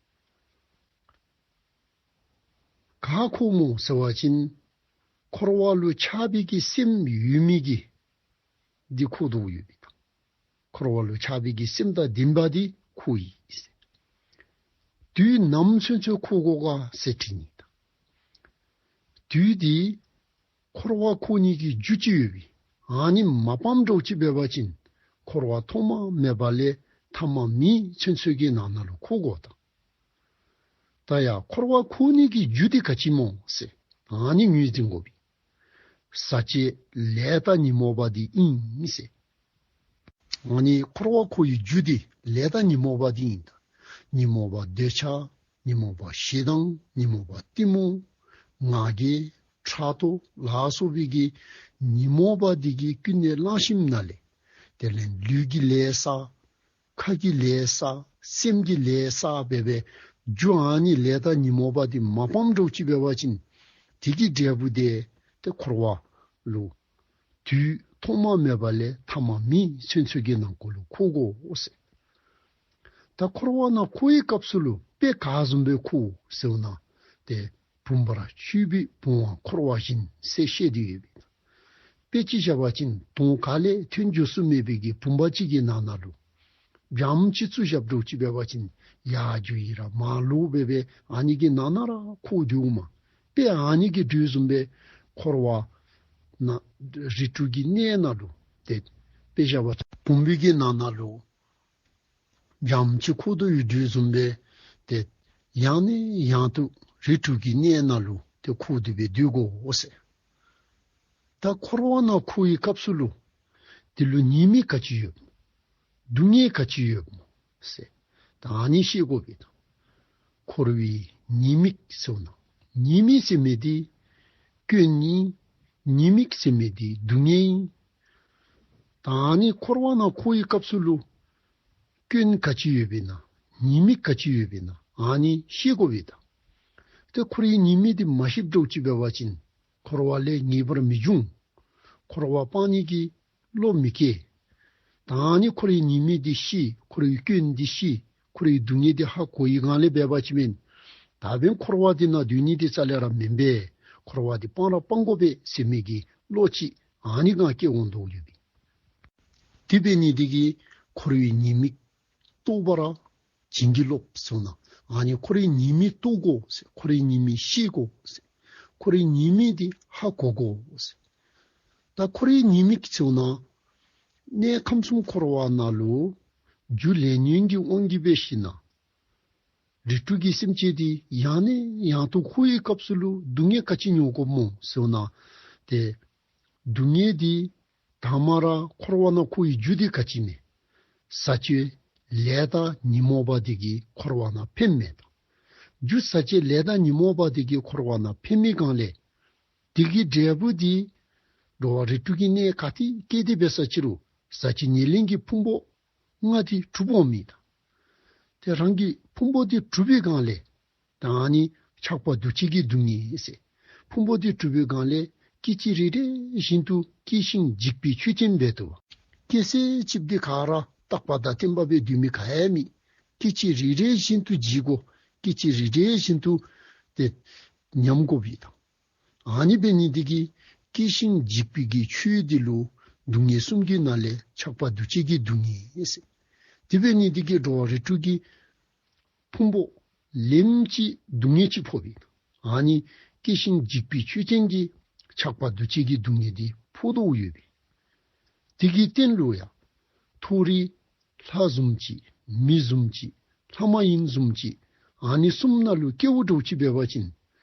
ག་འཁོརཝ་སྨོ་ཟེར་བ་ཅིན་འཁོར་བ་ལུ་ཆགས་པའི་གི་སེམས་ཡོད་མི་གི་འདི་འཁོར་དོ་ཡོད་པས་ད། འཁོར་བ་ལུ་ཆགས་པའི་གི་སེམས་དང་ལྡན་པ་འདི་འཁོར་ཡི་ཟེར། དུས་ནམ་ཚུན་ཚོད་འཁོར་དགོ་ག་ཟེར་དྲི་ནི་ད། དུས་འདི་འཁོར་བ་འཁོར་ནི་གི་རྒྱུ་ཅིག་ཡོད་པས། ཨ་ནི་མ་སྤངམ་འདྲཝ་ཅིག་འབད་བ་ཅིན་འཁོར་བ་ཐོག་མ་མེད་པ་ལས་ཐ་མ་མེད་ཚུན་ཚོད་ཀྱི་ནང་ན་ལུ་འཁོར་དགོ་ད། ད་ཡང་འཁོར་བ་འཁོར་ནི་གི་རྒྱུ་འདི་ག་ཅི་སྨོ་ཟེར། ཨ་ནི་ངོས་འཛིན་དགོ་པས། ཟག་བཅས་ལས་དང་ཉོན་མོངས་པ་འདི་ཨིན་ཟེར། ཨ་ནི་འཁོར་བ་འཁོར་བའི་རྒྱུ་འདི་ལས་དང་ཉོན་མོངས་པ་འདི་ཨིན་ད། ཉོན་མོངས་པ་འདོད་ཆགས། ཉོན་མོངས་པ་ཞེ་སྡང་། ཉོན་མོངས་པ་གཏི་མུག། ང་རྒྱལ། ཕྲག་དོག་ལ་སོགས་པའི་གི་ཉོན་མོངས་པ་འདི་གིས་ཀུན་ནས་བསླངས་ཞིནམ་ན་ལས་དེ་ལས་ལུས་ཀྱི་ལས་བསགས། ཁ་གི་ལས་བསགས། སེམས་ཀྱི་ལས་བསགས་འབད་བའི་རྒྱུ་ཨ་ནི་ལས་དང་ཉོན་མོངས་པ་འདི་མ་སྤངམ་འདྲཝ་ཅིག་འབད་བ་ཅིན་དེ་གི་འབྲས་བུ་འདི་ཏེ་འཁོར་བ་ལུ་དུས་ཐོག་མ་མེད་པ་ལས་ཐ་མ་མེད་ཚུན་ཚོད་ཀྱི་ནང་འཁོད་ལུ་འཁོར་དགོ་ཟེར། ད་འཁོར་བ་ནང་འཁོར་བའི་སྐབས་སུ་ལུ་དཔེ་ག་བཟུམ་སྦེ་འཁོར་ཟེར་བ་ཅིན་ཏེ་བུམ་པར་ཆུད་པའི་བུང་བ་འཁོར་བ་བཞིན་ཟེར་བཤད་དེ་ཡོད་པས། དཔེ་ཅིག་བཞག་པ་ཅིན་དོང་ག་ལས་ཐོན་འགྱོ་ས་མེད་པའི་གི་བུམ་པ་ཅིག་གི་ནང་ན་ལུ་སྦྱངམ་ཅིག་བཙུགས་བཞགཔ་འདྲཝ་ཅིག་འབད་བ་ཅིན་ཡར་འགྱོ་ཡི་ར་མར་ལོག་འབད་བའི་ཨ་ནི་གི་ནང་ན་ར་འཁོར་དོ་འོང་མས། དཔེ་ཨ་ནི་གི་འདྲ་བཟུམ་སྦེ་འཁོར་བ་ནང་རིགས་དྲུག་གི་གནས་ནང་ལུ་ཏེ་དཔེ་བཞག་པ་ཅིན་བུམ་པའི་གི་ནང་ན་ལུ་སྦྱངམ་ཅིག་འཁོར་དོ་ཡོདཔ་འདྲ་བཟུམ་སྦེ་ཏེ་ཡང་ནས་ཡང་དུ་རིགས་དྲུག་གི་གནས་ནང་ལུ་ཏེ་འཁོར་ཏེ་སྦེ་སྡོད་དགོ་ཟེར། ད་འཁོར་བ་ནང་འཁོར་བའི་སྐབས་སུ་ལུ་དེ་ལུ་ཉེས་དམིགས་ག་ཅི་ཡོདཔ་སྨོ། སྡུག་བསྔལ་ག་ཅི་ཡོདཔ་སྨོ་ཟེར། ད་ཨ་ནི་ཤེས་དགོ་པས་ད། འཁོར་བའི་ཉེས་དམིགས་ཟེར་བ་ཅིན་ཉེས་དམིགས་ཟེར་མི་འདི་སྐྱོན་ཨིན། ཉེས་དམིགས་ཟེར་མི་འདི་སྡུག་བསྔལ་ཨིན། ད་ཨ་ནི་འཁོར་བ་ནང་འཁོར་བའི་སྐབས་སུ་ལུ་སྐྱོན་ག་ཅི་ཡོདཔ་ཨིན་ན་ཉེས་དམིགས་ག་ཅི་ཡོདཔ་ཨིན་ན་ཨ་ནི་ཤེས་དགོ་པས་ད། ཏེ་འཁོར་བའི་ཉེས་དམིགས་འདི་མ་ཤེསཔ་འདྲཝ་ཅིག་འབད་བ་ཅིན་འཁོར་བ་ལས་ངེས་པར་མི་འབྱུང་། འཁོར་བ་སྤང་ནི་གི་བློ་མི་སྐྱེ། ད་ཨ་ནི་འཁོར་བའི་ཉེས་དམིགས་འདི་ཤེས། འཁོར་བའི་སྐྱོན་འདི་ཤེས། འཁོར་བའི་སྡུག་བསྔལ་འདི་ཧ་གོ་བའི་སྒང་ལས་འབད་བ་ཅིན་ད་འབདན་འཁོར་བ་འདི་ནང་སྡོད་ནི་འདི་རྩ་ལས་ར་མེན་པས། འཁོར་བ་འདི་སྤང་ར་སྤང་དགོ་པས་ཟེར་མི་གི་བློ་ཅིག་ཨ་ནི་སྒང་སྐྱེ་འོང་དོ་ཡོད་པས། དེ་འབད་ནི་འདི་གིས་འཁོར་བའི་ཉེས་དམིགས་རྟོགས་པར་བྱིན་གྱིས་རློབས་ཟེར་ན། ཨ་ནི་འཁོར་བའི་ཉེས་དམིགས་རྟོགས་དགོ་ཟེར། འཁོར་བའི་ཉེས་དམིགས་ཤེས་དགོ་ཟེར། འཁོར་བའི་ཉེས་དམིགས་འདི་ཧ་གོ་དགོ་ཟེར། ད་འཁོར་བའི་ཉེས་དམིགས་ཟེར་ན་གནས་ཁམས་གསུམ་འཁོར་བ་ནང་ལུ་རྒྱུ་ལས་ཉོན་གྱི་དབང་གིས་འབད་ཞིནམ་ན་རིགས་དྲུག་གི་སེམས་ཅན་འདི་ཡང་ནས་ཡང་དུ་འཁོར་བའི་སྐབས་སུ་ལུ་སྡུག་བསྔལ་ག་ཅི་མྱོང་དགོཔ་སྨོ་ཟེར་ན། ཏེ་སྡུག་བསྔལ་འདི་དང་པ་ར་འཁོར་བ་ནང་འཁོར་བའི་རྒྱུ་འདི་ག་ཅི་མས། ཟག་བཅས་ལས་དང་ཉོན་མོངས་པ་འདི་གིས་འཁོར་བ་ནང་འཕེན་མས་ད། རྒྱུ་ཟག་བཅས་ལས་དང་ཉོན་མོངས་པ་འདི་གིས་འཁོར་བ་ནང་འཕེན་མི་སྒང་ལས་འདི་གི་འབྲས་བུ་འདི་འགྲོ་བ་རིགས་དྲུག་གི་གནས་ག་ཏེ་སྐྱེས་ཏེ་འབད་ས་ཅི་རུང་ཟག་བཅས་ཉེར་ལེན་གྱི་ཕུང་པོ་ལྔ་འདི་གྲུབ་འོང་མི་ད། ཏེ་རང་གི་ཕུང་པོ་འདི་གྲུབ་པའི་སྒང་ལས་ད་ཨ་ནི་ཆགས་པ་འདུ་བྱེད་ཀྱི་སྡུག་བསྔལ་ཟེར། ཕུང་པོ་འདི་གྲུབ་པའི་སྒང་ལས་སྐད་ཅིག་རེ་རེ་བཞིན་དུ་སྐྱེ་ཞིང་འཇིག་པའི་ཆོས་ཅན་འབད་དོ། སྐྱེ་ཚེ་གཅིག་འདི་ག་ར་རྟག་པ་དང་བརྟན་པ་སྦེ་སྡོད་མི་ག་ཡང་མེད། སྐད་ཅིག་རེ་རེ་བཞིན་དུ་འཇིག་དགོ། སྐད་ཅིག་རེ་རེ་བཞིན་དུ་ཏེ་ཉམས་དགོ་པས་ད། ཨ་ནི་འབད་ནི་འདི་གིས་སྐྱེ་ཞིང་འཇིག་པའི་གི་ཆོས་འདི་ལུ་སྡུག་བསྔལ་གསུམ་གྱི་ནང་ལས་ཆགས་པ་འདུ་བྱེད་ཀྱི་སྡུག་བསྔལ་ཟེར། དེ་འབད་ནི་འདི་གིས་འགྲོ་བ་རིགས་དྲུག་གི་ཕུང་པོ་ལེན་ཅིག་སྡུག་བསྔལ་ཅིག་ཕོག་པས། ཨ་ནི་སྐྱེ་ཞིང་འཇིག་པའི་ཆོས་ཅན་གྱི་ཆགས་པ་འདུ་བྱེད་ཀྱི་སྡུག་བསྔལ་འདི་ཕོག་དོ་ཡོད་པས། དེ་གི་སྟེང་ལུ་ཡང་མཐོ་རིས་ལྷ་བཟུམ་ཅིག་མི་བཟུམ་ཅིག་ལྷ་མ་ཡིན་བཟུམ་ཅིག་ཨ་ནི་གསུམ་ནང་ལུ་སྐྱེཝ་འདྲཝ་ཅིག་འབད་བ་ཅིན་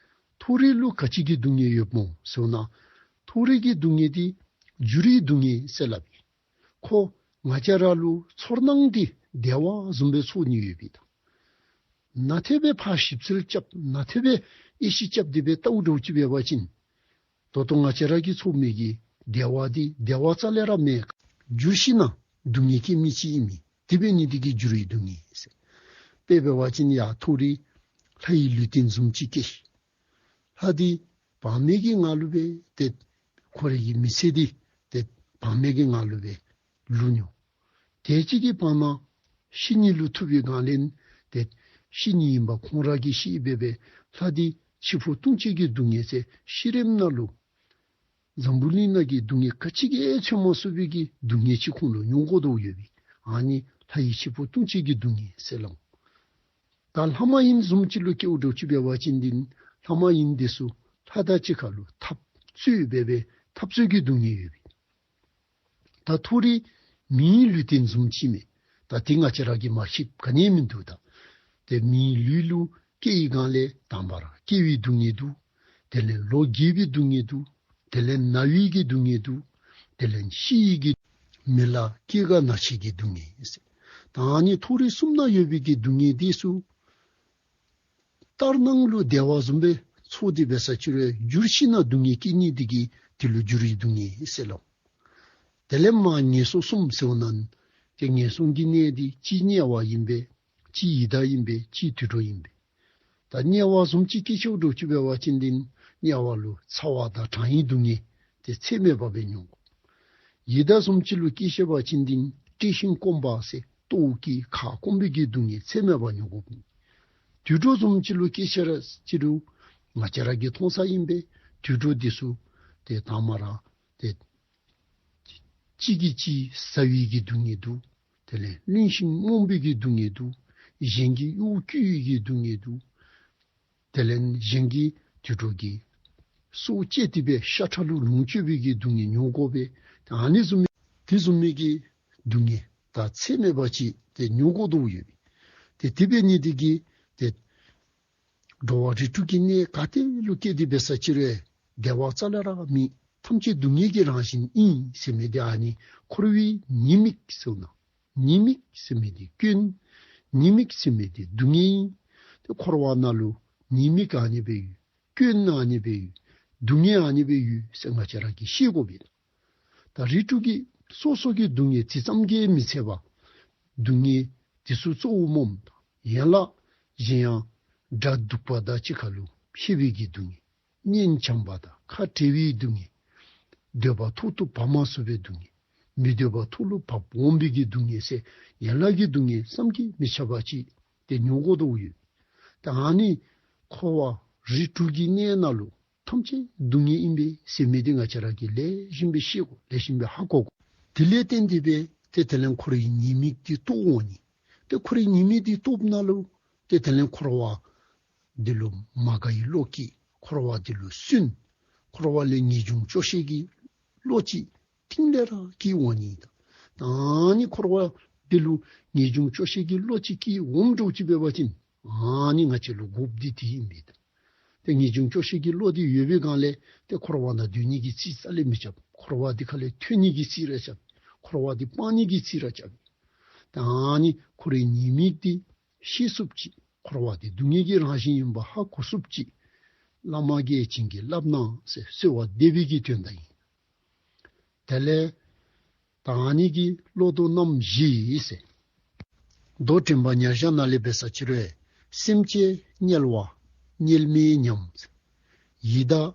མཐོ་རིས་ལུ་ག་ཅི་གི་སྡུག་བསྔལ་ཡོདཔ་སྨོ་ཟེར་ན། མཐོ་རིས་ཀྱི་སྡུག་བསྔལ་འདི་འགྱུར་བའི་སྡུག་བསྔལ་ཟེར་སླབ་ཨིན། ཁོ་ང་བཅས་ར་ལུ་ཚོར་སྣང་འདི་བདེ་བ་བཟུམ་སྦེ་ཚོར་ནི་ཡོད་པས་ད། ནན་ཏན་སྦེ་ཕར་ཞིབ་འཚོལ་རྐྱབ། ནན་ཏན་སྦེ་དབྱེ་ཞིབ་རྐྱབ་སྟེ་སྦེ་བལྟཝ་འདྲཝ་ཅིག་འབད་བ་ཅིན་ད་ལྟོ་ང་བཅས་ར་གིས་ཚོར་མི་གི་བདེ་བ་འདི་བདེ་བ་རྩ་ལས་ར་མེན། འགྱུར་ཞིན་ན་སྡུག་བསྔལ་སྐྱེ་མི་ཅིག་ཨིན་མས། དེ་འབད་ནི་འདི་གིས་འགྱུར་བའི་སྡུག་བསྔལ་ཟེར། དཔེ་འབད་བ་ཅིན་ཡར་མཐོ་རིས་ལྷ་ཡི་ལུས་རྟེན་བཟུམ་ཅིག་སྐྱེས་ཤིག། ལྷ་འདི་བག་མེད་ཀྱི་ངང་ལུ་སྦེ་ཏེ་ཁོ་རའི་གི་མི་ཚེ་འདི་ཏེ་བག་མེད་ཀྱི་ངང་ལུ་སྦེ་ལུས་ནུག། དེ་ཅིག་གི་བར་ན་ཤི་ནི་ལུ་ཐུག་པའི་སྒང་ལས་ཏེ་ཤི་ནི་ཨིན་པ་ཁོང་ར་གིས་ཤེས་སྦེ་སྦེ་ལྷ་འདི་འཆི་འཕོ་ལྟུང་བྱེད་ཀྱི་སྡུག་བསྔལ་ཟེར་ཤི་རནམ་ནང་ལུ་འཛམ་བུ་གླིང་ནང་གི་སྡུག་བསྔལ་ག་ཅི་གིས་ཚོད་མ་ཚུགས་པའི་གི་སྡུག་བསྔལ་ཅིག་ཁོང་ལུ་མྱོང་དགོ་དོ་ཡོད་པས། ཨ་ནི་ལྷ་ཡི་འཆི་འཕོ་ལྟུང་བྱེད་ཀྱི་སྡུག་བསྔལ་ཟེར་སླབ། ད་ལྷ་མ་ཡིན་བཟུམ་ཅིག་ལུ་སྐྱེཝ་འདྲཝ་ཅིག་འབད་བ་ཅིན་འདི་ལྷ་མ་ཡིན་འདི་ཚུ་ལྷ་དང་གཅིག་ཁར་ལུ་འཐབ་རྩོད་འབད་སྦེ་འཐབ་རྩོད་ཀྱི་སྡུག་བསྔལ་ཡོད་པས། ད་མཐོ་རིས་མིའི་ལུས་རྟེན་བཟུམ་ཅིག་མས། ད་འདི་ང་བཅས་ར་གིས་མ་ཤེསཔ་ག་ནི་མིན་འདུག། ད་ཏེ་མིའི་ལུས་ལུ་སྐྱེ་བའི་སྒང་ལས་དང་པ་ར་སྐྱེ་བའི་སྡུག་བསྔལ་འདུག། དེ་ལས་ལོ་རྒས་པའི་སྡུག་བསྔལ་འདུག། དེ་ལས་ན་བའི་གི་སྡུག་བསྔལ་འདུག། དེ་ལས་ཤི་ཡི་གི་མི་ལ་སྐྱེ་རྒ་ན་འཆི་གི་སྡུག་བསྔལ་ཟེར། ད་ཨ་ནི་མཐོ་རིས་གསུམ་ན་ཡོད་པའི་གི་སྡུག་བསྔལ་འདི་ཚུ་ལྟར་སྣང་ལུ་བདེ་བ་བཟུམ་སྦེ་ཚོར་ཏེ་འབད་ས་ཅིག་རུང་འགྱུར་ཞིན་ན་སྡུག་བསྔལ་སྐྱེ་ནི་འདི་གིས་འདི་ལུ་འགྱུར་བའི་སྡུག་བསྔལ་ཟེར་སླབ། དེ་ལས་མར་ངན་སོང་གསུམ་ཟེརཝ་ད་ཏེ་ངན་སོང་གི་གནས་འདི་གཅིག་དམྱལ་བ་ཨིན་པས། གཅིག་ཡི་དྭགས་ཨིན་པས། གཅིག་དུད་འགྲོ་ཨིན་པས། ད་དམྱལ་བ་བཟུམ་ཅིག་སྐྱེ་ཤོརཝ་འདྲཝ་ཅིག་འབད་བ་ཅིན་འདི་དམྱལ་བ་ལུ་ཚ་བ་དང་གྲང་བའི་སྡུག་བསྔལ་ཏེ་ཚད་མེད་པ་སྦེ་མྱོང་དགོ། ཡི་དྭགས་བཟུམ་ཅིག་ལུ་སྐྱེ་ཤོར་བ་ཅིན་འདི་བཀྲེས་ཤིང་སྐོམ་པ་ཟེར་ལྟོཝ་བཀྱེས་ཁ་སྐོམ་པའི་གི་སྡུག་བསྔལ་ཚད་མེད་པ་མྱོང་དགོ། དུད་འགྲོ་བཟུམ་ཅིག་ལུ་སྐྱེ་ཤོར་ཅི་རུང་ང་བཅས་ར་གིས་མཐོང་ས་ཨིན་པས། དུད་འགྲོ་འདི་ཚུ་ཏེ་དང་པ་ར་ཏེ་གཅིག་གིས་གཅིག་ཟ་བའི་གི་སྡུག་བསྔལ་འདུག། དེ་ལས་བླུན་ཞིང་རྨོངས་པའི་གི་སྡུག་བསྔལ་འདུག། གཞན་གྱི་གཡོག་བཀོལ་བའི་གི་སྡུག་བསྔལ་འདུག། དེ་ལས་གཞན་གྱི་དུད་འགྲོ་གི་སྲོག་བཅད་དེ་སྦེ་ཤ་ཁྲག་ལུ་ལོངས་སྤྱོད་པའི་གི་སྡུག་བསྔལ་མྱོང་དགོ་པས། ད་ཨ་ནི་བཟུམ་མའི་དེ་བཟུམ་མའི་གི་སྡུག་བསྔལ་ད་ཚད་མེད་པ་ཅིག་ཏེ་མྱོང་དགོ་དོ་ཡོད་པས། ཏེ་དེ་འབད་ནི་འདི་གིས་ཏེ་འགྲོ་བ་རིགས་དྲུག་གི་གནས་ག་ཏེ་ལུ་སྐྱེས་ཏེ་འབད་ས་ཅིག་རུང་བདེ་བ་རྩ་ལས་ར་མེད། ཐམས་ཅད་སྡུག་བསྔལ་གྱི་རང་བཞིན་ཨིན་ཟེར་མི་འདི་ཨ་ནི་འཁོར་བའི་ཉེས་དམིགས་ཟེར་ན། ཉེས་དམིགས་ཟེར་མི་འདི་སྐྱོན། ཉེས་དམིགས་ཟེར་མི་འདི་སྡུག་བསྔལ་ཨིན། ཏེ་འཁོར་བ་ནང་ལུ་ཉེས་དམིགས་ཨ་ནི་སྦེ་ཡོད། སྐྱོན་ཨ་ནི་སྦེ་ཡོད། སྡུག་བསྔལ་ཨ་ནི་སྦེ་ཡོད་ཟེར་ང་བཅས་ར་གིས་ཤེས་དགོ་པས། ད་རིགས་དྲུག་གི་སོ་སོ་གི་སྡུག་བསྔལ་དེ་ཙམ་གྱིས་མི་ཚད་པར་སྡུག་བསྔལ་དེ་ཚུ་གཙོ་བོ་སྨོ། ཡན་ལག་གཞན་ཡང་དགྲ་སྡུག་པ་དང་གཅིག་ཁར་ལུ་ཕྱད་པའི་གི་སྡུག་བསྔལ། གཉེན་བྱམས་པ་དང་ཁ་བྲལ་བའི་སྡུག་བསྔལ། འདོད་པ་ཐོག་ཏུ་བབས་མ་ཚུགས་པའི་སྡུག་བསྔལ། མི་འདོད་པ་ཐོག་ལུ་བབས་འོང་པའི་གི་སྡུག་བསྔལ་ཟེར་ཡན་ལག་གི་སྡུག་བསྔལ་བསམ་གྱིས་མི་ཁྱབ་པ་ཅིག་ཏེ་མྱོང་དགོ་དོ་ཡོད། ད་ཨ་ནི་འཁོར་བ་རིགས་དྲུག་གི་གནས་ནང་ལུ་ཐམས་ཅད་སྡུག་བསྔལ་ཨིན་པས་ཟེར་མི་འདི་ང་བཅས་ར་གིས་ལེགས་ཤོམ་སྦེ་ཤེས་དགོ། ལེགས་ཤོམ་སྦེ་ཧ་གོ་དགོ། དེ་ལས་བརྟེན་ཏེ་སྦེ་ཏེ་དེ་ལས་འཁོར་བའི་ཉེས་དམིགས་འདི་རྟོགས་འོང་ནི། ཏེ་འཁོར་བའི་ཉེས་དམིགས་འདི་རྟོགསཔ་ད་ལུ་ཏེ་དེ་ལས་འཁོར་བ་འདི་ལུ་མ་དགའ་བའི་བློ་སྐྱེ། འཁོར་བ་འདི་ལུ་སུན། འཁོར་བ་ལས་ངེས་འབྱུང་སྐྱོ་ཤས་ཀྱི་བློ་ཅིག་གཏིང་ལས་ར་སྐྱེ་འོང་ནི། ད་ཨ་ནི་འཁོར་བ་འདི་ལུ་ངེས་འབྱུང་སྐྱོ་ཤས་ཀྱི་བློ་ཅིག་སྐྱེ་འོངམ་འདྲཝ་ཅིག་འབད་བ་ཅིན་ཨ་ནི་ང་བཅས་ལུ་དགོཔ་འདི་དེ་ཨིན་པས། ཏེ་ངེས་འབྱུང་སྐྱོ་ཤས་ཀྱི་བློ་འདི་ཡོད་པའི་སྒང་ལས་ཏེ་འཁོར་བ་ནང་སྡོད་ནི་གི་རྩིས་རྩ་ལས་མི་རྐྱབ། འཁོར་བ་འདི་ཁ་ལས་ཐོན་ནི་གི་རྩིས་ར་རྐྱབ། འཁོར་བ་འདི་སྤང་ནི་གི་རྩིས་ར་རྐྱབ། ད་ཨ་ནི་འཁོར་བའི་ཉེས་དམིགས་འདི་ཤེས་ཚུགསཔ་ཅིག། འཁོར་བ་འདི་སྡུག་བསྔལ་གྱི་རང་བཞིན་ཨིནམ་ཧ་གོ་ཚུགསཔ་ཅིག། བླ་མ་དགེ་བའི་བཤེས་གཉེན་གྱིས་སླབ་གནང་ཟེར་གསོལ་བ་འདེབས་པའི་གི་དོན་དག་ཨིན། དེ་ལས་ད་ཨ་ནི་གི་བློ་ལྡོག་རྣམ་བཞི་ཟེར། མདོ་དྲན་པ་ཉེར་བཞག་ནང་ལས་འབད་ས་ཅིག་རུང་སེམས་ཅན་དམྱལ་བ་དམྱལ་མེའི་ཉམས། ཡི་དྭགས་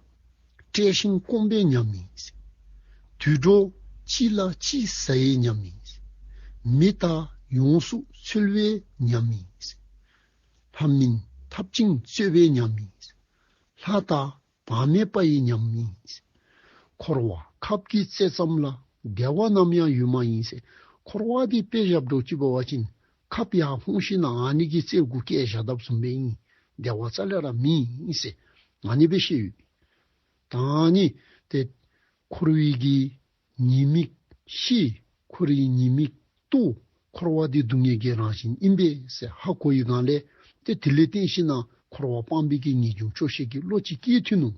བཀྲེས་ཤིང་སྐོམ་པའི་ཉམས་ཨིན། དུད་འགྲོ་གཅིག་ལ་གཅིག་ཟ་བའི་ཉམས་ཨིན། མི་དག་ཡོངས་སུ་ཚོལ་བའི་ཉམས་ཨིན། ལྷ་མིན་འཐབ་ཅིང་རྩོད་པའི་ཉམས་ཨིན། ལྷ་དང་བག་མེད་པ་ཡི་ཉམས་ཨིན། འཁོར་བ་ཁབ་ཀྱི་རྩེ་ཙམ་ལ་བདེ་བ་ནམ་ཡང་ཡོད་མ་ཡིན་ཟེར། འཁོར་བ་འདི་དཔེ་བཞག་འདྲཝ་ཅིག་འབད་བ་ཅིན་ཁབ་ཡར་ཧོན་ཞིན་ན་ཨ་ནི་གི་རྩེ་གུ་བཀལ་བཞག་དཔ་བཟུམ་སྦེ་ཨིན། བདེ་བ་རྩ་ལས་ར་མེད་ཟེར་ཨ་ནི་སྦེ་བཤད་ཡོད། ད་ཨ་ནི་ཏེ་འཁོར་བའི་གི་ཉེས་དམིགས་ཤེས། འཁོར་བའི་ཉེས་དམིགས་རྟོགས། འཁོར་བ་འདི་སྡུག་བསྔལ་གྱི་རང་བཞིན་ཨིན་པས་ཟེར་ཧ་གོ་བའི་སྒང་ལས་ཏེ་དེ་ལས་བརྟེན་ཞིན་ན་འཁོར་བ་སྤང་བའི་གི་ངེས་འབྱུང་སྐྱོ་ཤས་ཀྱི་བློ་ཅིག་སྐྱེ་ཐོན་ནུག།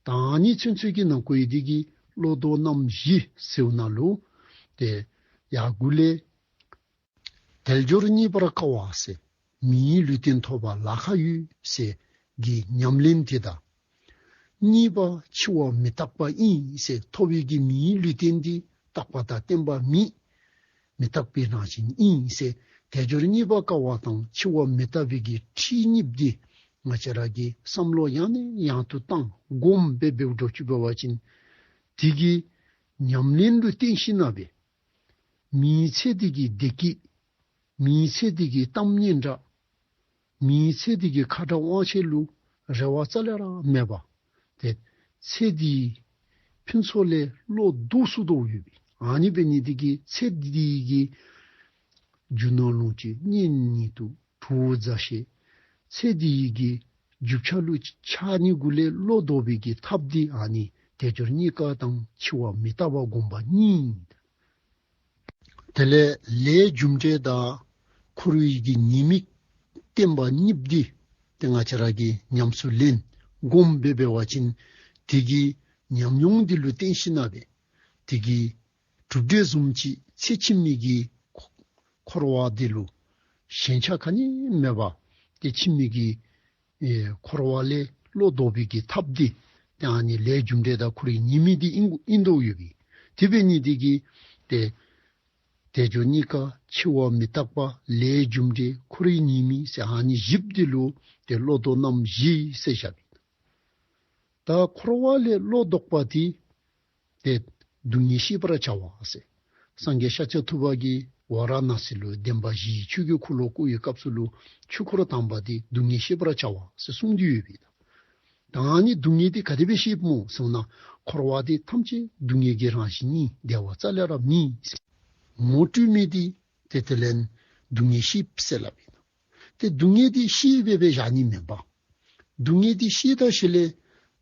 ད་ཨ་ནི་ཚུན་ཚོད་ཀྱི་ནང་འཁོད་འདི་གི་བློ་ལྡོག་རྣམ་བཞི་ཟེརཝ་ནང་ལུ་ཏེ་ཡར་མགུ་ལས་དལ་འབྱོར་རྙེད་པར་དཀའ་བ་ཟེར། མིའི་ལུས་རྟེན་ཐོབ་པར་ལཱ་ཁག་ཡོད་ཟེར་གྱི་ཉམས་ལེན་དེ་དང་། གཉིས་པ་འཆི་བ་མི་རྟག་པ་ཨིན་ཟེར། ཐོབ་པའི་གི་མིའི་ལུས་རྟེན་འདི་རྟག་པ་དང་བརྟན་པ་མེད། མི་རྟག་པའི་རང་བཞིན་ཨིན་ཟེར། དལ་འབྱོར་རྙེད་པར་དཀའ་བ་དང་འཆི་བ་མི་རྟག་པའི་གི་ཁྲིད་གཉིས་འདི་ང་བཅས་ར་གིས་བསམ་བློ་ཡང་ནས་ཡང་དུ་བཏང་སྒོམ་སྦེ་འབདཝ་འགྱོ་ཅི་འབད་བ་ཅིན་དེ་གི་ཉམས་ལེན་ལུ་བརྟེན་ཞིནམ་ལས་མི་ཚེ་འདི་གི་བདེ་སྐྱིད། མི་ཚེ་འདི་གི་གཏམ་སྙན་གྲགས། མི་ཚེ་འདི་གི་ཁ་དྲག་དབང་ཆེ་ལུ་རེ་བ་རྩ་ལས་ར་མེད་པར་ཏེ་ཚེ་འདིའི་ཕུན་ཚོགས་ལས་བློ་ལྡོག་ཚུགས་དོ་ཡོདཔ་ཨིན། ཨ་ནི་འབད་ནི་འདི་གིས་ཚེ་འདི་གི་རྒྱུ་ནོར་ལོངས་སྤྱོད་གཉེན་ཉེ་དུ་གྲོགས་མཛའ་བཤེས། ཚེ་འདི་གི་རྒྱུ་ཆ་ལུ་ཆགས་ནི་གུ་ལས་བློ་ལྡོག་པའི་གི་ཐབས་འདི་ཨ་ནི་དལ་འབྱོར་རྙེད་དཀའ་དང་འཆི་བ་མི་རྟག་པ་སྒོམ་པ་གཉིས། དེ་ལས་ལས་རྒྱུ་འབྲས་དང་འཁོར་བའི་གི་ཉེས་དམིགས་བསྟན་པ་གཉིས་འདི་ཏེ་ང་བཅས་ར་གིས་ཉམས་སུ་ལེན་སྒོམ་སྦེ་འབད་བ་ཅིན་དེ་གི་ཉམས་མྱོང་འདི་ལུ་བརྟེན་ཞིནམ་ལས་དེ་གི་གྲུབ་འབྲས་བཟུམ་ཅིག་ཚེ་ཕྱི་མའི་གི་འཁོར་བ་འདི་ལུ་ཞེན་ཆགས་ག་ནི་མེད་པར་ཏེ་ཕྱི་མའི་གི་ཨེ་འཁོར་བ་ལས་བློ་ལྡོག་པའི་གི་ཐབས་འདི་ཏེ་ཨ་ནི་ལས་རྒྱུ་འབྲས་དང་འཁོར་བའི་ཉེས་དམིགས་འདི་ཨིན་ཨིན་དོ་ཡོདཔ་ཨིན། དེ་འབད་ནི་འདི་གིས་ཏེ་དལ་འབྱོར་རྙེད་དཀའ་འཆི་བ་མི་རྟག་པ་ལས་རྒྱུ་འབྲས་འཁོར་བའི་ཉེས་དམིགས་ཟེར་ཨ་ནི་བཞི་འདི་ལུ་ཏེ་བློ་ལྡོག་རྣམ་བཞི་ཟེར་བཞགཔ་ཨིན། ད་འཁོར་བ་ལས་བློ་ལྡོག་པ་འདི་ཏེ་སྡུག་བསྔལ་ཤེས་པར་བྱ་བ་ཟེར། སངས་རྒྱས་ཤཱཀྱ་ཐུབ་པ་གིས་ཝཱ་ར་ཎཱ་སི་ལུ་བདེན་པ་བཞིའི་ཆོས་ཀྱི་འཁོར་ལོ་བསྐོར་བའི་སྐབས་སུ་ལུ་ཆོས་འཁོར་དང་པ་འདི་སྡུག་བསྔལ་ཤེས་པར་བྱ་བ་ཟེར་གསུངས་ཏེ་ཡོདཔ་ཨིན། ད་ཨ་ནི་སྡུག་བསྔལ་འདི་ག་དེ་སྦེ་ཤེསཔ་སྨོ་ཟེར་ན་འཁོར་བ་འདི་ཐམས་ཅད་སྡུག་བསྔལ་གྱི་རང་བཞིན་ཨིན། བདེ་བ་རྩ་ལས་ར་མེད་ཟེར་ངོ་སྤྲོད་མི་འདི་ཏེ་དེ་ལས་སྡུག་བསྔལ་ཤེསཔ་ཟེར་སླབ་ཨིན། ཏེ་སྡུག་བསྔལ་འདི་ཤེས་སྦེ་སྦེ་བཞག་ནི་མེན་པར་སྡུག་བསྔལ་འདི་ཤེས་ད་ཞིནམ་ལས་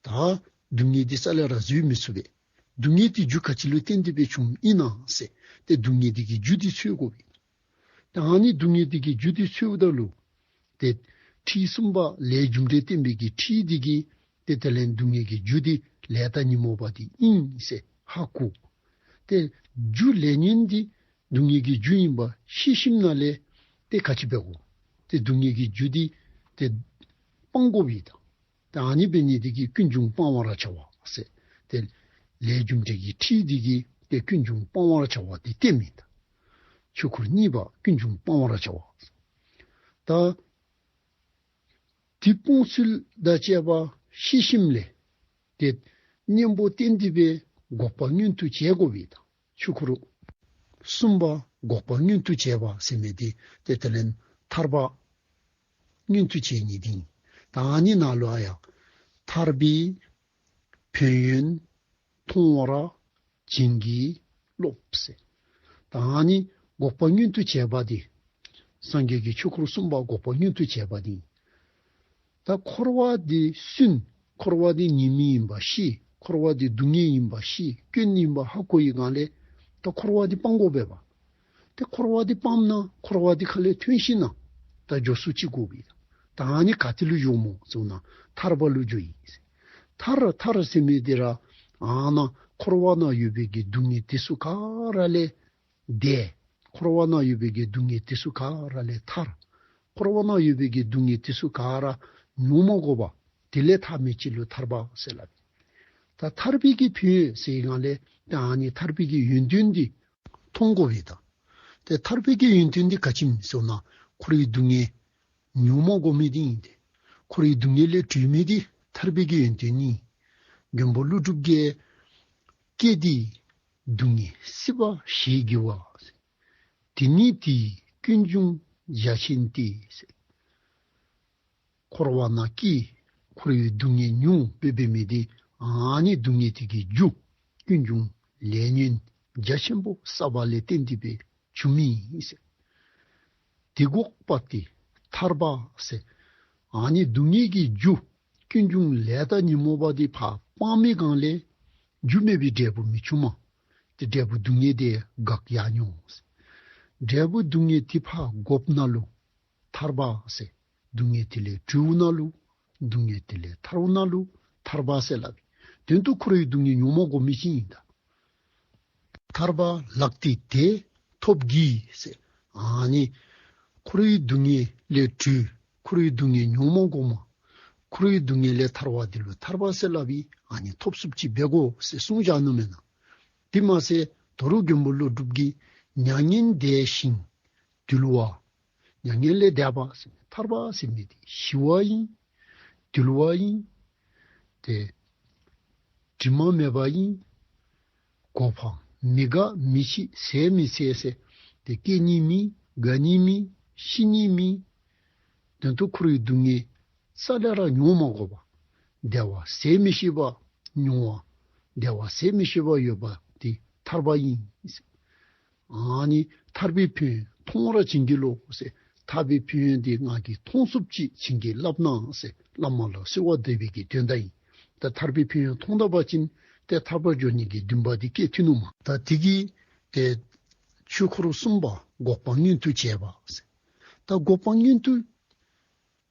ད་སྡུག་བསྔལ་འདི་རྩ་ལས་ར་བཟོད་མི་ཚུགས་པས། སྡུག་བསྔལ་འདི་རྒྱུ་ག་ཅི་ལུ་བརྟེན་ཏེ་སྦེ་བྱུངམ་ཨིན་ན་ཟེར་ཏེ་སྡུག་བསྔལ་འདི་གི་རྒྱུ་འདི་འཚོལ་དགོ་པས། ད་ཨ་ནི་སྡུག་བསྔལ་འདི་གི་རྒྱུ་འདི་འཚོལཝ་ད་ལུ་ཏེ་ཁྲིད་གསུམ་པ་ལས་རྒྱུ་འབྲས་བསྟན་པའི་གི་ཁྲིད་འདི་གིས་ཏེ་དེ་ལས་སྡུག་བསྔལ་གྱི་རྒྱུ་འདི་ལས་དང་ཉོན་མོངས་པ་འདི་ཨིན་ཟེར་ཧ་གོ། ཏེ་རྒྱུ་ལས་ཉོན་འདི་སྡུག་བསྔལ་གྱི་རྒྱུ་ཨིན་པ་ཤེས་ཞིནམ་ལས་ཏེ་ག་ཅི་འབད་དགོ། ཏེ་སྡུག་བསྔལ་གྱི་རྒྱུ་འདི་ཏེ་སྤང་དགོ་པས་ད། ཏེ་ཨ་ནི་འབད་ནི་འདི་གིས་ཀུན་འབྱུང་སྤང་བར་བྱ་བ་ཟེར། ཏེ་ལས་རྒྱུ་འབྲས་ཀྱི་ཁྲིད་འདི་གིས་ཏེ་ཀུན་འབྱུང་སྤང་བར་བྱ་བ་འདི་བསྟནམ་ཨིན་ད། ཆོས་འཁོར་གཉིས་པ་ཀུན་འབྱུང་སྤང་བར་བྱ་བ། ད་འདི་སྤོང་ཚུལ་དང་བཅས་པ་ཤེས་ཞིནམ་ལས་ཏེ་གཉེན་པོ་བསྟེན་ཏེ་སྦེ་འགོག་པ་མངོན་དུ་བྱེད་དགོ་པས་ད། ཆོས་འཁོར་གསུམ་པ་འགོག་པ་མངོན་དུ་བྱེད་པ་ཟེར་མི་འདི་ཏེ་དེ་ལས་ཐར་པ་མངོན་དུ་བྱེད་ནི་འདི་ཨིན། ད་ཨ་ནི་ནང་ལུ་ཡང་ཐར་པའི་ཕན་ཡོན་མཐོང་བར་བྱིན་གྱིས་རློབས་ཟེར། ད་ཨ་ནི་འགོག་པ་མངོན་དུ་བྱེད་པ་འདི་སངས་རྒྱས་ཀྱི་ཆོས་འཁོར་གསུམ་པ་འགོག་པ་མངོན་དུ་བྱེད་པ་འདི་ཨིན། ད་འཁོར་བ་འདི་སུན། འཁོར་བ་འདི་ཉེས་དམིགས་ཨིན་པ་ཤེས། འཁོར་བ་འདི་སྡུག་བསྔལ་ཨིན་པ་ཤེས། སྐྱོན་ཨིན་པ་ཧ་གོ་བའི་སྒང་ལས་ད་འཁོར་བ་འདི་སྤང་དགོ་པས་པ། ཏེ་འཁོར་བ་འདི་སྤངམ་ན་འཁོར་བ་འདི་ཁ་ལས་ཐོན་ཞིནམ་ལས་ད་འགྱོ་ས་ཅིག་དགོ་པས། ད་ཨ་ནི་ག་ཏེ་ལུ་འགྱོཝ་སྨོ་ཟེར་ན་ཐར་པ་ལུ་འགྱོཝ་ཨིན། ཐར་ཐར་ཟེར་མི་འདི་ར་ཨ་ནཱ་འཁོར་བ་ནང་ཡོད་པའི་གི་སྡུག་བསྔལ་འདི་ཚུ་ག་ར་ལས་འདས། འཁོར་བ་ནང་ཡོད་པའི་གི་སྡུག་བསྔལ་འདི་ཚུ་ག་ར་ལས་ཐར། འཁོར་བ་ནང་ཡོད་པའི་གི་སྡུག་བསྔལ་འདི་ཚུ་ག་ར་མྱོང་མ་དགོ་པར་དེ་ལས་ཐར་མི་ཅིག་ལུ་ཐར་པ་ཟེར་སླབ་ཨིན། ད་ཐར་པའི་གི་ཕན་ཡོན་ཟེར་བའི་སྒང་ལས་ད་ཨ་ནི་ཐར་པའི་གི་ཡོན་ཏན་འདི་མཐོང་དགོ་པས་ད། ཏེ་ཐར་པའི་གི་ཡོན་ཏན་འདི་ག་ཅི་སྨོ་ཟེར་ན་འཁོར་བའི་སྡུག་བསྔལ་མྱོང་མ་དགོ་མི་འདི་ཨིན་ཏེ། འཁོར་བའི་སྡུག་བསྔལ་ལས་གྲོལ་མི་འདི་ཐར་པའི་གི་ཡོན་ཏན་ཨིན། མགོན་པོ་ཀླུ་སྒྲུབ་ཀྱིས་སྐྱེ་འདི་སྡུག་བསྔལ་སྲིད་པ་ཞེས་བགྱི་བ། དེ་ནི་དེའི་ཀུན་འབྱུང་རྒྱ་ཆེན་ཏེ། འཁོར་བ་ནང་སྐྱེ་འཁོར་བའི་སྡུག་བསྔལ་མྱོང་སྦེ་འབད་མི་འདི་ཨ་ནི་སྡུག་བསྔལ་དེ་གི་རྒྱུ་ཀུན་འབྱུང་ལས་ཉོན་རྒྱ་ཆེན་པོ་བསགས་པ་ལས་བརྟེན་ཏེ་སྦེ་བྱུང་མི་ཨིན་ཟེར། དེ་འགོག་པ་སྟེ་ཐར་པ་ཟེར། ཨ་ནི་སྡུག་བསྔལ་གྱི་རྒྱུ་ཀུན་འབྱུང་ལས་དང་ཉོན་མོངས་པ་འདི་ཕར་སྤང་མི་སྒང་ལས་རྒྱུ་མེད་པའི་འབྲས་བུ་མི་འབྱུང་མས། ཏེ་འབྲས་བུ་སྡུག་བསྔལ་འདི་འགག་ཡར་འགྱོ་འོང་ཟེར། འབྲས་བུ་སྡུག་བསྔལ་འདི་ཕར་འགོགཔ་ནང་ལུ་ཐར་པ་ཟེར། སྡུག་བསྔལ་དེ་ལས་གྲོལཝ་ནང་ལུ་སྡུག་བསྔལ་དེ་ལས་ཐར་བ་ནང་ལུ་ཐར་པ་ཟེར་སླབ་ཨིན། དོན་དུ་འཁོར་བའི་སྡུག་བསྔལ་མྱོང་མ་དགོ་མི་ཅིག་ཨིན་ད། ཐར་པ་ལགས་ཏེ་དེ་ཐོབ་བགྱིས་ཟེར། ཨ་ནི་ འཁོར་བའི་སྡུག་བསྔལ་ལས་གྲོལ། འཁོར་བའི་སྡུག་བསྔལ་མྱོང་མ་དགོ་མ། འཁོར་བའི་སྡུག་བསྔལ་ལས་ཐར་བ་འདི་ལུ་ཐར་པ་ཟེར་སླབ་ཨིན། ཨ་ནི་ཐོབ་ཚུགསཔ་ཅིག་འབད་དགོ་ཟེར་གསུངས་བཞག་ནུག་མེན་ན། དེ་མ་ཚད་དོ་རུང་མགོན་པོ་ཀླུ་སྒྲུབ་ཀྱིས་མྱ་ངན་འདས་ཞིང་འདུལ་བ། མྱ་ངན་ལས་འདས་པ་ཟེར་ཐར་པ་ཟེར་མི་འདི་ཞི་བ་ཨིན། འདུལ་བ་ཨིན། ཏེ་དྲི་མ་མེད་པ་ཨིན། གོ་འཕང་མི་འགག་མི་འཆི་ཟད་མི་འཚོལ་ཟེར། ཏེ་སྐྱེ་ནི་མེད། རྒ་ནི་མེད། ཤི་ནི་མེད། དོན་དུ་འཁོར་བའི་སྡུག་བསྔལ་རྩ་ལས་ར་མྱོང་མ་དགོ་པ། བདེ་བ་ཟད་མི་ཤེས་པ་མྱོང་བ། བདེ་བ་ཟད་མི་ཤེས་པ་ཡོད་པ་འདི་ཐར་པ་ཨིན། ཨ་ནི་ཐར་པའི་ཕན་ཡོན་མཐོང་ར་བྱིན་གྱིས་རློབས་ཟེར། ཐར་པའི་ཕན་ཡོན་འདི་ང་གིས་མཐོང་ཚུགསཔ་ཅིག་བྱིན་གྱིས་བརླབ་གནང་ཟེར་བླ་མ་ལུ་གསོལ་བ་འདེབས་པའི་གི་དོན་དག་ཨིན། ད་ཐར་པའི་ཕན་ཡོན་མཐོང་ད་པ་ཅིན་ཏེ་ཐར་པར་འགྱོ་ནི་གི་འདུན་པ་འདི་སྐྱེ་ཐུབ་ནུག་མས། ད་དེ་གིས་ཏེ་ཆོས་འཁོར་གསུམ་པ་འགོག་པ་མངོན་དུ་བྱེད་པ་ཟེར། ད་འགོག་པ་མངོན་དུ་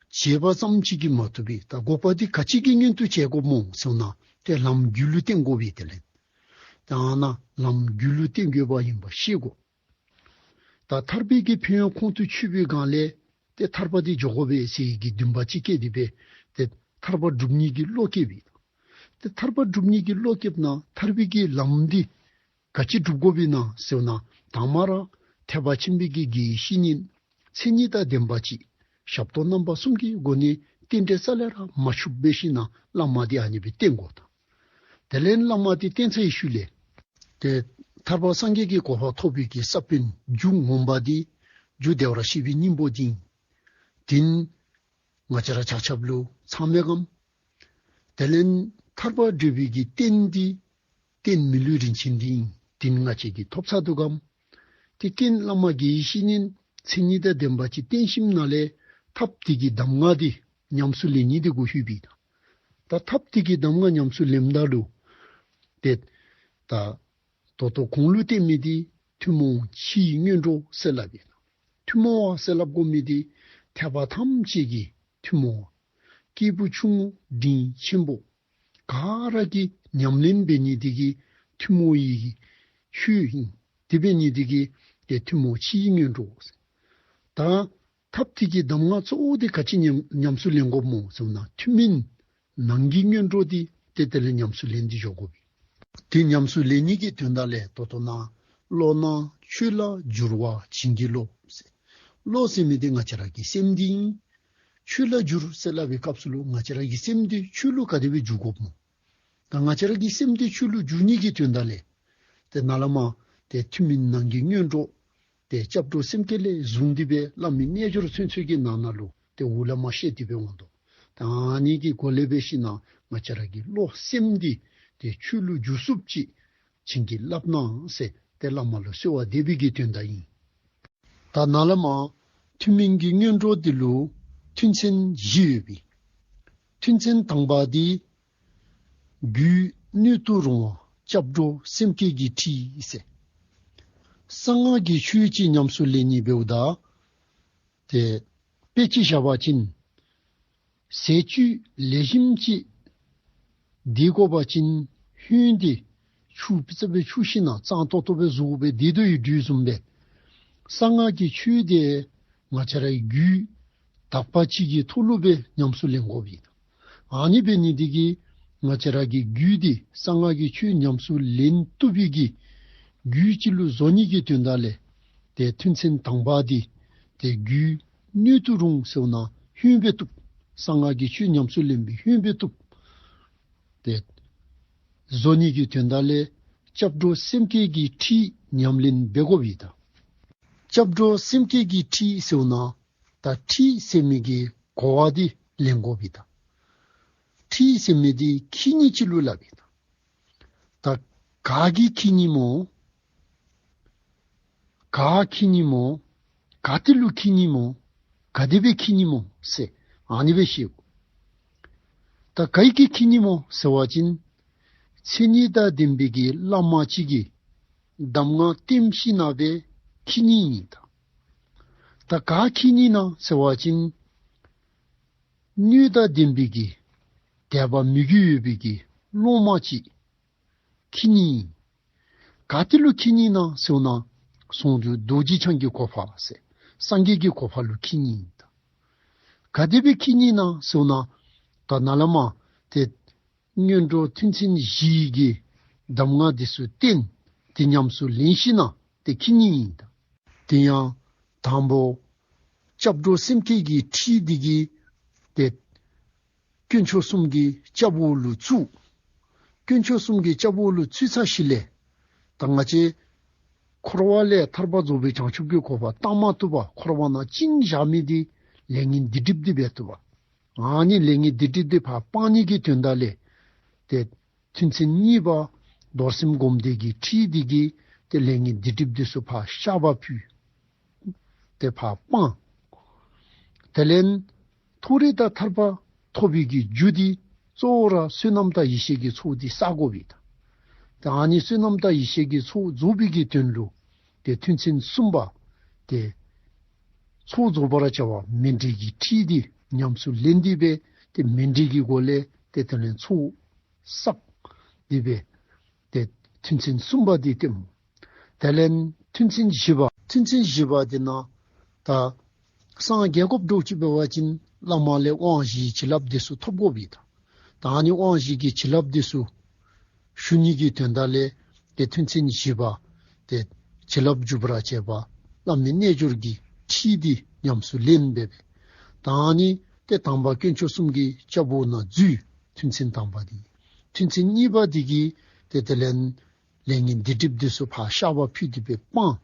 བྱེད་པ་ཙམ་ཅིག་གིས་མ་བཏུབ་པས། ད་འགོག་པ་འདི་ག་ཅི་གིས་མངོན་དུ་བྱེད་དགོཔ་སྨོ་ཟེར་ན་ཏེ་ལམ་རྒྱུད་ལུ་བརྟེན་དགོ་པས། དེ་ལས་ད་ཨ་ནཱ་ལམ་རྒྱུད་ལུ་བརྟེན་དགོ་པ་ཨིན་པ་ཤེས་དགོ། ད་ཐར་པའི་གི་ཕན་ཡོན་ཁོང་དུ་ཆུད་པའི་སྒང་ལས་ཏེ་ཐར་པ་འདི་འགྱོ་དགོ་པས་ཟེར་གྱི་འདུན་པ་ཅིག་སྐྱེས་ཏེ་འབད་ཏེ་ཐར་པ་སྒྲུབ་ནི་གི་བློ་སྐྱེས་པས། ཏེ་ཐར་པ་སྒྲུབ་ནི་གི་བློ་སྐྱེསཔ་ད་ཐར་པའི་གི་ལམ་འདི་ག་ཅི་སྒྲུབ་དགོ་པས་ན་ཟེར་ན་དང་པ་ར་ཐེག་པ་ཆེན་པོའི་གི་དགེ་བའི་བཤེས་གཉེན་མཚན་ཉིད་དང་ལྡན་པ་ཅིག་ཞབས་ཏོག་རྣམ་པ་གསུམ་གྱི་སྒོ་ནས་རྟེན་འབྲེལ་རྩ་ལས་ར་མ་འཆུག་པའི་ཤུལ་ན་བླ་མ་འདི་ཨ་ནི་སྦེ་བསྟེན་དགོ་ད། དེ་ལས་བླ་མ་འདི་བསྟེན་ཚར་བའི་ཤུལ་ལས་ཏེ་ཐར་པ་སངས་རྒྱས་ཀྱི་གོ་འཕང་ཐོབ་པའི་གི་ས་བོན་རྒྱུ་ངོ་མ་འདི་རྒྱུ་བདེ་བར་གཤེགས་པའི་སྙིང་པོ་འདི་ཨིན། དེ་ང་བཅས་ར་ཆ་ཁྱབ་ལུ་ཚང་མེད་ཀམ། དེ་ལས་ཐར་པ་སྒྲུབ་པའི་གི་རྟེན་འདི་རྟེན་མི་ལུས་རིན་ཆེན་འདི་ཨིན། དེ་ང་བཅས་ཀྱིས་ཐོབ་ཚར་འདུག་གམ། ཏེ་རྟེན་བླ་མ་དགེ་བའི་བཤེས་གཉེན་མཚན་ཉིད་དང་ལྡན་པ་ཅིག་བསྟེན་ཞིནམ་ལས་ཐབས་འདི་གི་གདམས་ངག་འདི་ཉམས་སུ་ལེན་ནི་འདི་གུ་ལྷོད་པས་ད། ད་ཐབས་འདི་གི་གདམས་ངག་ཉམས་སུ་ལེནམ་ད་ལུ་ཏེ་ད་ད་ལྟོ་གོང་ལུ་བསྟན་མི་འདི་ཐུན་མོང་ཕྱིའི་སྔོན་འགྲོ་ཟེར་སླབ་ཨིན། ཐུན་མོང་བ་ཟེར་སླབ་དགོ་མི་འདི་ཐེག་པ་ཐམས་ཅད་ཀྱི་ཐུན་མོང་བ། སྐྱེས་བུ་ཆུང་ངུ་འབྲིང་ཆེན་པོ་ག་ར་གིས་ཉམས་ལེན་འབད་ནི་འདི་གིས་ཐུན་མོང་བའི་ཆོས་ཨིན། དེ་འབད་ནི་འདི་གིས་ཏེ་ཐུན་མོང་ཕྱིའི་སྔོན་འགྲོ་ཟེར། ད་ཐབས་འདི་གི་གདམས་ངག་གཙོ་བོ་འདི་ག་ཅི་ཉམས་ཉམས་སུ་ལེན་དགོཔ་སྨོ་ཟེར་ན་ཐུན་མིན་ནང་གི་སྔོན་འགྲོ་འདི་ཏེ་དེ་ལས་ཉམས་སུ་ལེན་ཏེ་འགྱོ་དགོ་པས། དེ་ཉམས་སུ་ལེན་ནི་གི་དོན་དག་ལས་ད་ལྟོ་ནཱ་བློ་སྣ་ཆོས་ལ་བསྒྱུར་བ་བྱིན་གྱིས་རློབས་ཟེར། བློ་ཟེར་མི་འདི་ང་བཅས་ར་གི་སེམས་འདི་ཨིན། ཆོས་ལ་བསྒྱུར་ཟེར་སླབ་པའི་སྐབས་སུ་ལུ་ང་བཅས་ར་གི་སེམས་འདི་ཆོས་ལུ་ག་དེ་སྦེ་བསྒྱུར་དགོཔ་སྨོ། ད་ང་བཅས་ར་གི་སེམས་འདི་ཆོས་ལུ་བསྒྱུར་ནི་གི་དོན་དག་ལས་ཏེ་ནཱ་ལས་མར་ཏེ་ཐུན་མིན་ནང་གི་སྔོན་འགྲོ་ཏེ་སྐྱབས་འགྲོ་སེམས་བསྐྱེད་ལས་བཟུང་སྟེ་སྦེ་བླ་མའི་རྣལ་འབྱོར་ཚུན་ཚོད་ཀྱི་ནང་ན་ལུ་ཏེ་འོག་ལས་མར་བཤད་དེ་སྦེ་འོང་དོ། ད་ཨ་ནི་གི་སྒོ་ལས་འབད་ཞིནམ་ལས་ང་བཅས་ར་གི་བློ་སེམས་འདི་ཏེ་ཆོས་ལུ་བསྒྱུར་ཚུགསཔ་ཅིག་བྱིན་གྱིས་བརླབ་གནང་ཟེར་ཏེ་བླ་མ་ལུ་གསོལ་བ་འདེབས་པའི་གི་དོན་དག་ཨིན། ད་ནཱ་ལས་མར་ཐུན་མིན་གྱི་སྔོན་འགྲོ་འདི་ལུ་ཐུན་ཚན་བཞི་ཡོད་པས། ཐུན་ཚན་དང་པ་འདི་རྒྱུད་སྣོད་དུ་རུང་བ་སྐྱབས་འགྲོ་སེམས་བསྐྱེད་ཀྱི་ཁྲིད་ཟེར། གསང་སྔགས་ཀྱི་ཆོས་ཅིག་ཉམས་སུ་ལེན་ནི་འབདཝ་ད་ཏེ་དཔེ་ཅིག་བཞག་པ་ཅིན་ཟས་བཅུད་ལེགས་ཤོམ་ཅིག་འདི་དགོ་པ་ཅིན་ཧོད་འདི་ཆུ་ཙ་པིག་འཁྱུ་ཞིནམ་ལས་གཙང་ཏོག་ཏོ་སྦེ་བཟོ་དགོ་པས། དེ་དོ་ཡི་དུས་བཟུམ་སྦེ་གསང་སྔགས་ཀྱི་ཆོས་འདི་ང་བཅས་རའི་རྒྱུད་དག་པ་ཅིག་གི་ཐོག་ལུ་སྦེ་ཉམས་སུ་ལེན་དགོ་པས། ཨ་ནི་འབད་ནི་འདི་གིས་ང་བཅས་ར་གི་རྒྱུད་འདི་གསང་སྔགས་ཀྱི་ཆོས་ཉམས་སུ་ལེན་བཏུབ་པའི་གི་རྒྱུད་ཅིག་ལུ་བཟོ་ནི་གི་དོན་དག་ལས་ཏེ་ཐུན་ཚན་དང་པ་འདི་ཏེ་རྒྱུད་སྣོད་དུ་རུང་ཟེར་ན་ཧོད་སྦེ་བཏུབ། གསང་སྔགས་ཀྱི་ཆོས་ཉམས་སུ་ལེན་པའི་ཧོད་སྦེ་བཏུབ། ཏེ་བཟོ་ནི་གི་དོན་དག་ལས་སྐྱབས་འགྲོ་སེམས་བསྐྱེད་ཀྱི་ཁྲིད་ཉམས་ལེན་འབད་དགོ་པས་ད། སྐྱབས་འགྲོ་སེམས་བསྐྱེད་ཀྱི་ཁྲིད་ཟེར་ན་ད་ཁྲིད་ཟེར་མི་གི་གོ་བ་འདི་ལེན་དགོ་པས་ད། ཁྲིད་ཟེར་མི་འདི་འཁྱིད་ནི་ཅིག་ལུ་སླབ་པས་ད། ད་ག་གིས་འཁྱིད་ནི་སྨོ། ག་འཁྱིད་ནི་སྨོ། ག་ཏེ་ལུ་འཁྱིད་ནི་སྨོ། ག་དེ་སྦེ་འཁྱིད་ནི་སྨོ་ཟེར་ཨ་ནི་སྦེ་ཤེས་དགོ། ད་ག་གིས་འཁྱིད་ནི་སྨོ་ཟེར་བ་ཅིན་མཚན་ཉིད་དང་ལྡན་པའི་གི་བླ་མ་ཅིག་གིས་གདམས་ངག་སྟོན་ཞིནམ་ལས་འཁྱིད་ནི་ཨིན་ད། ད་ག་འཁྱིད་ནི་ན་ཟེར་བ་ཅིན་སྣོད་དང་ལྡན་པའི་གི་དད་པ་མོས་གུས་ཡོད་པའི་གི་སློབ་མ་ཅིག་འཁྱིད་ནི་ཨིན། ག་ཏེ་ལུ་འཁྱིད་ནི་ན་ཟེར་ན་ཟུང་འཇུག་རྡོ་རྗེ་འཆང་གི་གོ་འཕང་ཟེར། སངས་རྒྱས་ཀྱི་གོ་འཕང་ལུ་འཁྱིད་ནི་ཨིན་ད། ག་དེ་སྦེ་འཁྱིད་ནི་ཨིན་ན་ཟེར་ན། ད་ནཱ་ལས་མར་ཏེ་སྔོན་འགྲོ་ཐུན་ཚན་བཞི་གི་གདམས་ངག་འདི་ཚུ་བསྟན་ཏེ་ཉམས་སུ་ལེན་ཞིནམ་ལས་ཏེ་འཁྱིད་ནི་ཨིན་ད། དེ་ཡང་དང་པོ་སྐྱབས་འགྲོ་སེམས་བསྐྱེད་ཀྱི་ཁྲིད་འདི་གིས་ཏེ་དཀོན་མཆོག་གསུམ་གྱི་སྐྱབས་འོག་ལུ་བཙུགས། དཀོན་མཆོག་གསུམ་གྱི་སྐྱབས་འོག་ལུ་བཙུགས་ཚར་ཞིནམ་ལས་ད་ང་བཅས་འཁོར་བ་ལས་ཐར་པ་རྫོགས་པའི་བྱང་ཆུབ་ཀྱི་གོ་འཕང་བཏང་མ་བཏུབ་པར་འཁོར་བ་ནང་བཅིངས་བཞག་མི་འདི་ལས་ངན་སྡིག་སྒྲིབ་འདི་འབད་བཏུབ་པ། ཨ་ནི་ལས་ངན་སྡིག་སྒྲིབ་འདི་ཕར་སྤང་ནི་གི་དོན་དག་ལས་ཏེ་ཐུན་ཚན་གཉིས་པ་རྡོར་སེམས་སྒོམ་བཟླས་ཀྱི་ཁྲིད་འདི་གིས་ཏེ་ལས་ངན་སྡིག་སྒྲིབ་འདི་ཚུ་ཕར་བཤགས་པ་ཕུལ། ཏེ་ཕར་སྤང་། དེ་ལས་མཐོ་རིས་དང་ཐར་པ་ཐོབ་པའི་གི་རྒྱུ་འདི་གཙོ་བོ་ར་བསོད་ནམས་དང་ཡེ་ཤེས་ཀྱི་ཚོགས་འདི་བསག་དགོ་པས་ད། ཏེ་ཨ་ནི་བསོད་ནམས་དང་ཡེ་ཤེས་ཀྱི་ཚོགས་རྫོགས་པའི་གི་དོན་ལུ་ཏེ་ཐུན་ཚན་གསུམ་པ་ཏེ་ཚོགས་རྫོགས་པར་བྱ་བ་མཎྜལ་གྱི་ཁྲིད་འདི་ཉམས་སུ་ལེན་ཏེ་སྦེ་ཏེ་མཎྜལ་གྱི་སྒོ་ལས་ཏེ་དེ་ལས་ཚོགས་བསགས་ཏེ་སྦེ་ཏེ་ཐུན་ཚན་གསུམ་པ་འདི་སྟོནམ། དེ་ལས་ཐུན་ཚན་བཞི་པ། ཐུན་ཚན་བཞི་པ་འདི་ནང་ད་སངས་རྒྱས་དགོཔ་འདྲཝ་ཅིག་འབད་བ་ཅིན་བླ་མ་ལས་དབང་བཞིའི་བྱིན་རླབས་འདི་ཚུ་ཐོབ་དགོ་པས་ད། ད་ཨ་ནི་དབང་བཞི་གི་བྱིན་རླབས་འདི་ཚུ་ཞུ་ནི་གི་དོན་དག་ལས་ཏེ་ཐུན་ཚན་བཞི་པ་ཏེ་བྱིན་རླབས་འཇུག་པར་བྱེད་པ་བླ་མའི་རྣལ་འབྱོར་གྱི་ཁྲིད་འདི་ཉམས་སུ་ལེན་འབད་བས། ད་ཨ་ནི་ཏེ་དང་པ་དཀོན་མཆོག་གསུམ་གྱི་སྐྱབས་འོག་ནང་འཛུལ། ཐུན་ཚན་དང་པ་འདི། ཐུན་ཚན་གཉིས་པ་འདི་གིས་ཏེ་དེ་ལས་ལས་ངན་སྡིག་སྒྲིབ་འདི་ཚུ་ཕར་བཤགས་པ་ཕུལ་ཏེ་སྦེ་སྤང་།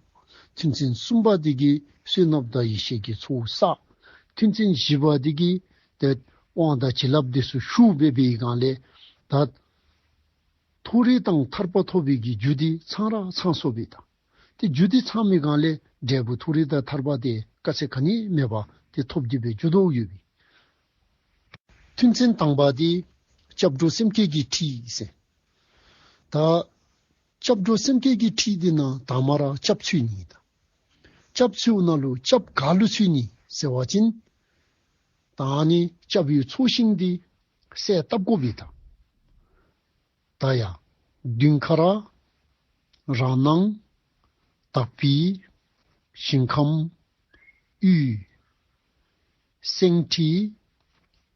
ཐུན་ཚན་གསུམ་པ་འདི་གིས་བསོད་ནམས་དང་ཡེ་ཤེས་ཀྱི་ཚོགས་བསགས། ཐུན་ཚན་བཞི་པ་འདི་གིས་ཏེ་དབང་དང་བྱིན་རླབས་འདི་ཚུ་ཞུ་སྦེ་འབད་བའི་སྒང་ལས་ད་མཐོ་རིས་དང་ཐར་པ་ཐོབ་པའི་གི་རྒྱུ་འདི་ཚང་ར་ཚང་སོ་པས་ད། ཏེ་རྒྱུ་འདི་ཚང་མི་སྒང་ལས་འབྲས་བུ་མཐོ་རིས་དང་ཐར་པ་འདི་དཀའ་ཚེགས་ག་ནི་མེད་པར་ཏེ་ཐོབ་སྟེ་སྦེ་འགྱོ་དོ་ཡོད་པས། ཐུན་ཚན་དང་པ་འདི་སྐྱབས་འགྲོ་སེམས་བསྐྱེད་ཀྱི་ཁྲིད་ཟེར། ད་སྐྱབས་འགྲོ་སེམས་བསྐྱེད་ཀྱི་ཁྲིད་འདི་ནང་དང་པ་ར་སྐྱབས་འཚོལ་ནི་ད། སྐྱབས་འཚོལ་ནང་ལུ་སྐྱབས་ག་ལུ་འཚོལ་ནི་ཟེར་བ་ཅིན་ད་ཨ་ནི་སྐྱབས་ཡུལ་ཚོགས་ཞིང་འདི་གསལ་བཏབ་དགོ་པས་ད། ད་ཡ་མདུན་མཁར་ར་སྣང་དག་པའི་ཞིང་ཁམས་ཡུལ། སེང་ཁྲི་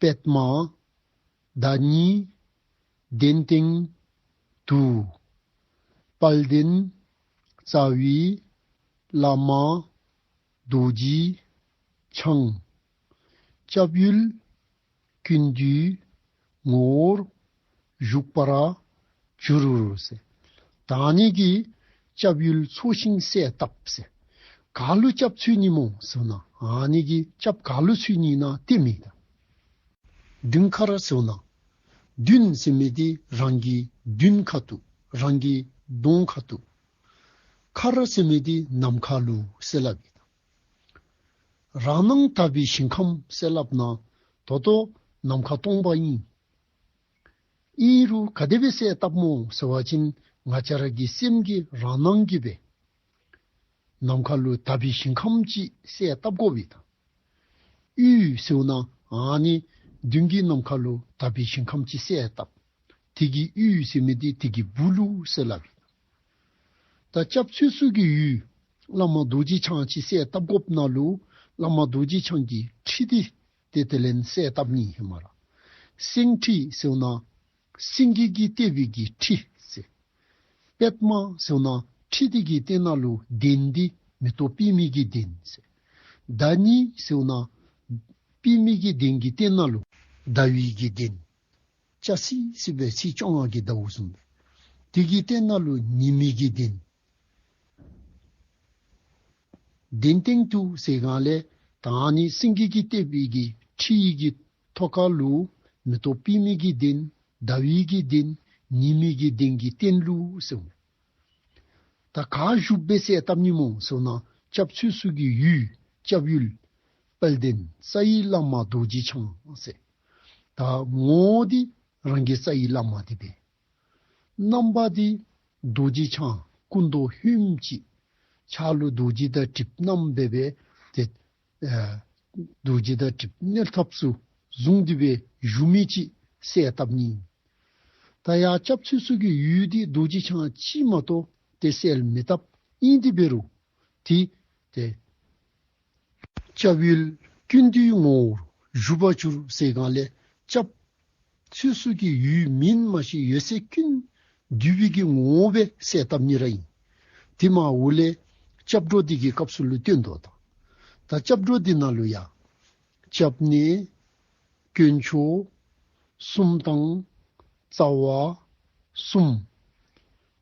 པདྨ་ཟླ་ཉི་གདན་སྟེང་དུ། དཔལ་ལྡན་རྩ་བའི་བླ་མ་རྡོ་རྗེ་འཆང་། སྐྱབས་ཡུལ་ཀུན་འདུས་ངོ་བོར་བཞུགས་པར་གྱུར་ཟེར། ད་ཨ་ནི་གིས་སྐྱབས་ཡུལ་ཚོགས་ཞིང་གསལ་བཏབ་ཟེར། ག་ལུ་སྐྱབས་འཚོལ་ནི་སྨོ་ཟེར་ན་ཨ་ནི་གིས་སྐྱབས་ག་ལུ་འཚོལ་ནི་ན་སྟོནམ་ད། མདུན་མཁར་ཟེར་ན་མདུན་ཟེར་མི་འདི་རང་གི་མདུན་ཁ་ཐུག་རང་གི་གདོང་ཁ་ཐུག། མཁར་ཟེར་མི་འདི་ནམ་མཁའ་ལུ་ཟེར་སླབ་ཨིན། ར་སྣང་དག་པའི་ཞིང་ཁམས་ཟེར་སླབ་ན་ད་ལྟོ་ནམ་མཁའ་སྟོང་པ་ཨིན། ཨིན་རུང་ག་དེ་སྦེ་གསལ་བཏབ་སྨོ་ཟེར་བ་ཅིན་ང་བཅས་ར་གི་སེམས་ཀྱི་ར་སྣང་གིས་སྦེ་ནམ་མཁའ་ལུ་དག་པའི་ཞིང་ཁམས་ཅིག་གསལ་བཏབ་དགོ་པས་ད། ཡུལ་ཟེར་ན་ཨ་ནི་མདུན་གྱི་ནམ་མཁའ་ལུ་དག་པའི་ཞིང་ཁམས་ཅིག་གསལ་བཏབ། དེ་གི་ཡུལ་ཟེར་མི་འདི་དེ་གི་སྦུག་ལུ་ཟེར་སླབ་ཨིན། ད་སྐྱབས་འཚོལ་ས་གི་ཡུལ་བླ་མ་རྡོ་རྗེ་འཆང་ཅིག་གསལ་བཏབ་དགོཔ་ནང་ལུ་བླ་མ་རྡོ་རྗེ་འཆང་གི་ཁྲིད་འདི་ཏེ་དེ་ལས་གསལ་བཏབ་ནི་ཧེ་མ་ར། སེང་ཁྲི་ཟེར་ན་སེང་གེ་གིས་བཏེགས་པའི་གི་ཁྲི་ཟེར། པདྨ་ཟེར་ན་ཁྲི་འདི་གི་སྟེང་ན་ལུ་གདན་འདི་མེ་ཏོག་པདྨའི་གི་གདན་ཟེར། ཟླ་ཉི་ཟེར་ན་པདྨའི་གི་གདན་གྱི་སྟེང་ན་ལུ་ཟླ་བའི་གི་གདན། ལྕགས་སི་སི་སྦེ་ཚེས་བཅོ་ལྔ་གི་ཟླཝ་བཟུམ་སྦེ། དེ་གི་སྟེང་ན་ལུ་ཉི་མའི་གི་གདན། གདན་སྟེང་དུ་ཟེར་སྒང་ལས་ད་ཨ་ནི་སེང་གེ་གིས་བཏེགས་པའི་གི་ཁྲི་གི་ཐོག་ཁ་ལུ་མེ་ཏོག་པདྨའི་གི་གདན་ཟླ་བའི་གི་གདན་ཉི་མའི་གི་གདན་གྱི་སྟེང་ལུ་ཟེར། ད་ག་བཞུགས་སྦེ་གསལ་བཏབ་ནི་སྨོ་ཟེར་ན་སྐྱབས་འཚོལ་ས་གི་ཡུལ་སྐྱབས་ཡུལ་དཔལ་ལྡན་རྩ་བའི་བླ་མ་རྡོ་རྗེ་འཆང་ཟེར། ད་ངོ་བོ་འདི་རང་གི་རྩ་བའི་བླ་མ་འདི་སྦེ། རྣམ་པ་འདི་རྡོ་རྗེ་འཆང་སྐུ་མདོག་ཧོནམ་ཅིག་ཕྱག་ལུ་རྡོ་རྗེ་དང་དྲིལབུ་བསྣམས་སྦེ་སྦེ་ཏེ་ཨ་རྡོ་རྗེ་དང་དྲིལབུ་མནལ་ཐབས་སུ་བཟུང་སྟེ་སྦེ་བཞུགས་མི་ཅིག་གསལ་བཏབ་ནི། ད་ཡ་སྐྱབས་འཚོལ་ས་གི་ཡུལ་འདི་རྡོ་རྗེ་འཆང་ཅིག་མ་གཏོགས་ཏེ་གསལ་མི་བཏབ། ཨིན་དེ་འབད་རུང་ཏེ་ཏེ་ སྐྱབས་ཡུལ་ཀུན་འདུས་ངོ་བོར་བཞུགས་པར་གྱུར་ཟེར་གང་ལས་སྐྱབས་ཚུད་ས་གི་ཡུལ་མིན་མ་གཞི་ཡོད་ཚད་ཀུན་འདུས་པའི་གི་ངོ་བོ་སྦེ་གསལ་བཏབ་ནི་ར་ཨིན། དེ་མ་འོག་ལས་སྐྱབས་འགྲོ་འདི་གི་སྐབས་སུ་ལུ་སྟོན་དོ་ད། ད་སྐྱབས་འགྲོ་འདི་ནང་ལུ་ཡང་སྐྱབས་གནས་དཀོན་མཆོག་གསུམ་དང་རྩ་བ་གསུམ།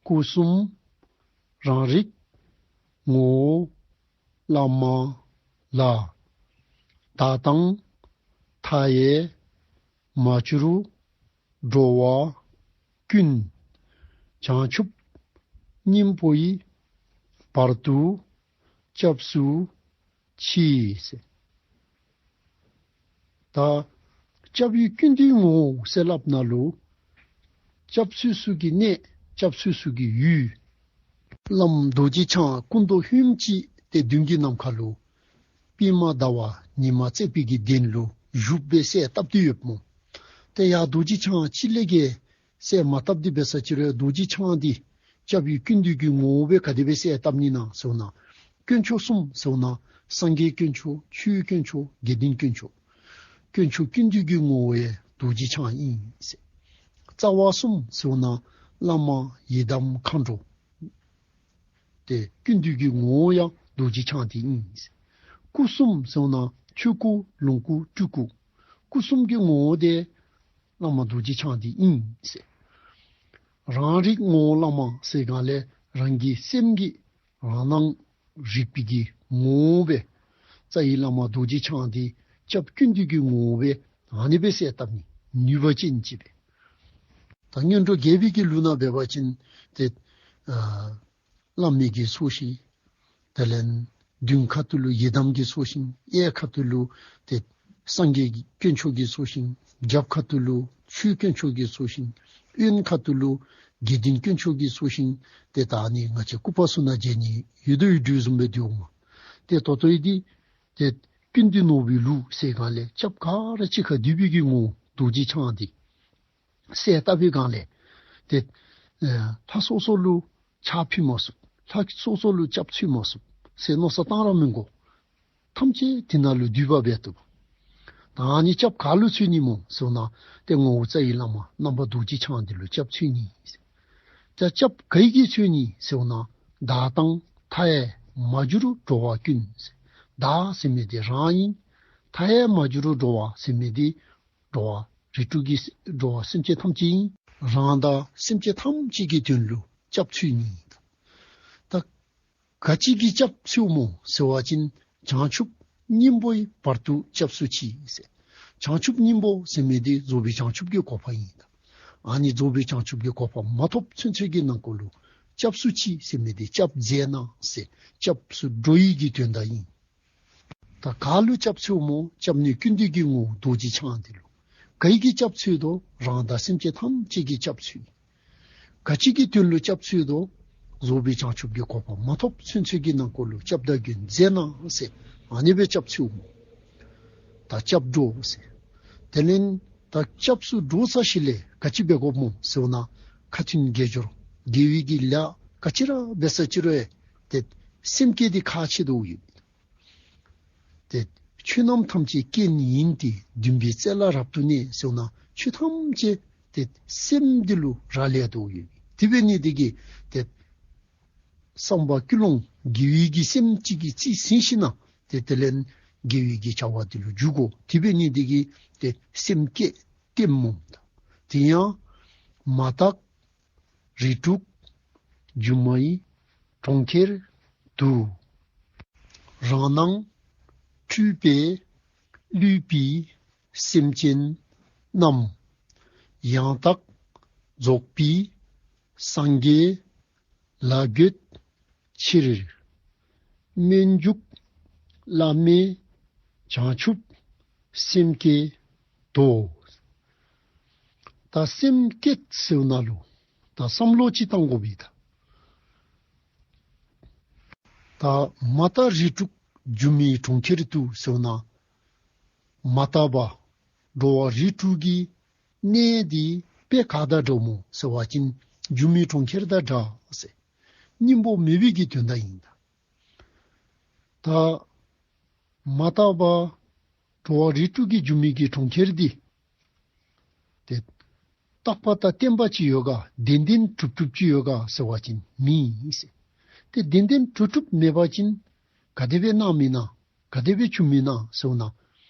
སྐུ་གསུམ་རང་རིག་ངོ་བོ་བླ་མ་ལ། བདག་དང་མཐའ་ཡས་མ་གྱུར་འགྲོ་བ་ཀུན། བྱང་ཆུབ་སྙིང་པོའི་བར་དུ་སྐྱབས་སུ་མཆི་ཟེར། ད་སྐྱབས་ཡུལ་ཀུན་འདུས་ངོ་བོ་ཟེར་སླབ་ནང་ལུ་སྐྱབས་ཚུད་ས་གི་གནས་སྐྱབས་ཚུད་ས་གི་ཡུལ། བླམ་རྡོ་རྗེ་འཆང་སྐུ་མདོག་ཧོནམ་ཅིག་ཏེ་མདུན་གྱི་ནམ་མཁའ་ལུ་པདྨ་ཟླ་བ་ཉི་མ་བརྩེགས་པའི་གི་གདན་ལུ་བཞུགས་སྦེ་གསལ་བཏབ་སྟེ་ཡོདཔ་མོ། ཏེ་ཡང་རྡོ་རྗེ་འཆང་ཅིག་ལས་ཀྱི་གསལ་མ་བཏབ་སྟེ་འབད་ས་ཅིག་རུང་རྡོ་རྗེ་འཆང་འདི་སྐྱབས་ཡུལ་ཀུན་འདུས་ཀྱི་ངོ་བོ་སྦེ་ག་དེ་སྦེ་གསལ་བཏབ་ནི་ན་ཟེར་བ་ཅིན་དཀོན་མཆོག་གསུམ་ཟེར་བ་ཅིན་སངས་རྒྱས་དཀོན་མཆོག་ཆོས་དཀོན་མཆོག་དགེ་འདུན་དཀོན་མཆོག། དཀོན་མཆོག་ཀུན་འདུས་ཀྱི་ངོ་བོ་རྡོ་རྗེ་འཆང་ཨིན་ཟེར། རྩ་བ་གསུམ་ཟེར་བ་ཅིན་བླ་མ་ཡི་དམ་མཁའ་འགྲོ། ཏེ་ཀུན་འདུས་ཀྱི་ངོ་བོ་ཡང་རྡོ་རྗེ་འཆང་འདི་ཨིན་ཟེར། སྐུ་གསུམ་ཟེར་བ་ཅིན་ཆོས་སྐུ་ལོངས་སྐུ་སྤྲུལ་སྐུ། སྐུ་གསུམ་གྱི་ངོ་བོ་འདི་བླ་མ་རྡོ་རྗེ་འཆང་འདི་ཨིན་ཟེར། རང་རིག་ངོ་བོ་བླ་མ་ཟེར་གང་ལས་རང་གི་སེམས་ཀྱི་རང་སྣང་རིག་པའི་གི་ངོ་བོ་སྦེ་རྩ་བའི་བླ་མ་རྡོ་རྗེ་འཆང་འདི་སྐྱབས་ཀུན་འདུས་ཀྱི་ངོ་བོ་སྦེ་ཨ་ནི་སྦེ་གསལ་བཏབ་ནི་ནུས་པ་ཅན་ཅིག་སྦེ། ད་སྔོན་འགྲོ་རྒྱས་པའི་གི་ལུགས་ནང་འབད་བ་ཅིན་ཏེ་ཨ་བླ་མའི་གི་ཚོགས་ཞིང་དེ་ལས་མདུན་ཁ་ཐུག་ལུ་ཡི་དམ་གྱི་ཚོགས་ཞིང་གཡས་ཁ་ཐུག་ལུ་ཏེ་སངས་རྒྱས་དཀོན་མཆོག་གི་ཚོགས་ཞིང་རྒྱབ་ཁ་ཐུག་ལུ་ཆོས་དཀོན་མཆོག་གི་ཚོགས་ཞིང་གཡོན་ཁ་ཐུག་ལུ་དགེ་འདུན་དཀོན་མཆོག་གི་ཚོགས་ཞིང་། ཏེ་ད་ཨ་ནི་ང་བཅས་སྐུ་པར་ཚུ་ནང་མཇལ་ནི་ཡོད་དོ་ཡོད་དོ་བཟུམ་སྦེ་འདུག་མ། ཏེ་ད་ལྟོ་འདི་ཏེ་ཀུན་འདུས་ནོར་བུའི་ལུགས་ཟེར་གང་ལས་སྐྱབས་ག་ར་གཅིག་ཁར་འདུས་པའི་གི་ངོ་བོ་རྡོ་རྗེ་འཆང་འདི་གསལ་བཏབ་པའི་སྒང་ལས་ཏེ་ཨ་ལྷ་སོ་སོ་ལུ་ཕྱག་ཕུལ་མ་ཚུགས། ལྷ་སོ་སོ་ལུ་སྐྱབས་འཚོལ་མ་ཚུགས་ཟེར་མནོ་བསམ་བཏང་ར་མི་དགོ། ཐམས་ཅད་དེ་ནང་ལུ་འདུས་པ་འབད་བཏུབ། ད་ཨ་ནི་སྐྱབས་ག་ལུ་འཚོལ་ནི་སྨོ་ཟེར་བ་ཅིན་ཏེ་ངོ་བོ་རྩ་བའི་བླ་མ་རྣམ་པ་རྡོ་རྗེ་འཆང་འདི་ལུ་སྐྱབས་འཚོལ་ནི། ད་སྐྱབས་ག་གིས་འཚོལ་ནི་ཟེར་བ་ཅིན་བདག་དང་མཐའ་ཡས་མ་གྱུར་འགྲོ་བ་ཀུན། བདག་ཟེར་མི་འདི་རང་ཨིན། མཐའ་ཡས་མ་གྱུར་འགྲོ་བ་ཟེར་མི་འདི་འགྲོ་བ་རིགས་དྲུག་གི་འགྲོ་བ་སེམས་ཅན་ཐམས་ཅད་ཨིན། རང་དང་སེམས་ཅན་ཐམས་ཅད་ཀྱི་དོན་ལུ་སྐྱབས་འཚོལ་ནི། ད་ག་ཅི་གིས་སྐྱབས་འཚོལཝ་སྨོ་ཟེར་བ་ཅིན་བྱང་ཆུབ་སྙིང་པོའི་བར་དུ་སྐྱབས་སུ་མཆི་ཟེར། བྱང་ཆུབ་སྙིང་པོ་ཟེར་མི་འདི་རྫོགས་པའི་བྱང་ཆུབ་ཀྱི་གོ་འཕང་ཨིན། ད་ཨ་ནི་རྫོགས་པའི་བྱང་ཆུབ་ཀྱི་གོ་འཕང་མ་ཐོབ་ཚུན་ཚོད་ཀྱི་ནང་འཁོད་ལུ་སྐྱབས་སུ་མཆི་ཟེར་མི་འདི་སྐྱབས་མཛད་གནང་ཟེར་སྐྱབས་སུ་འགྲོ་བའི་གི་དོན་དག་ཨིན། ད་ག་ལུ་སྐྱབས་འཚོལཝ་སྨོ། སྐྱབས་གནས་ཀུན་འདུས་ཀྱི་ངོ་བོ་རྡོ་རྗེ་འཆང་འདི་ལུ། ག་གིས་སྐྱབས་འཚོལ་དོ། རང་དང་སེམས་ཅན་ཐམས་ཅད་ཀྱི་སྐྱབས་འཚོལ། ག་ཅི་གི་དོན་ལུ་སྐྱབས་འཚོལ་དོ། རྫོགས་པའི་བྱང་ཆུབ་ཀྱི་གོ་འཕང་མ་ཐོབ་ཚུན་ཚོད་ཀྱི་ནང་འཁོད་ལུ་སྐྱབས་དང་མགོན་མཛད་གནང་ཟེར་ཨ་ནི་སྦེ་སྐྱབས་འཚོལཝ་སྨོ། ད་སྐྱབས་འགྲོ་ཟེར། དེ་ལས་ད་སྐྱབས་སུ་འགྲོ་ཚར་ཞིནམ་ལས་ག་ཅི་འབད་དགོཔ་སྨོ་ཟེར་བ་ཅིན་ཁ་ཐུན་དགེ་སྦྱོར་དགེ་བའི་གི་ལཱ་ག་ཅི་ར་འབད་ས་ཅིག་རུང་ཏེ་སེམས་བསྐྱེད་འདི་ཁག་ཆེ་དོ་ཡོད། ཏེ་ཆོས་རྣམས་ཐམས་ཅད་རྐྱེན་ཡིན་ཏེ། འདུན་པའི་རྩེ་ལ་རབ་ཏུ་གནས་ཟེར་བ་ཅིན་ཆོས་ཐམས་ཅད་ཏེ་སེམས་འདི་ལུ་རག་ལས་དོ་ཡོད། དེ་འབད་ནི་འདི་གིས་ཏེ་བསམ་པ་ཀུན་སློང་དགེ་བའི་གི་སེམས་ཅིག་གིས་རྩིས་ཟིན་ཞིནམ་ཏེ་དེ་ལས་དགེ་བའི་གི་བྱ་བ་འདི་ལུ་འཇུག་དགོ། དེ་འབད་ནི་འདི་གིས་ཏེ་སེམས་བསྐྱེད་བསྟེནམ་སྨོ། དེ་ཡང་མ་དག་རིགས་དྲུག་སྒྱུ་མའི་གྲོང་ཁྱེར་དུ། རང་སྣང་འཁྲུལ་པས་བསླུས་པའི་སེམས་ཅན་རྣམས། ཡང་དག་རྫོགས་པའི་སངས་རྒྱས་ལ་འགོད་ཕྱིར། སྨོན་འཇུག་བླ་མེད་བྱང་ཆུབ་སེམས་བསྐྱེད་དོ། ད་སེམས་བསྐྱེད་ཟེར་ནང་ལུ་ད་བསམ་བློ་ཅིག་བཏང་དགོ་པས་ད། ད་མ་དག་རིགས་དྲུག་སྒྱུ་མའི་གྲོང་ཁྱེར་དུ་ཟེར་ན་མ་དག་པ་འགྲོ་བ་རིགས་དྲུག་གི་གནས་འདི་དཔེ་ག་དང་འདྲཝ་སྨོ་ཟེར་བ་ཅིན་སྒྱུ་མའི་གྲོང་ཁྱེར་དང་འདྲ་ཟེར། སྙིང་པོ་མེད་པའི་གི་དོན་དག་ཨིན་ད། ད་ མ་དག་པ་འགྲོ་བ་རིགས་དྲུག་གི་འགྱུར་མེད་ཀྱི་གྲོང་ཁྱེར་འདི་ཏེ་རྟག་པ་དང་བརྟན་པ་ཅིག་ཡོད་ག། བདེན་བདེན་གྲུབ་གྲུབ་ཅིག་ཡོད་ག་ཟེར་བ་ཅིན་མེད་ཟེར། ཏེ་བདེན་བདེན་གྲུབ་གྲུབ་མེད་པ་ཅིན་ག་དེ་སྦེ་སྣང་མི་སྣང་། ག་དེ་སྦེ་བྱུང་མི་སྣང་ཟེར་བ་ཅིན་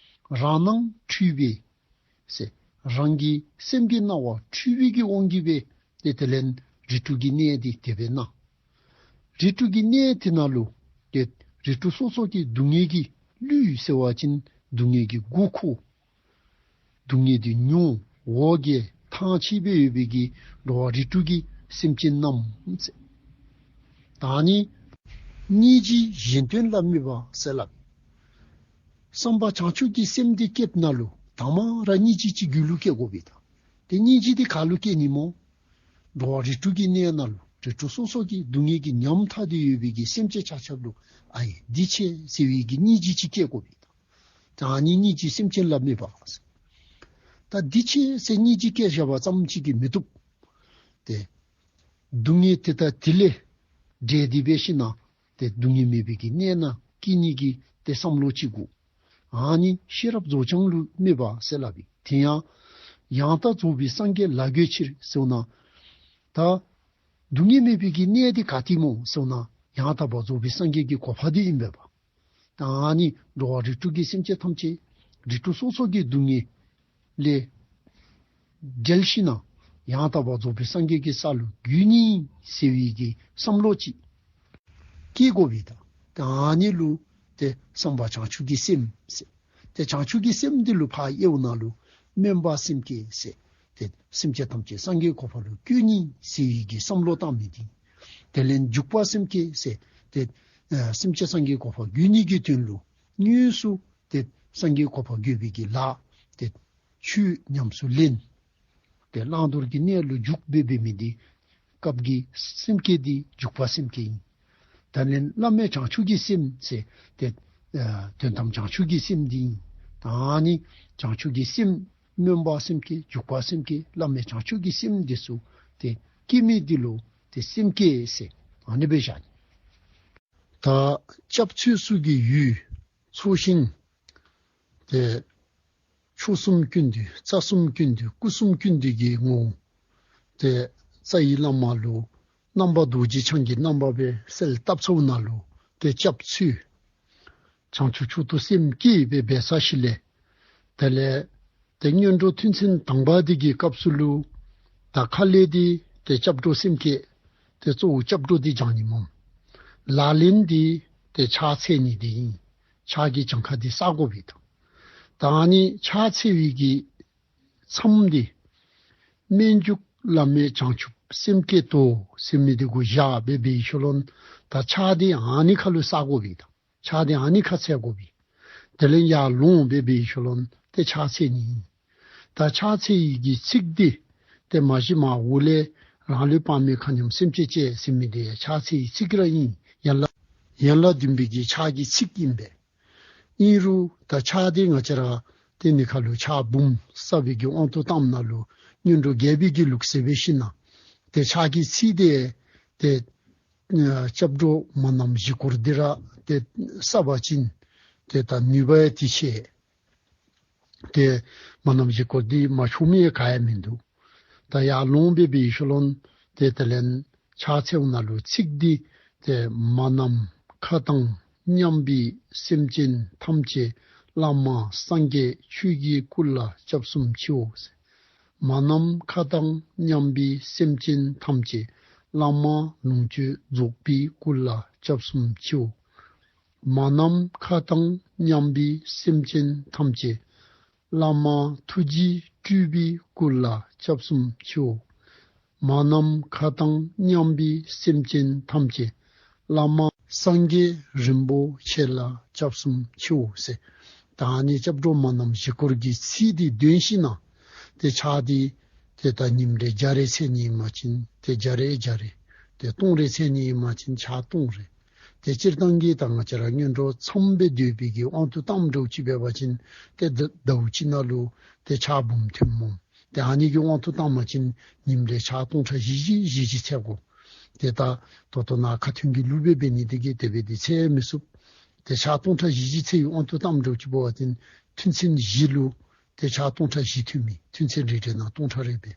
རང་སྣང་འཁྲུལ་པས་ཟེར། རང་གི་སེམས་ཀྱི་སྣང་བ་འཁྲུལ་པའི་གི་དབང་གིས་སྦེ་ཏེ་དེ་ལས་རིགས་དྲུག་གི་གནས་འདི་དེ་སྦེ་སྣང་། རིགས་དྲུག་གི་གནས་དེ་ནང་ལུ་ཏེ་རིགས་དྲུག་སོ་སོ་གི་སྡུག་བསྔལ་གྱི་ཀླུ་ཟེར་བ་ཅིན་སྡུག་བསྔལ་གྱི་མགོ་འཁོར། སྡུག་བསྔལ་འདི་མྱོང་འོ་བརྒྱལ་ཐང་ཆད་སྦེ་ཡོད་པའི་གི་འགྲོ་བ་རིགས་དྲུག་གི་སེམས་ཅན་རྣམས་ཟེར། ད་ནི་སྙིང་རྗེ་གཞན་དོན་ལ་དམིགས་པ་ཟེར་སླབ། བསམ་པ་བྱང་ཆུབ་ཀྱི་སེམས་འདི་བསྐྱེད་ནི་ལུ་དང་པ་ར་སྙིང་རྗེ་ཅིག་རྒྱུད་ལུ་སྐྱེ་དགོ་པས་ད། ཏེ་སྙིང་རྗེ་འདི་ག་ལུ་སྐྱེ་ནི་སྨོ། འགྲོ་བ་རིགས་དྲུག་གི་གནས་ནང་ལུ་རིགས་དྲུག་སོ་སོ་གི་སྡུག་བསྔལ་གྱིས་ཉམ་ཐག་སྟེ་ཡོད་པའི་གི་སེམས་ཅན་ཆ་ཁྱབ་ལུ་ཨའེ་འདི་ཆེ་ཟེར་བའི་གི་སྙིང་རྗེ་ཅིག་སྐྱེ་དགོ་པས་ད། ད་ནི་སྙིང་རྗེ་སེམས་ཅན་ལ་དམིགས་པ་ཟེར། ད་འདི་ཆེ་ཟེར་སྙིང་རྗེ་སྐྱེ་བཞག་པ་ཙམ་ཅིག་གིས་མི་བཏུབ། ཏེ་སྡུག་བསྔལ་དེ་དང་དེ་ལས་བསྒྲལ་ཏེ་འབད་ཞིན་ན་ཏེ་སྡུག་བསྔལ་མེད་པའི་གི་གནས་ནང་སྐྱེ་ནི་གི་ཏེ་བསམ་བློ་ཅིག་དགོ། ཨ་ནི་ཤེས་རབ་རྫོགས་བྱང་ལུ་དམིགས་པ་ཟེར་སླབ་ཨིན། དེ་ཡང་ཡང་དག་རྫོགས་པའི་སངས་རྒྱས་ལ་འགོད་ཕྱིར་ཟེར་བ་ཅིན་ད་སྡུག་བསྔལ་མེད་པའི་གི་གནས་འདི་ག་ཏེ་སྨོ་ཟེར་བ་ཅིན་ཡང་དག་པར་རྫོགས་པའི་སངས་རྒྱས་ཀྱི་གོ་འཕང་འདི་ཨིན་པས་པ། ད་ཨ་ནི་འགྲོ་བ་རིགས་དྲུག་གི་སེམས་ཅན་ཐམས་ཅད་རིགས་དྲུག་སོ་སོ་གི་སྡུག་བསྔལ་ལས་བསྒྲལ་ཞིན་ན་ཡང་དག་པར་རྫོགས་པའི་སངས་རྒྱས་ཀྱི་ས་ལུ་འགོད་ནི་ཟེར་བའི་གི་བསམ་བློ་ཅིག་སྐྱེ་དགོ་པས་ད། ད་ཨ་ནི་ལུ་ཏེ་བསམ་པ་བྱང་ཆུབ་ཀྱི་སེམས་ཟེར། ཏེ་བྱང་ཆུབ་ཀྱི་སེམས་འདི་ལུ་ཕར་དབྱེ་བ་ནང་ལུ་སྨོན་པ་སེམས་བསྐྱེད་ཟེར། ཏེ་སེམས་ཅན་ཐམས་ཅད་སངས་རྒྱས་གོ་འཕང་ལུ་བཀོད་ནི་ཟེར་བའི་གི་བསམ་བློ་བཏང་མི་འདི། དེ་ལས་འཇུག་པ་སེམས་བསྐྱེད་ཟེར། ཏེ་ཨ་སེམས་ཅན་སངས་རྒྱས་གོ་འཕང་འགོད་ནི་གི་དོན་ལུ་དངོས་སུ་ཏེ་སངས་རྒྱས་གོ་འཕང་འགོད་པའི་གི་ལཱ་ཏེ་ཆོས་ཉམས་སུ་ལེན། ཏེ་བླང་དོར་གྱི་གནས་ལུ་འཇུག་འབད་འབད་མི་འདི་སྐབས་ཀྱི་སེམས་བསྐྱེད་འདི་འཇུག་པ་སེམས་བསྐྱེད་ཨིན། ད་ནི་བླ་མེད་བྱང་ཆུབ་ཀྱི་སེམས་ཟེར་ཏེ་ཨ་དོན་དམ་བྱང་ཆུབ་ཀྱི་སེམས་འདི་ཨིན། ད་ནི་བྱང་ཆུབ་ཀྱི་སེམས་སྨོན་པ་སེམས་བསྐྱེད་འཇུག་པ་སེམས་བསྐྱེད་བླ་མེད་བྱང་ཆུབ་ཀྱི་སེམས་འདི་ཚུ་ཏེ་བསྐྱེད་མི་འདི་ལུ་ཏེ་སེམས་བསྐྱེད་ཟེར་ཨ་ནི་སྦེ་བཞག་ནི། ད་སྐྱབས་འཚོལ་ཚུ་གི་ཡུལ་ཚོགས་ཞིང་ཏེ་ཕྱོགས་གསུམ་ཀུན་འདུས་རྩ་གསུམ་ཀུན་འདུས་སྐུ་གསུམ་ཀུན་འདུས་ཀྱི་ངོ་བོ་ཏེ་རྩ་བའི་བླ་མ་ལུ་རྣམ་པ་རྡོ་རྗེ་འཆང་གི་རྣམ་པ་སྦེ་གསལ་བཏབ་ཚརཝ་ནང་ལུ་ཏེ་སྐྱབས་འཚོལ། བྱང་ཆུབ་མཆོག་ཏུ་སེམས་བསྐྱེད་སྦེ་འབད་ཚར་ཞིནམ་ལས་དེ་ལས་ཏེ་སྔོན་འགྲོ་ཐུན་ཚན་དང་པ་འདི་གི་སྐབས་སུ་ལུ་ད་ཁ་ལས་འདི་ཏེ་སྐྱབས་འགྲོ་སེམས་བསྐྱེད་ཏེ་གཙོ་བོ་སྐྱབས་འགྲོ་འདི་བགྱང་ནི་སྨོ། ལག་ལེན་འདི་ཏེ་ཕྱག་འཚལ་ནི་འདི་ཨིན། ཕྱག་གི་གྱངས་ཁ་འདི་བསག་དགོ་པས་ད། ད་ནི་ཕྱག་འཚལ་བའི་གི་མཚམས་འདི་སྨོན་འཇུག་བླ་མེད་བྱང་ཆུབ་སེམས་བསྐྱེད་དོ་ཟེར་མི་འདི་གུ་བཞག་སྦེ་འབད་ཞིནམ་ལས་ད་ཕྱག་འདི་ཨ་ནི་ཁ་ལུ་བསག་དགོ་པས་ད། ཕྱག་འདི་ཨ་ནི་ཁ་འཚལ་དགོ་པས། དེ་ལས་ཡར་ལོང་སྦེ་འབད་ཞིནམ་ལས་ཏེ་ཕྱག་འཚལ་ནི་ཨིན། ད་ཕྱག་འཚལ་བའི་གི་ཚིག་འདི་ཏེ་མ་གཞི་མར་འོག་ལས་རང་ལུས་དཔག་མེད་མཁའ་མཉམ་སེམས་ཅན་བཅས་ཟེར་མི་འདི་ཕྱག་འཚལ་བའི་ཚིག་ར་ཨིན། ཡན་ལག་ཡན་ལག་བདུན་པའི་གི་ཕྱག་གི་ཚིག་ཨིན་པས། ཨིན་རུང་ད་ཕྱག་འདི་ང་བཅས་ར་ཏེ་ཨ་ནི་ཁ་ལུ་ཕྱག་འབུམ་བསག་པའི་གི་དབང་དུ་བཏངམ་ད་ལུ་སྔོན་འགྲོ་རྒྱས་པའི་གི་ལུགས་སྲོལ་འབད་ཞིནམ་ལས་ཏེ་ཕྱག་གི་ཚིག་འདི་ཏེ་ཨ་སྐྱབས་འགྲོ་མ་ཎ་བཞི་སྐོར་འདི་ར་ཏེ་བསག་པ་ཅིན་ཏེ་ད་ནུས་པ་ཡང་ཏེ་ཆེ། ཏེ་མ་ཎ་བཞི་སྐོར་འདི་མ་ཆོག་མི་ཡང་ག་ཡང་མིན་འདུག། ད་ཡར་ལོང་སྦེ་འབད་ཞིནམ་ལས་ཏེ་དེ་ལས་ཕྱག་འཚལཝ་ནང་ལུ་ཚིག་འདི་ཏེ་མ་ནམ་མཁའ་དང་མཉམ་པའི་སེམས་ཅན་ཐམས་ཅད་བླ་མ་སངས་རྒྱས་ཆོས་ཀྱི་སྐུ་ལ་སྐྱབས་སུ་མཆིའོ་ཟེར། མ་ནམ་མཁའ་དང་མཉམ་པའི་སེམས་ཅན་ཐམས་ཅད་བླ་མ་ལོངས་སྤྱོད་རྫོགས་པའི་སྐུ་ལ་སྐྱབས་སུ་མཆིའོ། མ་ནམ་མཁའ་དང་མཉམ་པའི་སེམས་ཅན་ཐམས་ཅད་བླ་མ་ཐུགས་རྗེ་སྤྲུལ་པའི་སྐུ་ལ་སྐྱབས་སུ་མཆིའོ། མ་ནམ་མཁའ་དང་མཉམ་པའི་སེམས་ཅན་ཐམས་ཅད་བླ་མ་སངས་རྒྱས་རིན་པོ་ཆེ་ལ་སྐྱབས་སུ་མཆིའོ་ཟེར། ད་ཨ་ནི་སྐྱབས་འགྲོ་མ་ནམ་བཞི་སྐོར་གྱི་ཚིག་འདི་འདོན་ཞིནམ་ལས་ཏེ་ཕྱག་འདི་ཏེ་ད་ཉིནམ་རེ་བརྒྱ་རེ་འཚལ་ནི་ཨིན་པ་ཅིན་ཏེ་བརྒྱ་རེ་བརྒྱ་རེ། ཏེ་སྟོང་རེ་འཚལ་ནི་ཨིན་པ་ཅིན་ཕྱག་སྟོང་རེ། ཏེ་སྤྱིར་བཏང་གི་ད་ང་བཅས་ར་སྔོན་འགྲོ་མཚམས་སྦེ་སྡོད་པའི་གི་དབང་དུ་བཏངམ་འདྲཝ་ཅིག་འབད་བ་ཅིན་ཏེ་ཟླཝ་གཅིག་ནང་ལུ་ཏེ་ཕྱག་འབུམ་ཐོནམ་སྨོ། ཏེ་ཨ་ནི་གི་དབང་དུ་བཏང་པ་ཅིན་ཉིནམ་རེ་ཕྱག་སྟོང་ཕྲག་བཞི་བཞི་བཞི་བཞི་འཚལ་དགོ། ཏེ་ད་ད་ལྟོ་ནཱ་ཁ་ཐུན་གྱི་ལུགས་སྦེ་འབད་ནི་འདི་གིས་དེ་སྦེ་འདི་འཚལ་མི་ཚུགས། ཏེ་ཕྱག་སྟོང་ཕྲག་བཞི་བཞི་འཚལ་བའི་དབང་དུ་བཏངམ་འདྲཝ་ཅིག་འབད་བ་ཅིན་ཐུན་ཚན་བཞི་ལུ་ཏེ་ཕྱག་སྟོང་ཕྲག་བཞི་ཐོན་མི། ཐུན་ཚན་རེ་རེ་ནང་སྟོང་ཕྲག་རེ་སྦེ།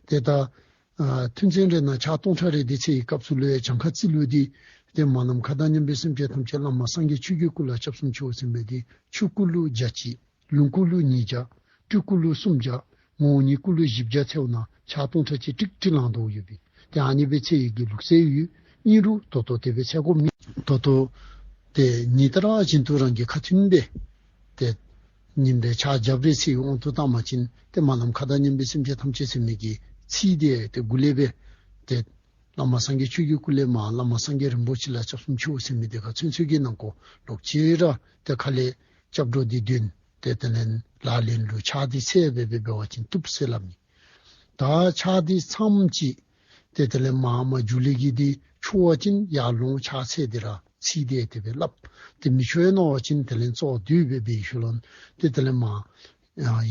ཏེ་ད་ཨ་ཐུན་ཚན་རེ་ནང་ཕྱག་སྟོང་ཕྲག་རེ་འདི་འཚལ་བའི་སྐབས་སུ་ལུ་ཡང་གྱངས་ཁ་རྩིས་ལུ་འདི་ཏེ་མ་ནམ་མཁའ་དང་མཉམ་པའི་སེམས་ཅན་ཐམས་ཅད་བླ་མ་སངས་རྒྱས་ཆོས་ཀྱི་སྐུ་ལ་སྐྱབས་སུ་མཆིའོ་ཟེར་མི་འདི་ཆོས་སྐུ་ལུ་བརྒྱ་གཅིག། ལོངས་སྐུ་ལུ་ཉིས་བརྒྱ། སྤྲུལ་སྐུ་ལུ་སུམ་བརྒྱ། ངོ་བོ་ཉིད་སྐུ་ལུ་བཞི་བརྒྱ་འཚལཝ་ན་ཕྱག་སྟོང་ཕྲག་གཅིག་ཀྲིག་ཀྲི་ལང་དོ་ཡོདཔ་ཨིན། ཏེ་ཨ་ནི་སྦེ་འཚལ་ནི་གི་ལུགས་སྲོལ་ཡོད། ཨིན་རུང་ད་ལྟོ་དེ་སྦེ་འཚལ་དགོཔ་མེད། ད་ལྟོ་ཏེ་ཉིན་ལྟར་བཞིན་དུ་རང་གི་ཁ་ཐུན་སྦེ་ཏེ་ཉིནམ་སྦེ་ཕྱག་རྒྱབ་རེ་འཚལ་བའི་དབང་དུ་བཏང་པ་ཅིན་ཏེ་མ་ནམ་མཁའ་དང་མཉམ་པའི་སེམས་ཅན་ཐམས་ཅད་ཟེར་མི་གི་ཚིག་འདི་ཏེ་མགུ་ལས་སྦེ་ཏེ་བླ་མ་སངས་རྒྱས་ཆོས་ཀྱི་སྐུ་ལས་མར་བླ་མ་སངས་རྒྱས་རིན་པོ་ཆེ་ལ་སྐྱབས་སུ་མཆིའོ་ཟེར་མི་འདི་ཁ་ཚུན་ཚོད་ཀྱི་ནང་འཁོད་ལོག་ཅི་ར་ཏེ་ཁ་ལས་སྐྱབས་འགྲོ་འདི་འདོན། ཏེ་དེ་ལས་ལག་ལེན་ལུ་ཕྱག་འདི་འཚལ་སྦེ་འབད་བ་ཅིན་བཏུབ་ཟེར་སླབ་མི། ད་ཕྱག་འདི་མཚམས་ཅིག་ཏེ་དེ་ལས་མར་མར་འགྱོ་ལས་ཀྱི་འདི་འཕྱོ་བ་ཅིན་ཡར་ལོང་ཕྱག་འཚལ་འདི་ར་ཚིག་འདི་དེ་སྦེ་སླབ། ཏེ་མི་འཕྱོ་ཡར་ལོང་བ་ཅིན་དེ་ལས་ཚོགས་འདུས་སྦེ་འབད་ཞིནམ་ལས་ཏེ་དེ་ལས་མར་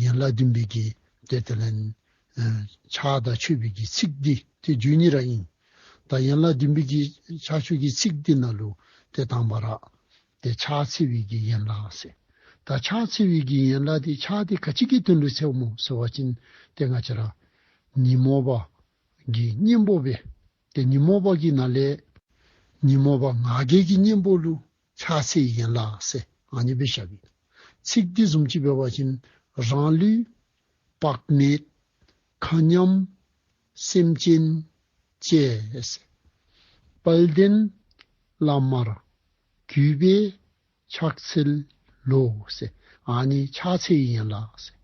ཡན་ལག་བདུན་པའི་གི་ཏེ་དེ་ལས་ཕྱག་དང་མཆོད་པའི་གི་ཚིག་འདི་ཏེ་བརྗོད་ནི་ར་ཨིན། ད་ཡན་ལག་བདུན་པའི་གི་ཕྱག་མཆོད་ཀྱི་ཚིག་འདི་ནང་ལུ་ཏེ་དང་པ་ར་ཏེ་ཕྱག་འཚལ་བའི་གི་ཡན་ལག་ཟེར། ད་ཕྱག་འཚལ་བའི་གི་ཡན་ལག་འདི་ཕྱག་འདི་ག་ཅི་གི་དོན་ལུ་འཚལཝ་སྨོ་ཟེར་བ་ཅིན་ཏེ་ང་བཅས་ར་ཉོན་མོངས་པ་གི་གཉེན་པོ་སྦེ་ཏེ་ཉོན་མོངས་པ་གི་ནང་ལས་ཉོན་མོངས་པ་ང་རྒྱལ་གྱི་གཉེན་པོ་ལུ་ཕྱག་འཚལ་ཡན་ལག་ཟེར་ཨ་ནི་སྦེ་བཞགཔ་ཨིན། ཚིག་འདི་བཟུམ་ཅིག་འབད་བ་ཅིན་རང་ལུས་དཔག་མེད་མཁའ་མཉམ་སེམས་ཅན་བཅས། དཔལ་ལྡན་བླ་མར་གུས་པས་ཕྱག་འཚལ་ལོ་ཟེར། ཨ་ནི་ཕྱག་འཚལ་ཡན་ལག་ཟེར།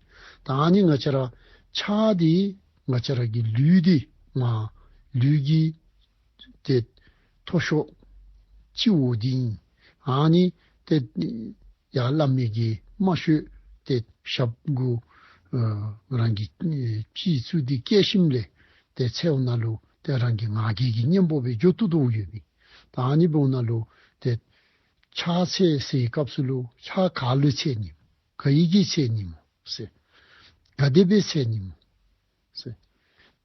ད་ཨ་ནི་ང་བཅས་ར་ཕྱག་འདི་ང་བཅས་ར་གི་ལུས་འདི་མར་ལུས་ཀྱི་ཏེ་མཐོ་ཤོས་སྤྱི་བོ་འདི་ཨིན། ཨ་ནི་ཏེ་ཡར་བླ་མའི་གི་དམའ་ཤོས་ཏེ་ཞབས་གུ་ཨ་རང་གི་ཨེ་སྤྱི་གཙུག་འདི་བཀལ་ཞིནམ་ལས་ཏེ་འཚལཝ་ནང་ལུ་ཏེ་རང་གི་ང་རྒྱལ་གྱི་གཉེན་པོ་སྦེ་འགྱོ་བཏུབ་དོ་ཡོདཔ་ཨིན། ད་ཨ་ནི་འབདཝ་ནང་ལུ་ཏེ་ཕྱག་འཚལ་ཟེར་བའི་སྐབས་སུ་ལུ་ཕྱག་ག་ལུ་འཚལ་ནི་སྨོ། ག་ཡི་གིས་འཚལ་ནི་སྨོ་ཟེར། ག་དེ་སྦེ་འཚལ་ནི་སྨོ་ཟེར།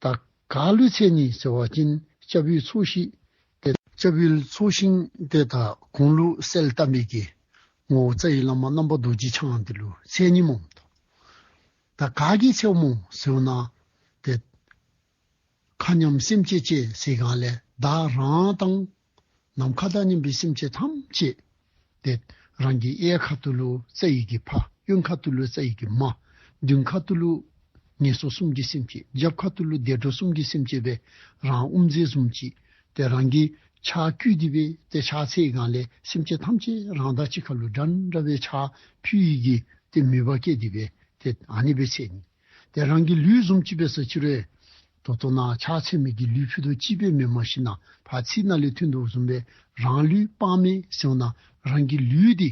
ད་ག་ལུ་འཚལ་ནི་ཟེར་བ་ཅིན་སྐྱབས་ཡུལ་ཚོགས་ཞིང་ཏེ་སྐྱབས་ཡུལ་ཚོགས་ཞིང་ཏེ་ད་གོང་ལུ་གསལ་བཏབ་མི་གི་ངོ་བོ་རྩ་བའི་བླ་མ་རྣམ་པ་རྡོ་རྗེ་འཆང་འདི་ལུ་འཚལ་ནི་སྨོ། ད་ག་གིས་འཚལཝ་སྨོ་ཟེར་ན་ཏེ་མཁའ་མཉམ་སེམས་ཅན་བཅས་ཟེར་གང་ལས་བདག་རང་དང་ནམ་མཁའ་དང་མཉམ་པའི་སེམས་ཅན་ཐམས་ཅད་ཏེ་རང་གི་གཡས་ཁ་ཐུག་ལུ་རྩ་བའི་གི་ཕ། གཡོན་ཁ་ཐུག་ལུ་རྩ་བའི་གི་མ། མདུན་ཁ་ཐུག་ལུ་ངན་སོང་གསུམ་གྱི་སེམས་ཅན། རྒྱབ་ཁ་ཐུག་ལུ་བདེ་འགྲོ་གསུམ་གྱི་སེམས་ཅན་སྦེ་རང་དབུ་མཛད་བཟུམ་ཅིག་ཏེ་རང་གིས་ཕྱག་བཀུག་སྟེ་སྦེ་ཏེ་ཕྱག་འཚལ་གང་ལས་སེམས་ཅན་ཐམས་ཅད་རང་དང་གཅིག་ཁར་ལུ་འདྲན་འདྲ་སྦེ་ཕྱག་ཕུལ་ནི་གི་ཏེ་མོས་པ་བསྐྱེད་དེ་སྦེ་ཏེ་ཨ་ནི་སྦེ་འཚལ་ནི། ཏེ་རང་གི་ལུས་བཟུམ་ཅིག་འབད་ས་ཅིག་རུང་ད་ལྟོ་ནཱ་ཕྱག་འཚལ་མི་གི་ལུས་ཕུད་རྡོག་གཅིག་སྦེ་མེནམ་ཞིན་ན་ཕར་ཚིག་ནང་ལས་ཐོན་དོ་བཟུམ་སྦེ་རང་ལུས་དཔག་མེད་ཟེར་ན་རང་གི་ལུས་འདི་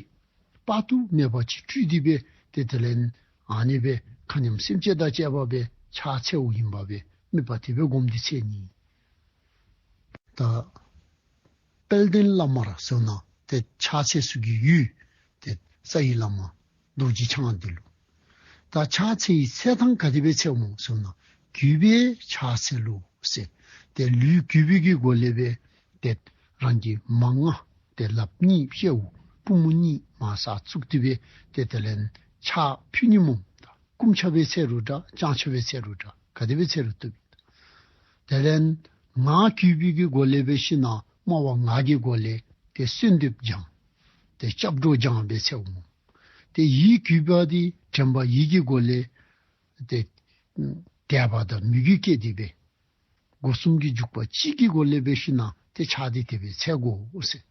དཔག་ཏུ་མེད་པ་ཅིག་སྤྲུལ་ཏེ་སྦེ་ཏེ་དེ་ལས་ཨ་ནི་སྦེ་མཁའ་མཉམ་སེམས་ཅན་དང་བཅས་པ་སྦེ་ཕྱག་འཚལཝ་ཨིན་པ་སྦེ་དམིགས་པ་དེ་སྦེ་བསྒོམས་ཏེ་འཚལ་ནི། ད་དཔལ་ལྡན་བླ་མར་ཟེར་ན་ཏེ་ཕྱག་འཚལ་ས་གི་ཡུལ་ཏེ་རྩ་བའི་བླ་མ་རྡོ་རྗེ་འཆང་འདི་ལུ། ད་ཕྱག་འཚལ་བའི་འཚལ་ཐངས་ག་དེ་སྦེ་འཚལཝ་སྨོ་ཟེར་ན་གུས་པས་ཕྱག་འཚལ་ལོ་ཟེར། ཏེ་ལུས་གུས་པའི་གི་སྒོ་ལས་སྦེ་ཏེ་རང་གི་མ་ང་ཏེ་ལགཔ་གཉིས་ཕྱེཝ་པུས་མོ་གཉིས་མར་ས་བཙུགས་ཏེ་སྦེ་ཏེ་དེ་ལས་ཕྱག་ཕུལ་ནི་སྨོ། ད་བསྐུམ་ཕྱག་སྦེ་འཚལ་རུང་འདྲ། བརྐྱང་ཕྱག་སྦེ་འཚལ་རུང་འདྲ། ག་དེ་སྦེ་འཚལ་རུང་བཏུབ། དེ་ལས་ངག་གུས་པའི་གི་སྒོ་ལས་འབད་ཞིན་ན་སྨྲ་བ་ངག་གི་སྒོ་ལས་ཏེ་གསོལ་འདེབས་བགྱང་ཏེ་སྐྱབས་འགྲོ་བགྱང་སྦེ་འཚལཝ་སྨོ། ཏེ་ཡིད་གུས་པ་འདི་དྲན་པ་ཡིད་ཀྱི་སྒོ་ལས་ཏེ་དད་པ་དང་མོས་གུས་བསྐྱེད་དེ་སྦེ་སྒོ་གསུམ་གྱི་འཇུག་པ་གཅིག་གི་སྒོ་ལས་འབད་ཞིན་ན་ཏེ་ཕྱག་འདི་དེ་སྦེ་འཚལ་དགོ་ཟེར།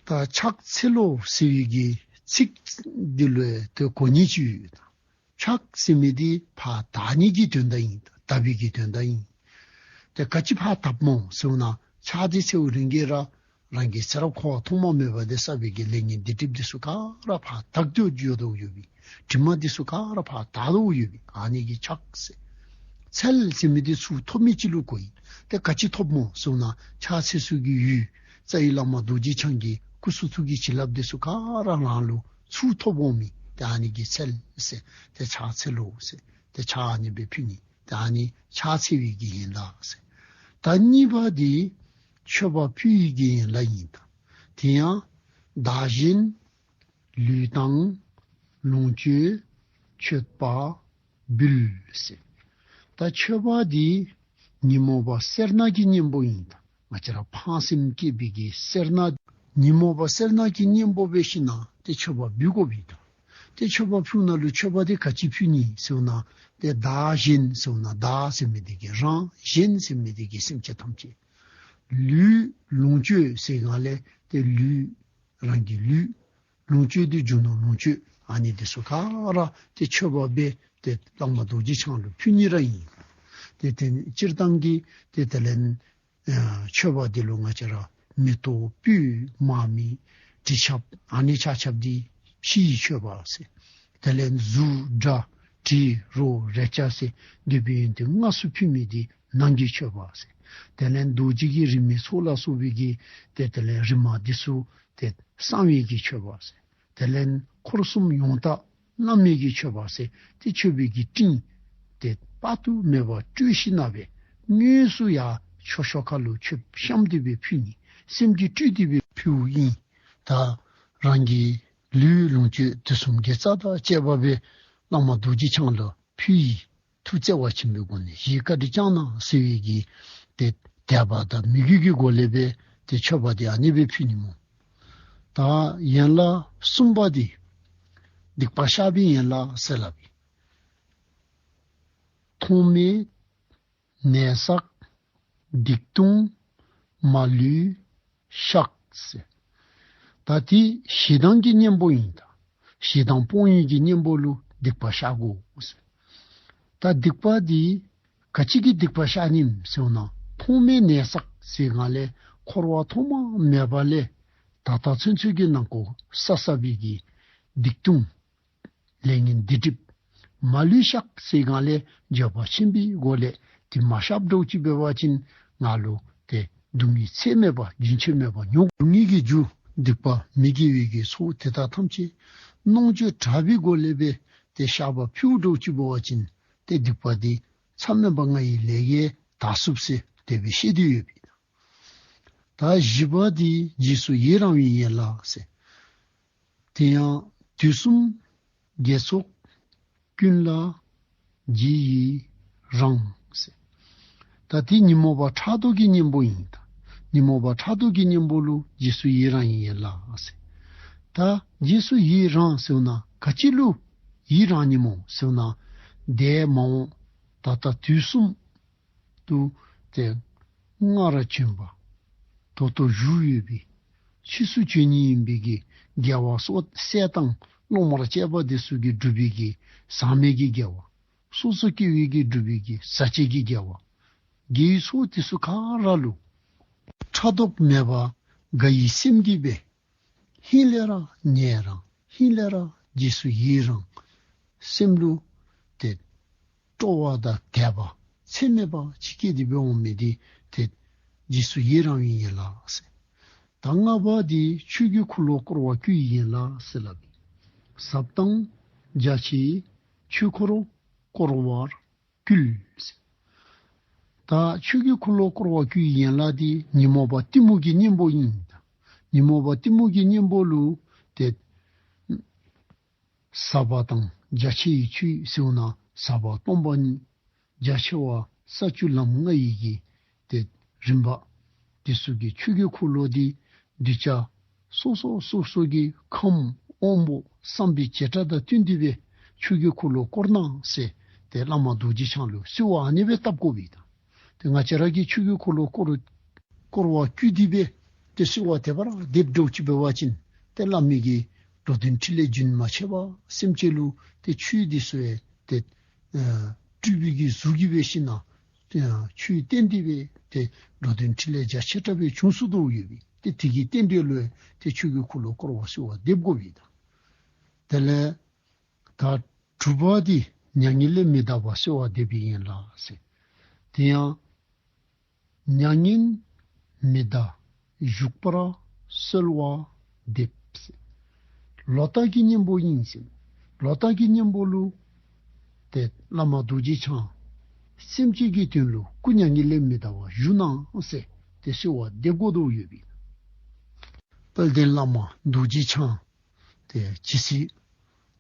ད་ཕྱག་འཚལ་ལོ་ཟེར་བའི་གི་ཚིག་འདི་ལུ་ཡང་ཏེ་གོ་ནི་ཅིག་ཡོད། ཕྱག་ཟེར་མི་འདི་ཕར་དག་ནི་གི་དོན་དག་ཨིན། དག་པའི་གི་དོན་དག་ཨིན། ཏེ་ག་ཅི་ཕར་དགཔ་སྨོ་ཟེར་ན་ཕྱག་འདི་འཚལ་བའི་རིང་གི་ར་རང་གི་ཚེ་རབས་འཁོར་བ་ཐོག་མ་མེད་པ་དེ་བསགས་པའི་གི་ལས་ངན་སྡིག་སྒྲིབ་འདི་ཚུ་ག་ར་ཕར་དག་སྟེ་འགྱོ་དོ་ཡོདཔ་ཨིན། དྲི་མ་འདི་ཚུ་ག་ར་ཕར་དག་དོ་ཡོདཔ་ཨིན། ཨ་ནི་གིས་ཕྱག་ཟེར། འཚལ་ཟེར་མི་འདི་ཚུར་ཐོབ་མི་ཅིག་ལུ་གོ་ཡི། ཏེ་ག་ཅི་ཐོབ་སྨོ་ཟེར་ན་ཕྱག་འཚལ་ས་གི་ཡུལ་རྩ་བའི་བླ་མ་རྡོ་རྗེ་འཆང་གི་སྐུ་གསུང་ཐུགས་ཀྱི་བྱིན་རླབས་འདི་ཚུ་ག་ར་རང་ལུ་ཚུར་ཐོབ་འོང་མི། ཏེ་ཨ་ནི་གིས་འཚལ་ཟེར། ཏེ་ཕྱག་འཚལ་ལོ་ཟེར། ཏེ་ཕྱག་ཨ་ནི་སྦེ་ཕུལ་ནི། ཏེ་ཨ་ནི་ཕྱག་འཚལ་བའི་གི་ཡན་ལག་ཟེར། ད་གཉིས་པ་འདི་མཆོད་པ་ཕུལ་བའི་གི་ཡན་ལག་ཨིན། ད་དེ་ཡང་ བདག་གཞན་ལུས་དང་ལོངས་སྤྱོད་མཆོད་པ་འབུལ་ཟེར། ད་མཆོད་པ་འདི་ཉོན་མོངས་པ་སེར་སྣ་གི་གཉེན་པོ་ཨིན། ད་ང་བཅས་ར་ཕངས་སེམས་སྐྱེས་པའི་གི་སེར་སྣ་ཉོན་མོངས་པ་སེར་སྣ་གི་གཉེན་པོ་འབད་ཞིནམ་ལས་ཏེ་མཆོད་པ་འབུལ་དགོ་པས་ད། ཏེ་མཆོད་པ་ཕུལ་ནང་ལུ་མཆོད་པ་འདི་ག་ཅི་ཕུལ་ནི་ཟེར་ན། ཏེ་བདག་གཞན་ཟེར་ན་བདག་ཟེར་མི་འདི་གིས་རང་གཞན་ཟེར་མི་འདི་གིས་སེམས་ཅན་ཐམས་ཅད། ལུས་ལོངས་སྤྱོད་ཟེར་གང་ལས་ཏེ་ལུས་རང་གི་ལུས། ལོངས་སྤྱོད་འདི་རྒྱུ་ནོར་ལོངས་སྤྱོད་ཨ་ནི་འདི་ཚུ་ག་ར་ཏེ་མཆོད་པ་འབད་ཏེ་བླ་མ་རྡོ་རྗེ་འཆང་ལུ་ཕུལ་ནི་ར་ཨིན། ཏེ་ཏེ་སྤྱིར་བཏང་གི་ཏེ་དེ་ལས་ཨ་མཆོད་པ་འདི་ལུ་ང་བཅས་ར་མེ་ཏོག་སྤོས་མར་མེ་དྲི་ཆབ་ཨ་ནི་ཆ་ཁྱབ་འདི་ཕྱི་ཡི་མཆོད་པ་ཟེར། དེ་ལས་གཟུགས་སྒྲ་དྲི་རོ་རེག་བྱ་ཟེར་འདོད་པའི་ཡོན་ཏན་ལྔ་ཚུ་ཕུལ་མི་འདི་ནང་གི་མཆོད་པ་ཟེར། དེ་ལས་རྡོ་རྗེ་གི་རིག་མའི་ཚོགས་ལ་སོགས་པའི་གི་ཏེ་དེ་ལས་རིག་མ་འདི་ཚུ་ཏེ་གསང་བའི་གི་མཆོད་པ་ཟེར། དེ་ལས་འཁོར་གསུམ་ཡོངས་དག་བླ་མེད་ཀྱི་མཆོད་པ་ཟེར་ཏེ་མཆོད་པའི་གི་སྤྲིན་ཏེ་དཔག་ཏུ་མེད་པ་སྤྲོས་ཞིནམ་ལས་དངོས་སུ་ཡར་མཆོད་བཤམ་ཁ་ལུ་མཆོད་བཤམས་ཏེ་སྦེ་ཕུལ་ནི། སེམས་ཀྱིས་སྤྲུལ་ཏེ་སྦེ་ཕུལཝ་ཨིན། ད་རང་གི་ལུས་ལོངས་སྤྱོད་དུས་གསུམ་དགེ་རྩ་དང་བཅས་པ་སྦེ་བླ་མ་རྡོ་རྗེ་འཆང་ལུ་ཕུལ་ཡི། ཐུགས་བརྩེ་བ་ཆེན་པོའི་སྒོ་ནས་བཞེས་བཀའ་དྲིན་བསྐྱང་གནང་ཟེར་བའི་གི་ཏེ་དད་པ་དང་མོས་གུས་ཀྱི་སྒོ་ལས་སྦེ་ཏེ་མཆོད་པ་འདི་ཨ་ནི་སྦེ་ཕུལ་ནི་སྨོ། ད་ཡན་ལག་གསུམ་པ་འདི་སྡིག་པ་བཤགས་པའི་ཡན་ལག་ཟེར་སླབ་ཨིན། མཐོང་མེད་ནད་བསགས་སྡིག་ལྟུང་མ་ལུས་བཤགས་ཟེར། ད་འདི་ཞེ་སྡང་གི་གཉེན་པོ་ཨིན། ད་ཞེ་སྡང་སྤོང་བའི་གི་གཉེན་པོ་ལུ་སྡིག་པ་བཤགས་དགོ་ཟེར། ད་སྡིག་པ་འདི་ག་ཅི་གིས་སྡིག་པ་བཤགས་ནི་ཟེར་ན། མཐོང་མེད་ནད་བསགས་ཟེར་གང་ལས་འཁོར་བ་ཐོག་མ་མེད་པ་ལས་ད་ལྟ་ཚུན་ཚོད་ཀྱི་ནང་འཁོད་བསགས་བསགས་པའི་གི་སྡིག་ལྟུང་ལས་ངན་སྡིག་སྒྲིབ་མ་ལུས་བཤགས་ཟེར་གང་ལས་འགྱོད་པ་ཆེན་པོའི་སྒོ་ལས་འདི་མ་བཤགསཔ་འདྲཝ་ཅིག་འབད་བ་ཅིན་ང་ལུ་ཏེ་སྡུག་བསྔལ་ཚད་མེད་པ་རྒྱུན་ཆད་མེད་པ་མྱོང་། སྡུག་བསྔལ་གྱི་རྒྱུ་སྡིག་པ་མི་དགེ་བའི་གི་ཚོགས་དེ་དག་ཐམས་ཅད་གནོང་འགྱོད་དྲག་པོའི་སྒོ་ལས་སྦེ་ཏེ་བཤགས་པ་ཕུལཝ་འདྲཝ་ཅིག་འབད་བ་ཅིན་ཏེ་སྡིག་པ་འདི་མཚམས་མེད་པ་ལྔ་ཡི་ལས་ཀྱིས་དག་ཚུགས་ཟེར་དེ་སྦེ་བཤད་དེ་ཡོད་པས། ད་བཞི་པ་འདི་རྗེས་སུ་ཡི་རང་བའི་ཡན་ལག་ཟེར། དེ་ཡང་དུས་གསུམ་དགེ་ཚོགས་ཀུན་ལ་རྗེས་ཡི་རང་ཟེར། ད་འདི་ཉོན་མོངས་པ་ཕྲག་དོག་གི་གཉེན་པོ་ཨིན། ད་ཉོན་མོངས་པ་ཕྲག་དོག་གི་གཉེན་པོ་ལུ་རྗེས་སུ་ཡི་རང་བའི་ཡན་ལག་ཟེར། ད་རྗེས་སུ་ཡི་རང་ཟེར་ན་ག་ཅི་ལུ་ཡི་རང་ནི་སྨོ་ཟེར་ན། འདས་མ་འོངས་ད་ལྟ་དུས་གསུམ་དུ་ཏེ་སྔར་བྱོན་པ་ད་ལྟོ་བཞུགས་ཡོད་པའི་ཕྱིས་སུ་འབྱོན་ནི་ཨིན་པའི་གི་རྒྱལ་བ་སོགས་སྲས་དང་སློབ་མར་བཅས་པ་དེ་ཚུ་གིས་བསྒྲུབས་པའི་གི་ཟག་མེད་ཀྱི་དགེ་བ། སོ་སོ་སྐྱེ་བོའི་གིས་བསྒྲུབས་པའི་གི་ཟག་བཅས་ཀྱི་དགེ་བ། དགེ་བའི་ཚོགས་དེ་ཚུ་ག་ར་ལུ་ཕྲག་དོག་མེད་པར་དགའ་བའི་སེམས་ཀྱིས་སྦེ་ཧིང་ལས་ར་ཡི་རང་། ཧིང་ལས་ར་རྗེས་སུ་ཡི་རང་། སེམས་ལུ་ཏེ་སྤྲོ་བ་དང་དད་པ་ཚད་མེད་པ་ཅིག་སྐྱེས་ཏེ་འབད་འོང་མི་འདི་ཏེ་རྗེས་སུ་ཡི་རང་བའི་ཡན་ལག་ཟེར། ད་ལྔ་པ་འདི་ཆོས་ཀྱི་འཁོར་ལོ་བསྐོར་བར་བསྐུལ་བའི་ཡན་ལག་ཟེར་སླབ་ཨིན། ཟབ་དང་རྒྱ་ཆེའི་ཆོས་འཁོར་བསྐོར་བར་བསྐུལ་ཟེར། ད་ཆོས་ཀྱི་འཁོར་ལོ་བསྐོར་བར་བསྐུལ་བའི་ཡན་ལག་འདི་ཉོན་མོངས་པ་གཏི་མུག་གི་གཉེན་པོ་ཨིན། ཉོན་མོངས་པ་གཏི་མུག་གི་གཉེན་པོ་ལུ་ཏེ་ཟབ་པ་དང་རྒྱ་ཆེ་བའི་ཆོས་ཟེར་ན་ཟབ་པ་སྟོང་པ་ཉིད། རྒྱ་ཆེ་བ་ས་བཅུ་ལམ་ལྔ་ཡི་གི་ཏེ་རིམ་པ། དེ་ཚུ་གི་ཆོས་ཀྱི་འཁོར་ལོ་འདི་གདུལ་བྱ་སོ་སོ་སོ་སོ་གི་ཁམས་དབང་པོ་བསམ་པའི་བྱེ་བྲག་དང་བསྟུན་ཏེ་སྦེ་ཆོས་ཀྱི་འཁོར་ལོ་བསྐོར་གནང་ཟེར་ཏེ་བླ་མ་རྡོ་རྗེ་འཆང་ལུ་གསོལ་བ་ཨ་ནི་སྦེ་བཏབ་དགོ་པས་ད། ཏེ་ང་བཅས་ར་གིས་ཆོས་ཀྱི་འཁོར་ལོ་བསྐོར་བསྐོར་བར་བསྐུལ་ཏེ་སྦེ་ཏེ་གསོལ་བ་དེ་སྦེ་ར་འདེབས་འགྱོ་ཅི་འབད་བ་ཅིན་ཏེ་བླ་མའི་གི་འགྲོ་དོན་ཕྲིན་ལས་རྒྱུན་མ་ཆད་པར་སེམས་ཅན་ལུ་ཏེ་ཆོས་འདི་གསོལ་ཏེ་ཨ་སྤྲུལ་པའི་གི་གཟུགས་ཀྱིས་འབད་ཞིན་ན་ཏེ་ཨ་ཆོས་བསྟན་ཏེ་སྦེ་ཏེ་འགྲོ་དོན་ཕྲིན་ལས་རྒྱ་ཆེ་དྲགས་སྦེ་བྱུང་སོ་དོ་ཡོད་པས། ཏེ་དེ་གི་རྟེན་འབྲེལ་ལུ་ཏེ་ཆོས་ཀྱི་འཁོར་ལོ་བསྐོར་བར་གསོལ་བ་འདེབས་དགོ་པས་ད། དེ་ལས་ད་དྲུག་པ་འདི་མྱ་ངན་ལས་མི་འདའ་བར་གསོལ་བ་འདེབས་པའི་ཡན་ལག་ཟེར། དེ་ཡང་མྱ་ངན་མི་འདའ་བཞུགས་པར་གསོལ་བ་འདེབས་ཟེར། ལོག་ལྟ་གི་གཉེན་པོ་ཨིན་ཟེར། ལོག་ལྟ་གི་གཉེན་པོ་ལུ་ཏེ་བླ་མ་རྡོ་རྗེ་འཆང་སེམས་ཅན་གྱི་དོན་ལུ་སྐུ་མྱ་ངན་ལས་མི་འདའ་བར་བཞུགས་གནང་ཟེར་ཏེ་གསོལ་བ་འདེབས་དགོ་དོ་ཡོད་པས། དཔལ་ལྡན་བླ་མ་རྡོ་རྗེ་འཆང་དེ་ཇི་སྲིད་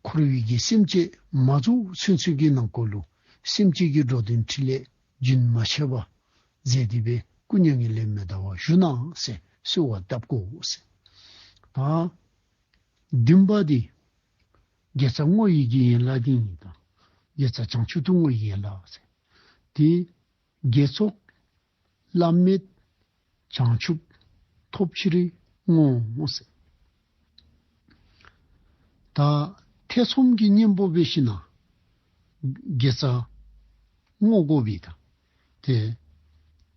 འཁོར་བའི་གི་སེམས་ཅན་མ་རྫོགས་ཚུན་ཚོད་ཀྱི་ནང་འཁོད་ལུ་སེམས་ཅན་གྱི་འགྲོ་དོན་འཕྲིན་ལས་རྒྱུན་མ་ཆད་པར་མཛད་དེ་སྦེ་སྐུ་མྱ་ངན་ལས་མི་འདའ་བར་བཞུགས་གནང་ཟེར་གསོལ་བ་བཏབ་དགོ་ཟེར། ད་བདུན་པ་འདི་དགེ་རྩ་བསྔོ་བའི་གི་ཡན་ལག་འདི་ཨིན། ད་དགེ་རྩ་བྱང་ཆུབ་ཏུ་བསྔོ་བའི་ཡན་ལག་ཟེར། དེ་དགེ་ཚོགས་བླ་མེད་བྱང་ཆུབ་ཐོབ་ཕྱིར་བསྔོ་ཟེར། ད་ཐེ་ཚོམ་གྱི་གཉེན་པོ་འབད་ཞིན་ན་དགེ་རྩ་བསྔོ་དགོ་པས། ད་ཏེ་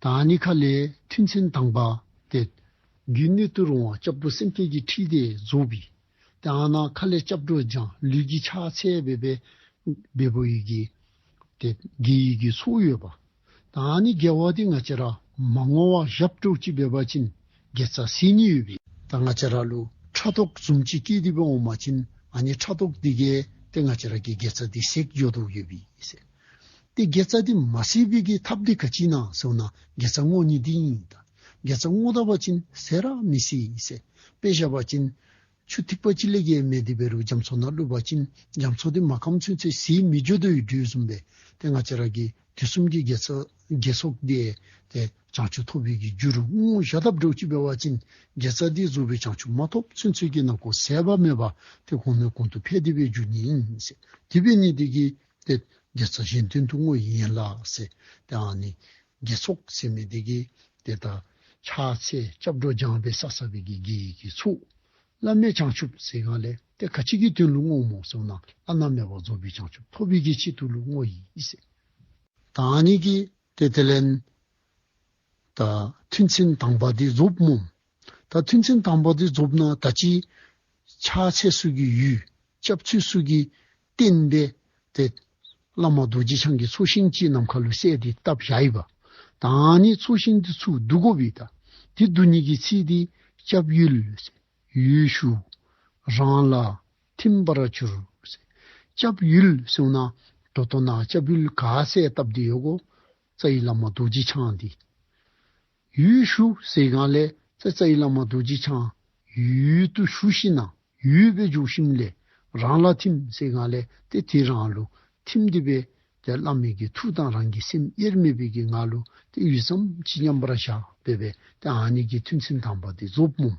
ད་ཨ་ནི་ཁ་ལས་ཐུན་ཚན་དང་པ་ཏེ་རྒྱུན་གནས་དུ་རུང་བ་སྐྱབས་འགྲོ་སེམས་བསྐྱེད་ཀྱི་ཁྲིད་དེ་རྫོགས་པས། ཏེ་ཨ་ནཱ་ཁ་ལས་སྐྱབས་འགྲོ་སྦྱང་ལུས་ཀྱི་ཕྱག་འཚལ་འབད་འབད་འབད་བའི་གི་ཏེ་དགེ་བའི་གི་ཚོགས་ཡོདཔ། ད་ཨ་ནི་དགེ་བ་འདི་ང་བཅས་ར་མ་བསྔོ་བར་བཞགཔ་འདྲཝ་ཅིག་འབད་བ་ཅིན་དགེ་རྩ་ཟད་ནི་ཡོད་པས། ད་ང་བཅས་ར་ལུ་ཕྲག་དོག་བཟུམ་ཅིག་སྐྱེས་ཏེ་སྦེ་འོང་པ་ཅིན་ཨ་ནི་ཕྲག་དོག་འདི་གིས་ཏེ་ང་བཅས་ར་གི་དགེ་རྩ་འདི་ཟད་འགྱོ་དོ་ཡོད་པས་ཟེར། ཏེ་དགེ་རྩ་འདི་མ་ཟད་པའི་གི་ཐབས་འདི་ག་ཅི་ཨིན་ན་ཟེར་བ་ཅིན་དགེ་རྩ་བསྔོ་ནི་འདི་ཨིན། ད་དགེ་རྩ་བསྔོ་ད་པ་ཅིན་ཟད་ར་མི་ཟད་ཟེར། དཔེ་བཞག་པ་ཅིན་ཆུ་ཐིགས་པ་ཅིག་ལས་བརྒལ་མེད་དེ་འབད་རུང་རྒྱ་མཚོ་ནང་བླུགས་པ་ཅིན་རྒྱ་མཚོ་འདི་མ་སྐམ་ཚུན་ཚོད་ཟད་མི་འགྱོ་དོ་ཡོད་དོ་བཟུམ་སྦེ་ཏེ་ང་བཅས་ར་གི་དུས་གསུམ་གྱི་དགེ་རྩ་དགེ་ཚོགས་འདི་ཏེ་བྱང་ཆུབ་ཐོབ་པའི་གི་རྒྱུ་རུ་བསྔོ་བཞག་དཔ་འདྲཝ་ཅིག་འབད་བ་ཅིན་དགེ་རྩ་འདི་རྫོགས་པའི་བྱང་ཆུབ་མ་ཐོབ་ཚུན་ཚོད་ཀྱི་ནང་འཁོད་ཟད་པ་མེད་པར་ཏེ་གོང་ནས་གོང་དུ་འཕེལ་ཏེ་སྦེ་འགྱོ་ནི་ཨིན་ཟེར། དེ་འབད་ནི་འདི་གིས་ཏེ་དགེ་རྩ་གཞན་དོན་དུ་བསྔོ་བའི་ཡན་ལག་ཟེར། ཏེ་ཨ་ནི་དགེ་ཚོགས་ཟེར་མི་འདི་གིས་ཏེ་ད་ཕྱག་འཚལ་སྐྱབས་འགྲོ་སྦྱང་སྦེ་བསགས་བསགས་པའི་གི་དགེ་བའི་གི་ཚོགས། བླ་མེད་བྱང་ཆུབ་ཟེར་གང་ལས་ཏེ་ག་ཅི་གི་དོན་ལུ་བསྔོཝ་སྨོ་ཟེར་ན་བླ་ན་མེད་པ་རྫོགས་པའི་བྱང་ཆུབ་ཐོབ་པའི་གི་ཆེད་དུ་ལུ་བསྔོ་ཡི་ཟེར། ད་ཨ་ནི་གིས་ཏེ་དེ་ལས་ད་ཐུན་ཚན་དང་པ་འདི་རྫོགསཔ་སྨོ། ད་ཐུན་ཚན་དང་པ་འདི་རྫོགསཔ་ན་ད་ཅི་ཕྱག་འཚལ་ས་གི་ཡུལ་སྐྱབས་འཚོལ་ས་གི་རྟེན་སྦེ་ཏེ་བླ་མ་རྡོ་རྗེ་འཆང་གི་ཚོགས་ཞིང་ཅིག་ནམ་མཁའ་ལུ་གསལ་ཏེ་བཏབ་བཞག་ཡི་པ། ད་ཨ་ནི་ཚོགས་ཞིང་འདི་ཚུར་བསྡུ་དགོ་པས། ད་འདི་བསྡུ་ནི་གི་ཚིག་འདི་སྐྱབས་ཡུལ་ཟེར། ཡུལ་ཞུགས་རང་ལ་ཐིམ་པར་གྱུར་ཟེར། སྐྱབས་ཡུལ་ཟེར་ན་ད་ལྟོ་ནཱ་སྐྱབས་ཡུལ་ག་ཟེར་བཏབ་སྟེ་ཡོད་གོ། རྩ་བའི་བླ་མ་རྡོ་རྗེ་འཆང་འདི། ཡུལ་ཞུགས་ཟེར་གང་ལས་རྩ་རྩ་བའི་བླ་མ་རྡོ་རྗེ་འཆང་ཡུལ་དུ་ཞུགས་ཞིན་ན་ཡུལ་སྦེ་འགྱོ་ཞིནམ་ལས་རང་ལ་ཐིམ་ཟེར་གང་ལས་ཏེ་དེ་རང་ལུ་ཐིམ་སྟེ་སྦེ་ཏེ་བླ་མའི་གི་ཐུགས་དང་རང་གི་སེམས་དབྱེར་མེད་པའི་གི་ངང་ལུ་ཏེ་ཡུད་ཙམ་ཅིག་མཉམ་པར་བཞག་སྦེ་སྦེ་ཏེ་ཨ་ནི་གིས་ཐུན་ཚན་དང་པ་འདི་རྫོགསཔ་སྨོ།